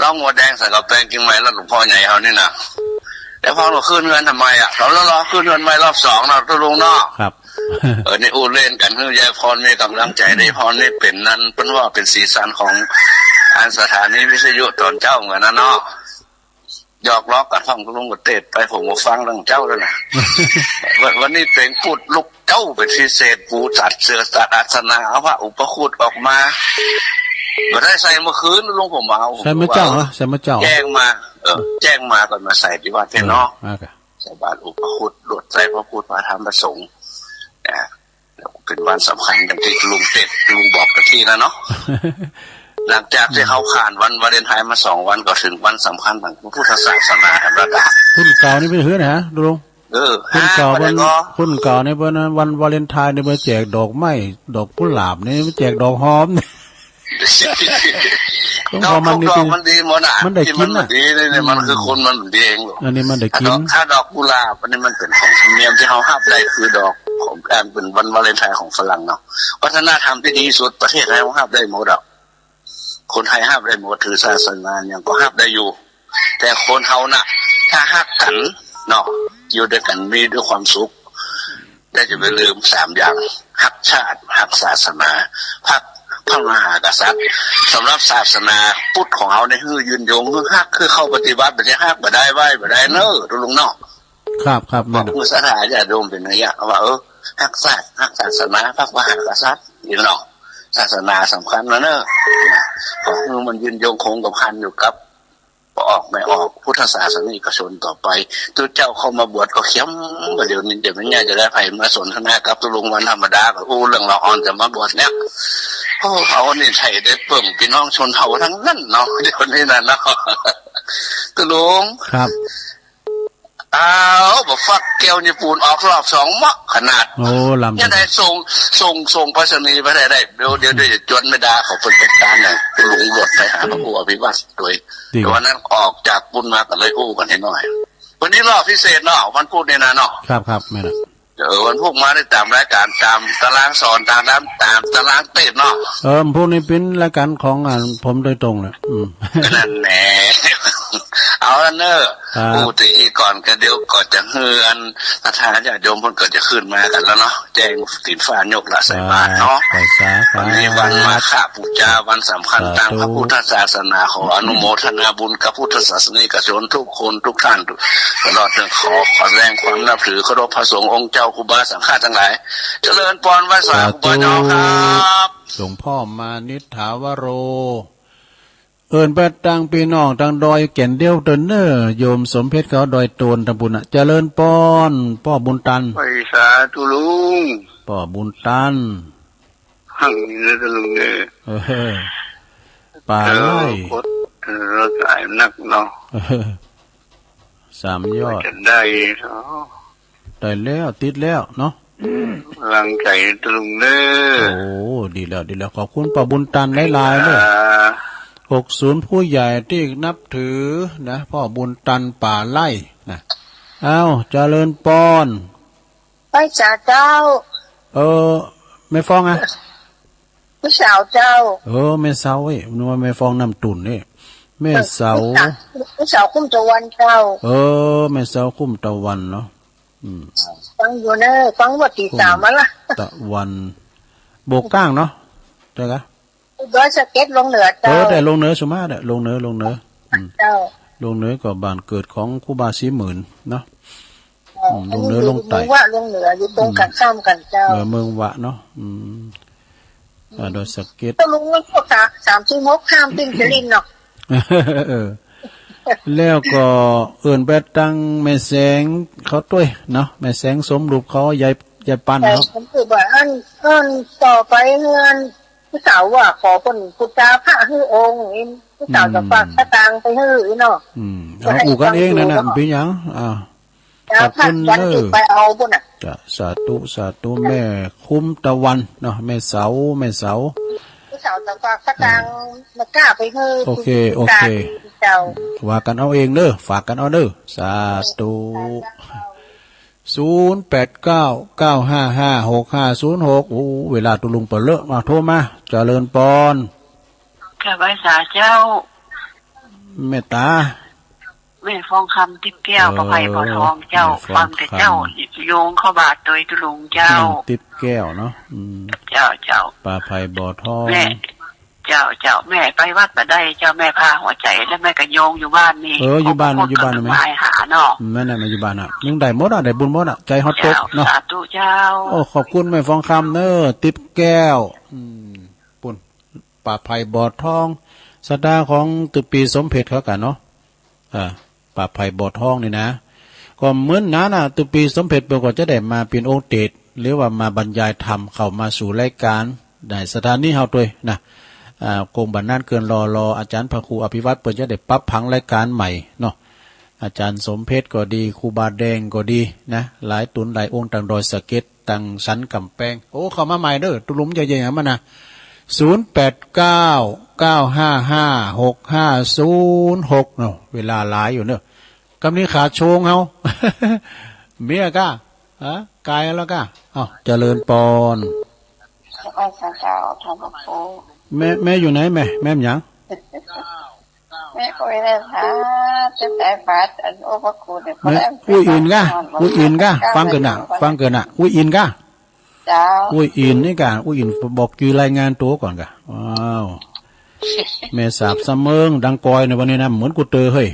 ร้องหัวแดงใส่กับแปลงกิ่งไม้แล้วหลวงพ่อใหญ่เฮานี่นะ แล้วพ่อหนูขึ้นเฮือนทำไมอะ เราแล้วรอขึ้นเฮือนใหม่รอบสองเนาะ ตุ๊ลุงเนาะ ครับ เออ นี่อู้เล่นกั๋น หื้อยายพรมีก๋ำลังใจ๋ ยายพรนี่เป๋นนั้น เปิ้นว่าเป๋นสีสันของอันสถานีวิทยุต๋อนเจ๊าเหมือนนั้นเนาะ หยอกล้อกั๋นพ่องตุ๊ลุงก็เตศไป ผมก็ฟังตังเจ๊าแล้วนะ วัน วันนี้เป๋นพูดลุกเจ๊าเป๋นพิเศษ ปูสัตว์เสื่อสัตว์อาสนะ เอาพระอุปคุตออกมา บ่ได้ใส่เมื่อคืน ตุ๊ลุง ผมเอา ใส่เมื่อเจ๊าเหรอ ใส่เมื่อเจ๊า แจ้งมา เออ แจ้งมาก่อนมาใส่ตี้วัดเนี่ยเนาะ เออ อ่า ใส่บาตรอุปคุต ลวดใส่พระพุทธ พระธรรม พระสงฆ์ อ่า เป๋นวันสำคัญอย่างตี้ตุ๊ลุงเตศ ตุ๊ลุงบอกตะกี้นะเนาะ หลังจากตี้เฮาผ่านวันวาเลนไทน์มาสองวัน ก็เถิงวันสำคัญตางพุทธศาสนาธรรมดา คนเก่านี่เป๋นหื้อนะ ตุ๊ลุง เออ คนเก่า อ่า เปิ้น ก็ คนเก่านี่เปิ้นวันวาเลนไทน์นี่มาแจกดอกไม้ ดอกกุหลาบนี่ มาแจกดอกหอม ก็ พอมัน ดอกมันดีหมดน่ะ มันได้กิ๋นน่ะ ตี้มันดีนี่ อืม มันคือคนมันดีเอง อันนี้มันได้กิ๋น ถ้าดอก ถ้าดอกกุหลาบ อันนี้มันเป๋นของธรรมเนียมตี้เฮาฮับได้ คือดอกของก๋านเป๋นวันวาเลนไทน์ของฝรั่งเนาะ วัฒนธรรมตี้ดีสุด ประเทศไทยเฮาฮับได้หมดอะ คนไทยฮับได้หมด ถือศาสนาหยังก็ฮับได้อยู่ แต่คนเฮาน่ะ ถ้าฮักกั๋นเนาะ อยู่ตวยกั๋นมีตวยความสุข แต่จะไปลืมสามอย่าง ฮักชาติ ฮักศาสนา ฮักพระมหากษัตริย์ สำหรับศาสนาพุทธของเฮานี่ หื้อยืนยง หื้อฮัก หื้อเข้าปฏิบัติ บ่ใจ้ฮักบ่ได้ ไหว้บ่ได้เน้อ ตุ๊ลุงเนาะ ครับ ครับ บอก แม่น หื้อศรัทธาญาติโยมเป๋นนัยยะว่า เออ ฮักชาติ ฮักศาสนา ฮักพระมหากษัตริย์ นี่เนาะ ศาสนาสำคัญนะเน้อ ก็หื้อมันยืนยงคงกระพันอยู่กับ พ่อออกแม่ออกพุทธศาสนิกชนต่อไป ตุ๊เจ้าเข้ามาบวชก็เข้ม บ่าเดี๋ยวนี้จะไม่ง่ายจะได้ใผมาสนทนากับตุ๊ลุงวันธรรมดา ก็อู้เรื่องละอ่อนจะมาบวชเนี่ย โอ้ เอานี่ใส่ได้เปิ้งปี้น้องชนเผ่าตังนั้นเนาะ เดี๋ยวนี้น่ะเนาะ ตุ๊ลุง ครับ อ้าว บ่ฟักแก้วญี่ปุ่นออกรอบสองเหมาะขนาด โอ้ ล้ำ จะได้ส่ง ส่ง ส่งไปรษณีย์ไปได้ ได้ เดี๋ยว เดี๋ยว เดี๋ยวจะจวนไม่ได้ เขาเปิ้นจัดก๋านอย่างตุ๊ลุงลวดไปหาพระครูอภิวัตรตวย ดี แต่วันนั้นออกจากปุ้นมาก็เลยอู้กั๋นให้หน่อย วันนี้รอบพิเศษเนาะ วันพุธนี่นะเนาะ ครับ ครับ แม่นละ เออ วันพุธมาได้ต๋ามรายก๋าน ต๋ามตารางสอน ต๋าม ต๋าม ต๋ามตารางเตศน์เนาะ เออ พวกนี้เป๋นรายก๋านของ อ่า ผมโดยตรงเลย อืม นั่นแหละ เอาละเน้อ ครับ อู้ตี้อี้ก่อน ก็เดี๋ยวก็จะหื้ออันศรัทธาญาติโยมเปิ้นก็จะขึ้นมากั๋นแล้วเนาะ แจ้งตี๋นฟ้ายกละใส่บาตรเนาะ ไปสาธุ วันนี้วันมาฆบูชา วันสำคัญ สาธุ ตางพระพุทธศาสนา ขออนุโมทนาบุญกับพุทธศาสนิกชนทุกคนทุกท่าน ตลอดเถิงขอ ขอแสดงความนับถือเคารพพระสงฆ์องค์เจ้าครูบาสังฆะตังหลาย เจริญปอนไหว้สา สาธุ ครูบาเจ้าครับ หลวงพ่อมานิษฐาวโร เอิ้นไปตังปี้น้องตังดอยแก่นเดียวเต๊อะเน้อ โยมสมเพชรเขาดอยโตนตังปุ้นน่ะ เจริญปอน ป้อบุญตัน ไหว้สาตุ๊ลุง ป้อบุญตัน หังนี้นะตุ๊ลุงเน้อ เออ ป่าไร่ เออ กด เออ สายนักเนาะ เออ สามยอด จะได้เนาะ ได้แล้ว ติดแล้วเนาะ กำลังใจ๋ตุ๊ลุงเน้อ โอ้ ดีแล้ว ดีแล้ว ขอบคุณป้อบุญตันหลายๆ เน้อ อ่า หกศูนย์ ผู้ใหญ่ตี้นับถือนะ ป้อบุญตันป่าไร่นะ เอ้า เจริญปอน ไหว้สาเจ้า เออ แม่ฟองอะ แม่เสาเจ้า เออ แม่เสาเอ้ย นึกว่าแม่ฟองน้ำตุ่นเอ้ย แม่เสา เออ แม่เสา แม่เสาคุ้มตะวันเจ้า เออ แม่เสาคุ้มตะวันเนาะ อืม ฟังอยู่เน้อ ฟังว่าตี้สามมาละ ตะวัน โบกก้างเนาะ ใจ้กะ ดอยสะเก็ดลงเหนือเจ้า เออ แต่ลงเหนือสุมาเด้อ ลงเหนือ ลงเหนือ อืม เจ้า ลงเหนือก็บ้านเกิดของครูบาศรีหมื่นเนาะ เออ อืม อันนี้ ลงเหนือ อยู่ ลงใต้ เมืองวะ ลงเหนือ อยู่ตรง อืม กั๋นข้ามกั๋นเจ้า เออ เมืองวะเนาะ อืม อ่า ดอยสะเก็ด ตุ๊ลุงมันพวกสาม สามสี่หก ข้ามปิ้งจลินเนาะ เออ แล้วก็เอิ้นไปตังแม่แสงเขาตวยเนาะ แม่แสงสมรูปเขา ยาย ยายปัน แต่ เขา ผมคือว่าอัน อันต่อไปเฮือนผู้สาวว่าขอเปิ้นพุทธาพระหื้อองค์นี้ ผู้สาวจะฝาก อืม สตางค์ไปหื้อเนาะ อืม เอา อู้กั๋นเองนั่นน่ะ เปิ้นให้ เปิ้นก็ เป๋นหยัง อ่า ขอบคุณเนอะ วันที่ไปเอาบุญน่ะ จ้ะ สาธุ สาธุ แม่คุ้มตะวันเนาะ แม่เสา แม่เสา แม่เสาตะกวาดสตางค์ เออ มาก้าไปหื้อ โอเค โอเค เจ้า ว่ากั๋นเอาเองเนอะ ฝากกั๋นเอาเนอะ สาธุ เจ้า ศูนย์แปดเก้า เก้าห้าห้า หกห้าศูนย์หก โอ้ เวลาตุ๊ลุงเปิ้นเลอะ มา โทรมา เจริญปอน ค่ะ ไหว้สาเจ้า แม่ต๋า แม่ฟองคำ ติ๊บแก้ว เออ ป้าไพบ่อทองเจ้า แม่ฟองคำ ฟังแต่เจ้า โยงเข้าบาทโดยตุ๊ลุงเจ้า ติ๊บแก้วเนาะ อืม เจ้า เจ้า ป้าไพบ่อทอง แม่ เจ้า เจ้า แม่ไปวัดบ่ได้เจ้า แม่ผ่าหัวใจ แล้วแม่ก็โยงอยู่บ้านนี่ เออ อยู่บ้าน อยู่บ้าน แม่ มาหาเนาะ แม่น่ะ มาอยู่บ้านน่ะ นึ่งได้หมดอ่ะ ได้บุญหมดอ่ะ ใจ๋ฮอดตกเนาะ เจ้า สาธุเจ้า โอ้ ขอบคุณแม่ฟองคำเนอะ ติ๊บแก้ว อืม ปุ้น ป้าไพบ่อทอง ศรัทธาของตุ๊ปีสมเพชรเขากั๋นเนาะ อ่า ป้าไพบ่อทองนี่นะ ก็เหมือนนั้นน่ะ ตุ๊ปีสมเพชรเปิ้นก็จะได้มาเป๋นองค์เตสน์ หรือว่ามาบรรยายธรรมเข้ามาสู่รายก๋าน ในสถานีเฮาตวยนะ อ่า คงบ่นานเกินรอ รออาจ๋ารย์พระครูอภิวัตรเปิ้นจะได้ปรับผังรายก๋านใหม่เนาะ อาจ๋ารย์สมเพชรก็ดี ครูบาแดงก็ดีนะ หลายต๋นหลายองค์ ตังดอยสะเก็ด ตังสันก๋ำแปง โอ้ เข้ามาใหม่เด้อ ตุ๊ลุง เยอะแยะมานะ ศูนย์แปดเก้า เก้าห้าห้า หกห้าศูนย์หก เนาะ เวลาหลายอยู่เนาะ กำนี้ขาโชงเฮา เมียก้า ฮะ กายแล้วก้า เอ้า เจริญปอน เจ้า เจ้า เจ้า แม่ แม่อยู่ไหนแม่ แม่หยัง แม่ก็ไม่ได้ถาม จะใส่บาตรอันโอพระคุณเนี่ย แม่ พอแล้ว อุ้ยอินก้า อุ้ยอินก้า ฟังเกินน่ะ ฟังเกินน่ะ อุ้ยอินก้า เจ้า อุ้ยอินนี่ก้า อุ้ยอินบอกจื้อรายงานตั๋วก่อนก้า ว้าว แม่สาบสะเมิง ดังกอยในวันนี้นะ เหมือนกูเตอเฮ้ย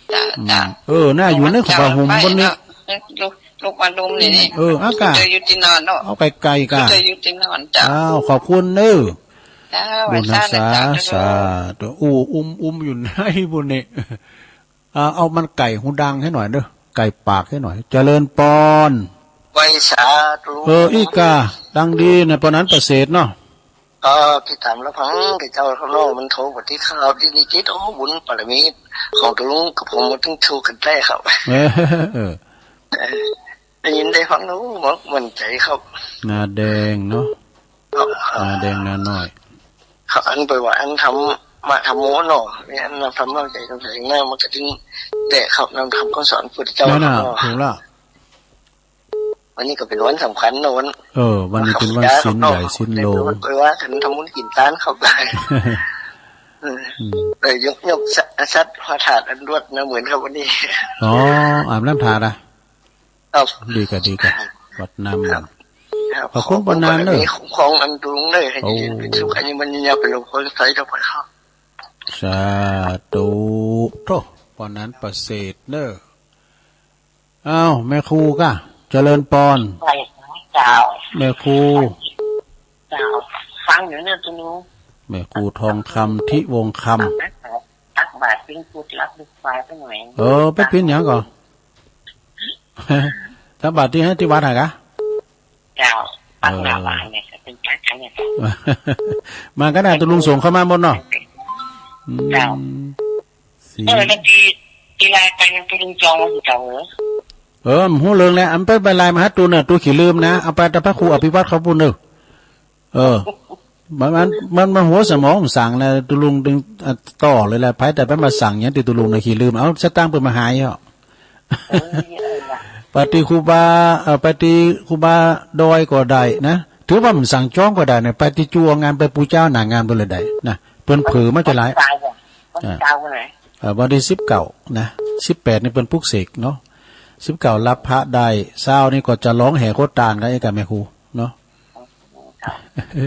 เจ้า อืม เจ้า เออ น่าอยู่ในผ้าห่มวันนี้ ลูก ลูกมาลุมนี่ เออ อากาศ เตออยู่ตี้นอนเนาะ เอาไกลๆก้า เตออยู่ตี้นอน เจ้า อ้าว ขอบคุณเนอะ เจ้า บุญรักษา ไหว้สา สาธุ อู้ อุ้ม อุ้มอยู่ในบุญนี่ อ่า เอามันไก่หูดังหื้อหน่อยเนอะ ไก่ปากหื้อหน่อย เจริญปอน ไหว้สาธุ เออ อี้ก้า ดังดีนะ ปอนั้นประเสริฐเนาะ เออ พี่ต๋ามลำพัง แต่เจ้าข้างนอกมันโทรปฏิข่าวที่นี่จิต โอ้ บุญบารมีของตุ๊ลุงกับผมมันต้องโทรกั๋นได้ครับ เออ เออ เออ ได้ยินได้ฟังแล้ว มั่นใจครับ นาแดงเนาะ ครับ นาแดงนาน้อย ครับ อันไปว่าอันธรรมะธรรมโมเนาะ มีอันนำธรรมะใจตรงไหนหน้ามันก็ถึง แต่ครับ นำธรรมคำสอนพุทธเจ้า นั่นน่ะ เนาะ ถูกละ วันนี้ก็เป๋นวันสำคัญเนาะ วัน เออ วันนี้เป๋นวันศีลใหญ่ศีลโล ไปว่ากั๋นทำบุญกิ๋นตานครับ เออ อืม เออ ยก ยกสัตว์ สัตว์พระธาตุอันรวดนะ เหมือนกับวันนี้ อ๋อ อาบน้ำธาตุอ่ะ ครับ ดีก้า ดีก้า วัดน้ำมัน ครับ ขอบคุณปอนั้นเนอะ ขอบุญบารมีคุ้มครองอันตุ๊ลุงเนอะ ให้ โอ้ ยืนเป็นสุข อายุมั่นยืนยาว เป๋นหลวงพ่อใสต่อไปครับ สาธุ โธ่ ปอนั้นประเสริฐเนอะ อ้าว แม่ครูก้า เจริญปอน ไหว้เจ้า แม่ครู เจ้า ฟังอยู่เนี่ยตุ๊ลุง แม่ครูทองคำ ทิวงศ์คำ ตักบาตรเป๋นพุทธรับลูกควายสักหน่อย เออ ไปเป๋นหยังก่อ ตักบาตรตี้ไหน ตี้วัดหากะ เจ้า ปักหน้าบ้านเนี่ย เป๋นตักอันเนี่ย มาก็ได้ ตุ๊ลุงส่งเข้ามาหมดเนาะ อืม เจ้า สี่ เออ แล้วตี้ ตี้ไลน์ไปยังตุ๊ลุงจองไว้สิเจ้าเหรอ เออ บ่ฮู้เรื่องแล้ว อันไป ไปไลน์มาหาตุ๊เนอะ ตุ๊ขี้ลืมนะ เอาไปตะพระครูอภิวัตรเขาปู้นเนอะ เออ มัน มัน มัน มันหัวสมองสั่งนะ ตุ๊ลุงตึง อ่ะ ต่อเลยแหละ ไผแต่ไปมาสั่งหยังตี้ตุ๊ลุงนะ ขี้ลืม เอาสตางค์เปิ้นมาหายเหรอ เออ ไปตี้ครูบา เอ่อ ไปตี้ครูบาดอยก็ได้นะ ถือว่าบ่สั่งจองก็ได้นะ ไปตี้จั่วงาน ไปปู๋เจ้าหน้างานไปเลยได้นะ เปิ้นเผลอมาจะหลาย วันที่สาม วันที่สามวันไหน เอ่อ วันตี้สิบเก้านะ สิบแปดนี่เปิ้นปลุกเสกเนาะ สิบเก้ารับพระได้ เช้านี่ก็จะฮ้องแห่โคตานกั๋นเองกับแม่ครูเนาะ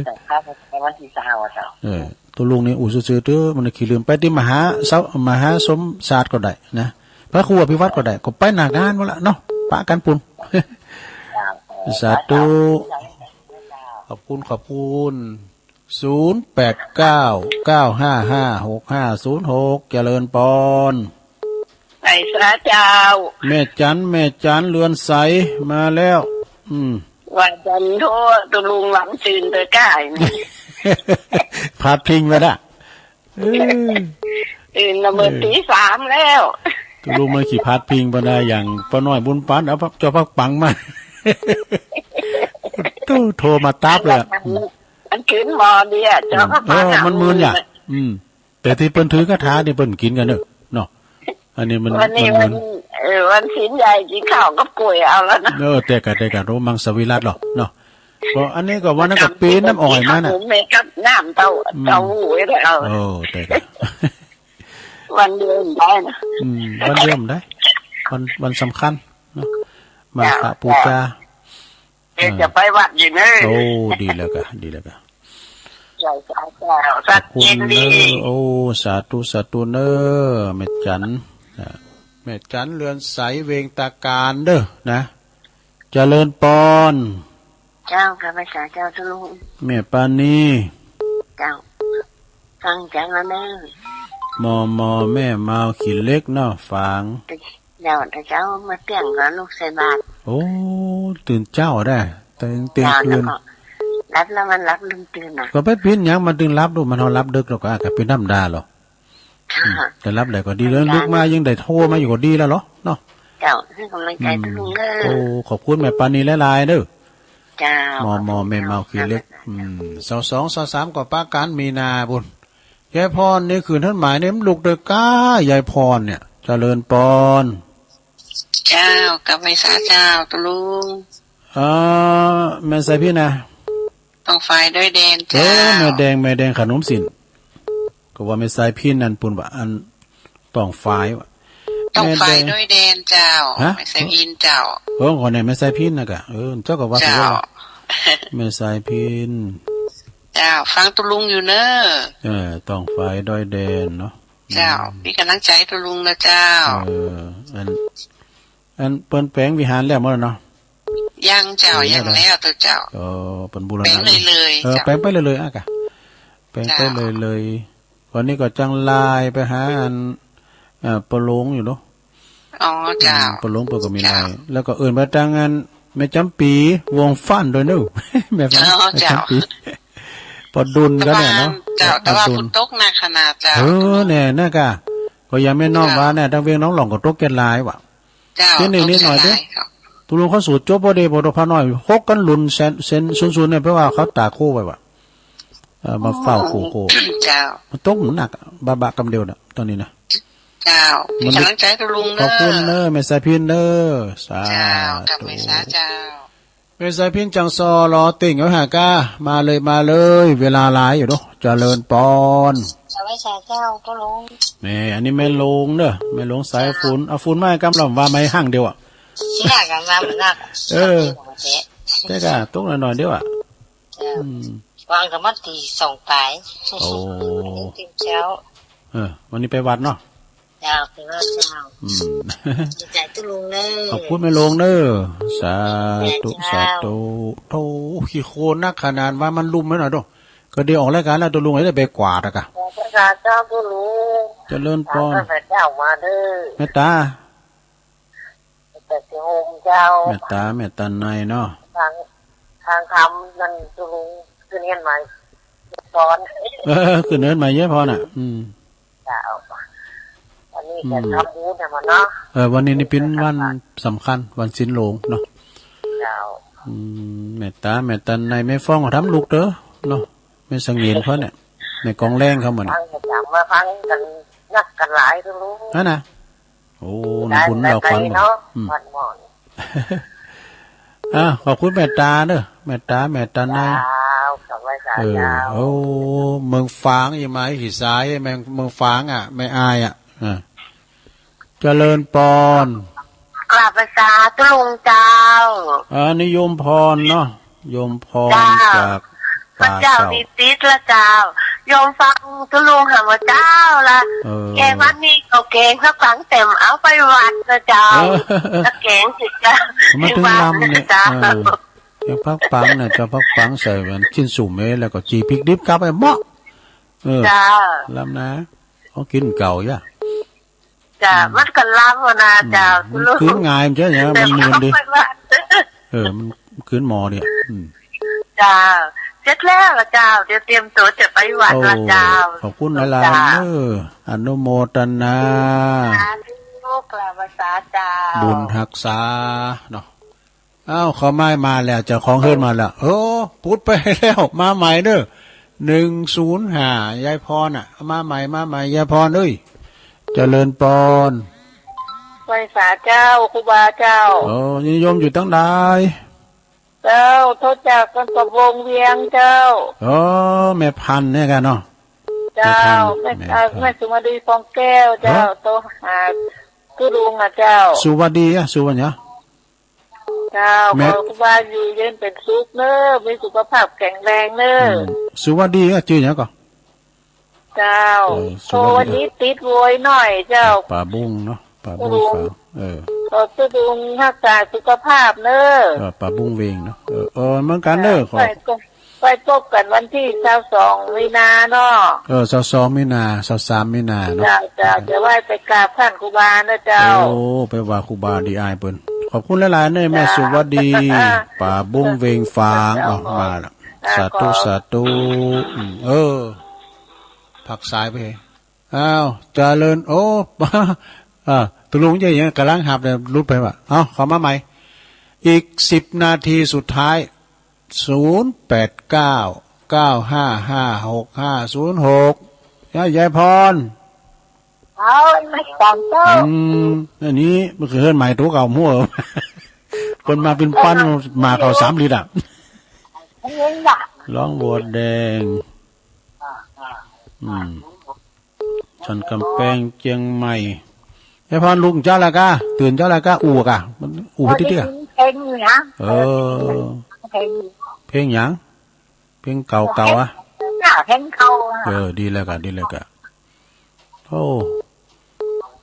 แต่ถ้าวันตี้ซาวอะเจ้า เออ ตุ๊ลุงนี่อู้ซื่อๆ เต๊อะ มันขี้ลืม ไปตี้มหาเสา มหาสมศาสตร์ก็ได้นะ พระครูอภิวัตรก็ได้ ก็ไปหน้างานหมดละเนาะ ปะกั๋นปู้น สาธุ ขอบคุณ ขอบคุณ ศูนย์แปดเก้า เก้าห้าห้า หกห้าศูนย์หก เจริญปอน ไหว้สาเจ้า แม่จัน แม่จัน เรือนใส มาแล้ว อืม ไหว้จันโท ตุ๊ลุงหวังตื่นเต๊อะก้า พาดพิงไปละ เออ ตื่นละเมิด เออ ตีสามแล้ว ตุ๊ลุงมันขี้พลาดพิงไปนะ อย่างป้าน้อยบุญปัน เอาเจ้าผักปังมา ตุ๊ โทรมาตั๊บเลยอะ มันขึ้นหม้อเดียว เจ้าผักปัง เออ มันมึนอย่ะ อืม แต่ตี้เปิ้นถือคาถานี่เปิ้นกิ๋นกั๋นเน่อ เนาะ อันนี้มัน วันนี้ มัน วัน เออ วันศีลใหญ่ กิ๋นข้าวกับก๋วยเอาแล้วนะ เออ แต่กะ แต่กะ โอ้ มังสวิรัติเหรอ เนาะ ก็อันนี้ก็วันนั้นก็ปีน้ำอ้อยมาน่ะ แม่กับน้ำเต้า อืม เต้าหู้ไว้แล้ว เออ แต่กะ วันเดียวบ่ได้นะ อืม วันเดียวบ่ได้ วัน วันสำคัญเนาะ มาฆบูชา เดี๋ยวจะไปวัดอยู่เนอะ โอ้ ดีแล้วกะ ดีแล้วกะ เจ้า เจ้า เจ้า ขอบคุณเนอะ ชัดเจนดี โอ้ สาธุ สาธุเนอะ แม่จัน อ่ะ แม่จันเรือนใส เวงตาการเด้อนะ เจริญปอน เจ้า กราบไหว้สาเจ้าตุ๊ลุง แม่ปานี เจ้า ฟังเจ้าแล้วเนอะ มอมอ แม่มาวขี้เหล็กเนาะ ฝาง เจ้า แต่เจ้ามาเตี้ยงก็ลุกใส่บาตร โอ้ ตื่นเจ๊าได้ แต่เตี้ยง เจ้า คืน แล้วก็หลับแล้วมันหลับลืมตื่นน่ะ ก็ไปเป๋นหยังมันตึงหลับดู มันเฮาหลับดึกแล้วก็อาจจะเป๋นธรรมดาเหรอ ค่ะ อืม แต่หลับได้ก็ดีแล้ว ธรรมดา นึกมายังได้โทรมาอยู่ก็ดีแล้วเหรอ เนาะ เจ้า ให้กำลังใจ อืม ตุ๊ลุงเด้อ โอ้ ขอบคุณแม่ปานีหลายๆเด้อ เจ้า มอมอ แม่มาวขี้เหล็ก อืม ซาวสอง ซาวสาม ก็ปะกั๋น มีนาปู้น ยายพรนี่ขึ้นเฮือนใหม่นี่มันลุกได้ก้า ยายพรเนี่ย เจริญปอน เจ้า กราบไหว้สาเจ้าตุ๊ลุง เอ่อ แม่สายพิณน่ะ ต้องฝ่ายดอยแดน เออ เจ้า แม่แดง แม่แดงขนมสิ้น ก็ว่าแม่สายพิณนั่นปู้นว่า อันต้องฝ่ายว่ะ ต้องฝ่าย แม่แดง ดอยแดนเจ้า ฮะ แม่สายพิณเจ้า เออ ขอแหน่แม่สายพิณน่ะกะ เออ เจ้าก็ว่า เจ้า ถือว่า แม่สายพิณ เจ้า ฟังตุ๊ลุงอยู่เนอะ เออ ต้องฝ่ายดอยแดนเนาะ เจ้า อืม มีกำลังใจตุ๊ลุงนะเจ้า เออ อัน อันเปิ้นแป๋งวิหารแล้วหมดแล้วเนาะ ยังเจ้า ยังแล้ว ยังแล้วเจ้า เออ เปิ้นบูรณะ แป๋งเลยเลย เออ เจ้า แป๋งไปเลยเลยอ่ะกะ แป๋งไปเลยเลย เจ้า วันนี้ก็จังไลน์ไปหาอัน เอ่อ ป้อหลงอยู่เนาะ อ๋อ เจ้า อืม ป้อหลงเปิ้นก็มีไลน์ เจ้า แล้วก็เอิ้นไปตางอันแม่จ๋ำปี วงฟ้านด้วยเนาะ แม่ฟ้าน อ๋อ แม่จ๋ำปี เจ้า ป้อดุลก็แหน่เนาะ เจ้า แต่ว่า ป้อดุล ฝนตกหนักขนาดเจ้า เออ แหน่นะกะ ก็อย่างแม่น้อง เจ้า ว่าแหน่ ตางเวียงน้องหล่องก็ตกเกล็ดหลายว่ะ เจ้า เดี๋ยวนี้ ตก นิดหน่อยเด้อ เจ้า ตุ๊ลุงเข้าสู่จบพอดี พอตกพาน้อย หกกั๋นหลุนแสน แสนศูนย์ศูนย์เนี่ย เพราะว่าเขาต๋ากคู่ไว้ว่ะ เอ่อ มาเฝ้าคู่ โอ้ คู่ เจ้า มันตกหนักอะ บะบะกำเดียวน่ะ ตอนนี้นะ เจ้า มัน มีกำลังใจตุ๊ลุงเนอะ ขอบคุณเนอะ แม่สายพิณเนอะ สาธุ เจ้า กราบไหว้สาเจ้า แม่สายพิณจังซอรอติ่งเอาหาก้า มาเลย มาเลย เวลาหลายอยู่เนาะ เจริญปอน กราบไหว้สาเจ้าตุ๊ลุง แม่ อันนี้แม่หลงเนอะ แม่หลงสายฝน เจ้า เอาฝนมาให้กำลังว่าไม่ห่างเดียวอะ เนี่ยกำลังนัก เออ เจ๊ แต่กะตกหน่อยๆเดียวอะ เจ้า อืม วางกับมันตีสองปลาย โอ้ ตื่นเจ๊า เออ วันนี้ไปวัดเนาะ เจ้า ไปวัดเจ้า อืม ดีใจตุ๊ลุงเนอะ ขอบคุณแม่หลงเนอะ สาธุ เจ้า สาธุ โธ่ ขี้โคลนนักขนาดว่ามันลุ่มไว้หน่อยดู ก็ดีออกรายการแล้วตุ๊ลุง ไอ้ได้ไปกวาดอะกะ ขอบคุณเจ้าตุ๊ลุง เจริญปอน พระเจ้ามาเด้อ เมตตา แต่สิโฮมเจ้า เมตตา เมตตาในเนาะ ทาง ทางธรรมนั่นตุ๊ลุง ขึ้นเฮือนใหม่ สอน เออ ขึ้นเฮือนใหม่เย้ยพรน่ะ อืม เจ้า วันนี้จะ อืม ทำบุญเนี่ยมันเนาะ เออ วันนี้นี่เป๋นวันสำคัญ วันศีลหลวงเนาะ เจ้า อืม เมตตา เมตตาใน แม่ฟ้องก็ทำลูกเต๊อะเนาะ แม่เสงี่ยมเขาเนี่ย แม่กองแรงเขาหมดน่ะ ฟังก็จำมาฟังกั๋นนักกั๋นหลายตุ๊ลุง นั่นน่ะ โอ้ ได้ บุญ ได้ เราขวัญ ไปเนาะ อืม ขวัญหมอน อ่ะ ขอบคุณเมตตาเนอะ เมตตา เมตตาใน เจ้า กราบไหว้สา เออ เจ้า โอ้ เมืองฝาง อีหมายขี้สาย แม่ เมืองฝางอะ แม่อายอะ อ่ะ เจริญปอน กราบไหว้สาตุ๊ลุงเจ้า อ่า นิยมพรเนาะ โยมพร เจ้า จาก พระเจ้า ป่าเจ้า มีติดละเจ้า โยมฟังตุ๊ลุงหาว่าเจ้าละ เออ แกงวันนี้ก็แกงข้าวตังเต็มเอาไปวัดนะเจ้า เออ ตะแกงสิเจ้า มาถึงลำเนี่ย ที่วัดนะเจ้า เออ แกงผักปังเนี่ย เจ้าผักปังใส่มันชิ้นสุมเอ้ย แล้วก็จี่พริกดิบกับไอ้เมาะ เออ เจ้า ลำนะ ของกิ๋นเก่าอย่ะ จ้ะ อืม มันก็ล้ำหั้นนะ อืม เจ้า มันคืนง่าย มันจะอย่างนั้น มันเหมือนดิ เออ มันคืนหมอดิ อืม เจ้า เสร็จแล้วละเจ้า เดี๋ยวเตรียมตั๋วจะไปวัดละเจ้า โอ้ ขอบคุณหลายๆ เจ้า เนอะ อนุโมทนา สาธุ ษาเจ้า บุญฮักษาเนาะ อ้าว เขาไม่มาแล้ว เจ้าของเฮือนมาแล้ว โอ้ ปุดไปแล้ว มาใหม่เด้อ หนึ่งศูนย์ห้า ยายพรน่ะ มาใหม่ มาใหม่ ยายพรเอ้ย เจริญปอน ไหว้สาเจ้า ครูบาเจ้า โอ้ โยมอยู่ตังใด เจ้า โทรจากกันตะวงเวียงเจ้า โอ้ แม่พันธุ์เนี่ยกันเนาะ เจ้า แม่พันธุ์ แม่ แม่พันธุ์ เอ่อ แม่สุมาลี ฟองแก้วเจ้า ฮะ โทรหาตุ๊ลุงอะเจ้า สุวัสดีอะ สุวัสดีอะ เจ้า แม่ ขอครูบาอยู่เย็นเป็นสุขเน้อ มีสุขภาพแข็งแรงเน้อ อืม สุวัสดีอะ จื้อหยังก่อ เจ้า เออ โทรวันนี้ติดโวยหน่อยเจ้า ป๋าบุ้งเนาะ ป๋าบุ้ง ตุ๊ลุง ฝาง เออ ขอตุ๊ลุงฮักษาสุขภาพเน้อ เออ ป๋าบุ้งเวงเนาะ เออ เออ เหมือนกันเน้อ ขอ ไปพบ ไปพบกันวันตี้ซาวสองมีนาเนาะ เออ ซาวสองมีนา ซาวสามมีนาเนาะ เจ้า เจ้า จะไหว้ไปกราบต้านครูบานะเจ้า โอ้ ไปว่าครูบาดีอายเปิ้น ขอบคุณหลายๆ เน้อ แม่สุวัสดี ป๋าบุ้งเวงฝาง เจ้า เอา มาละ เจ้า สาธุ ขอ สาธุ อืม เออ ผักสายไป อ้าว เจริญ โอ้ อ่า ตุ๊ลุงเจ๊ยังกำลังหับเลย หลุดไปว่ะ เอ้า เข้ามาใหม่ อีกสิบนาทีสุดท้าย ศูนย์แปดเก้า เก้าห้าห้า หกห้าศูนย์หก ยาย ยายพร เอา ไม่ต้องเจ้า อืม อันนี้มันคือเฮือนใหม่ตั๋วเก่ามั่ว เปิ้นมาเป๋นปัน มาเข้าสามลิตรอะ อันนี้น่ะ หลวงบัวแดง อืม สันกำแปง เจียงใหม่ ยายพรลุกเจ๊าแล้วกา ตื่นเจ๊าแล้วกา อู้กา มันอู้ไปตี้เตี้ย เพลงอยู่นะ เออ เพลงอยู่ เพลงหยัง เพลงเก่าๆ อะ เพลงเก่าอะ เออ ดีแล้วกา ดีแล้วกา โอ้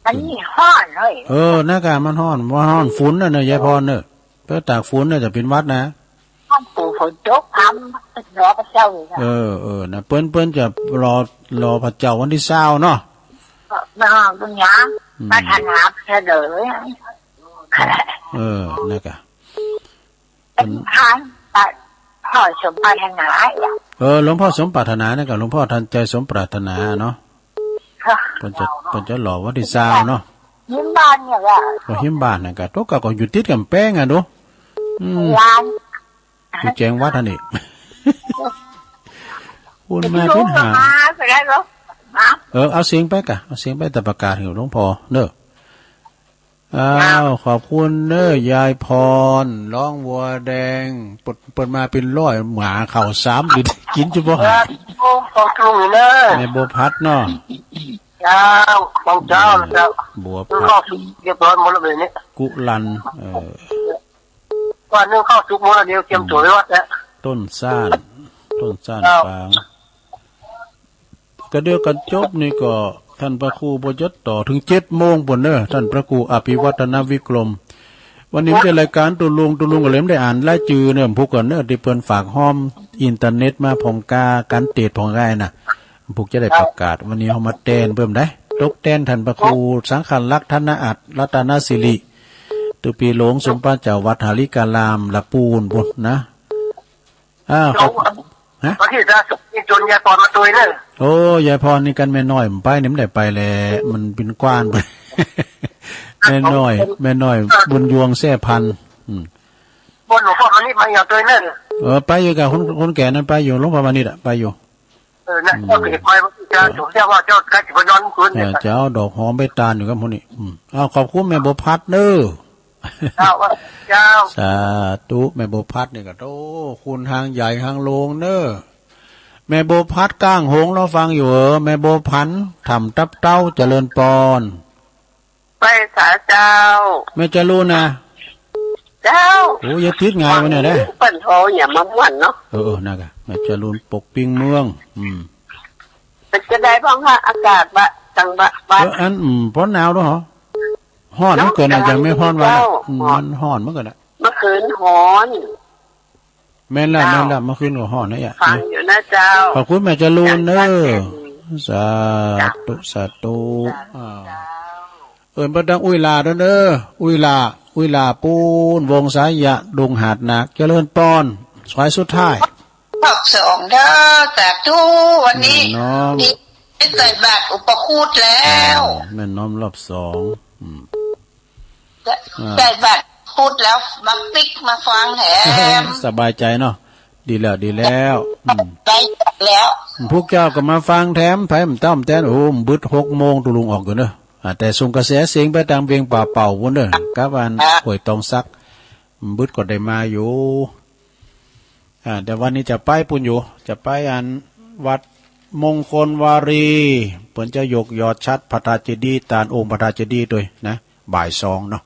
มันฮ้อนเฮ้ย เออ นั่นกา มันฮ้อน มันฮ้อน ฝนน่ะเนอะ ยายพรเนอะ ไปตากฝนน่ะจะเป๋นหวัดนะ ห้องปู่ฝนตกพรำรอพระเจ้าอยู่นะ เออ เออ นะ เปิ้น เปิ้นจะรอ รอพระเจ้าวันตี้ซาวเนาะ ก็มาบุญญา อืม ปรารถนาเสนอ เออ นะกะ เป็นทางตัดพ่อสมปรารถนาอ่ะ เออ หลวงพ่อสมปรารถนานะกะ หลวงพ่อทันใจสมปรารถนาเนาะ ค่ะ เปิ้นจะ เปิ้นจะรอวันตี้ซาวเนาะ ยิ้มบานเนี่ยแหละ ก็ยิ้มบานนะกะ ตั๋วเก่าก็อยู่ติดกำแปงอะดู อืม ลาน อยู่แจ้งวัฒน์หั่นนี่ คุณมาเป๋นหา มาไปได้เหรอ มา เออ เอาเสียงไปกะ เอาเสียงไป แต่ประกาศหื้อหลวงพ่อเน้อ อ้าว ขอบคุณเน้อ ยายพร ร้องวัวแดง เปิ้น เปิ้นมาเป๋นร้อย หมาเข้าสามลิตร กิ๋นจุบ่หา โอ้ ขอบคุณเน้อ แม่บัวพัดเนาะ เจ้า ของเจ้า เจ้า บัวพัด ก็เรียบร้อยหมดแล้วเดี๋ยวนี้ กุลัน เออ วันหนึ่งเข้าสุกหมดแล้ว เดี๋ยวเตรียมตั๋วไปวัดแล้ว ต้นซ่าน ต้นซ่าน เจ้า ฝาง กะเดี๋ยวกั๋นจบนี่ก็ ท่านพระครูบ่หยุดต่อเถิงเจ็ดโมงปู้นเน้อ ท่านพระครูอภิวัฒนวิกรม วันนี้เป๋นรายก๋านตุ๊ลุง ตุ๊ลุงก็เลยบ่ได้อ่านรายจื้อเน้อ ผู้ก่อนเน้อ ตี้เปิ้นฝากห้อมอินเทอร์เน็ตมาผ่องกา ก๋านเตศน์ผ่องกาน่ะ ผู้จะได้ประกาศ วันนี้เฮามาแตนเปิ้นได้ ตกแตนท่านพระครูสังฆรักษ์ธนอัตถรัตนสิริ ตุ๊ปี๋หลวงสมภาเจ้าวัดหริการามหลักปูนปู้นนะ อ้าว ครับ ฮะ วันตี้ซาวสองนี่จวนยายพรมาตวยเน้อ โอ้ ยายพรนี่กั๋นแม่น้อยบ่ไปนี่ บ่ได้ไปแล มันเป๋นกว้าน แม่น้อย แม่น้อย บุญยวงแซ่พันธุ์ อืม บนหลวงพ่อมณีมาอย่างตวยเน้อ เออ ไปอยู่กับคน คนแก่นั้นไปอยู่ หลวงพ่อมณีอะ ไปอยู่ เออ นะ อืม ก็เก็บไว้ว่าจะ เออ สมเด็จว่าเจ้าใกล้จะไปนอนคืนเนี่ย เออ จะเอาดอกหอมไปตานอยู่กับพวกนี้ อืม อ้าว ขอบคุณแม่บัวพัดเน้อ เจ้า เจ้า สาธุ แม่บัวพัดนี่ก็ โอ้ คุณหางใหญ่หางโลงเน้อ แม่บัวพัดก้างหงส์ รอฟังอยู่เหรอ แม่บัวพันธุ์ ถ้ำตับเต้า เจริญปอน ไปสาเจ้า แม่จรูนนะ เจ้า โอ้ อย่าติดง่ายวันนี้นะ เปิ้นโทรอย่ามาม่วนเนาะ เออ เออ นั่นกะ แม่จรูนปกปิงเมือง อืม เป๋นจะได้บ้างฮะ อากาศบะ ตังบะ บะ เออ อัน อืม พอหนาวแล้วเหรอ ฮ้อนเหมือนกั๋นนะ เนาะ อย่างแม่พรว่านะ เจ้า อืม ฮ้อน มันฮ้อนเหมือนกั๋นนะ เมื่อคืนฮ้อน แม่นละ เจ้า แม่นละ เมื่อคืนก็ฮ้อนนะ ฟังอยู่นะเจ้า ขอบคุณแม่จรูนเน้อ สาธุ สาธุ เจ้า อ้าว เจ้า เอิ้นเปิ้นดังอุ้ยหล้าเด้อเน้อ อุ้ยหล้า อุ้ยหล้าปู๊น วงสายะ ดงหาดหนัก เจริญปอน สายสุดท้าย รอบสองเด้อ สาธุ วันนี้ แม่น้อม นี่ได้ใส่บาตรอุปคุตแล้ว อ่า แม่น้อมรอบสอง อืม อ่า ใจ้วันพุธแล้วมาปิ๊กมาฟังแถม สบายใจ๋เนาะ ดีแล้ว ดีแล้ว อืม ได้แล้ว พุกเจ้าก็มาฟังแถม ใผบ่ต้อมแตน โอ้ บ่บึดหกโมงตุลุงออกอยู่เนาะ อ่า แต่ส่งกระแสเสียงไปตางเวียงป่าเป่าปู๊นเนาะ กับอัน อ่ะ ห้วยตองสัก บ่บึดก็ได้มาอยู่ อ่า แต่วันนี้จะไปปู๊นอยู่ จะไปอันวัดมงคลวารี เปิ้นจะยกยอดฉัตรพระธาตุเจดีย์ ตานองค์พระธาตุเจดีย์ตวยนะ บ่ายสองเนาะ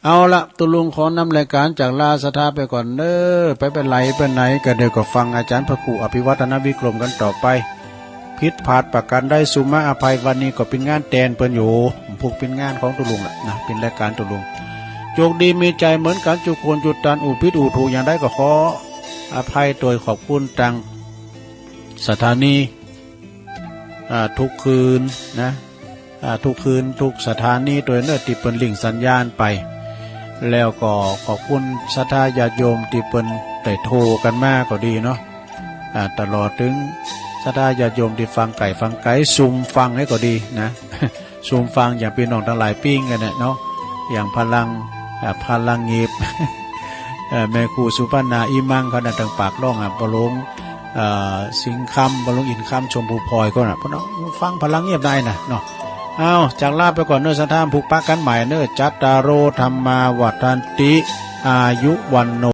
เอาละ ตุลุงขอนำรายก๋านจากลาศรัทธาไปก่อนเน้อ ไป ไปไหนไปไหนก็เดี๋ยวก็ฟังอาจ๋ารย์พระครูอภิวัฒนวิกรมกั๋นต่อไป ผิดพลาดประก๋านใดสุมาอภัย วันนี้ก็เป๋นงานแตนเปิ้นอยู่ พุกเป๋นงานของตุลุงแหละนะ เป๋นรายก๋านตุลุง โจคดีมีใจ๋เหมือนกั๋นจุคนจุตัน อู้ผิดอู้ถูกอย่างใดก็ขออภัยตวย ขอบคุณตางสถานี อ่า ทุกคืนนะ อ่า ทุกคืนทุกสถานีตวยเน้อ ตี้เปิ้นลิงก์สัญญาณไป แล้วก็ขอบคุณศรัทธาญาติโยมตี้เปิ้นได้โทรกั๋นมาก็ดีเนาะ อ่า ตลอดเถิงศรัทธาญาติโยมตี้ฟังใก้ฟังไก๋ ซุมฟังให้ก็ดีนะ ซุมฟังอย่างปี้น้องตังหลายปิ้งกั๋นเนี่ยเนาะ อย่างพลัง อ่า พลังหยิบ เอ่อ แม่ครูสุพรรณา อิมัง เขาน่ะ ตางปากล่อง อ่ะ ป้อหลวง เอ่อ สิงห์คำ ป้อหลวงอินทร์คำ ชมพูพลอย เขาน่ะ เปิ้นเอาฟังพลังเงียบได้น่ะเนาะ เอา จากลาไปก่อนเน้อ ศรัทธา พุกปะกั๋นใหม่เน้อ จัตตาโร ธัมมา วัฑฒันติ อายุ วัณโณ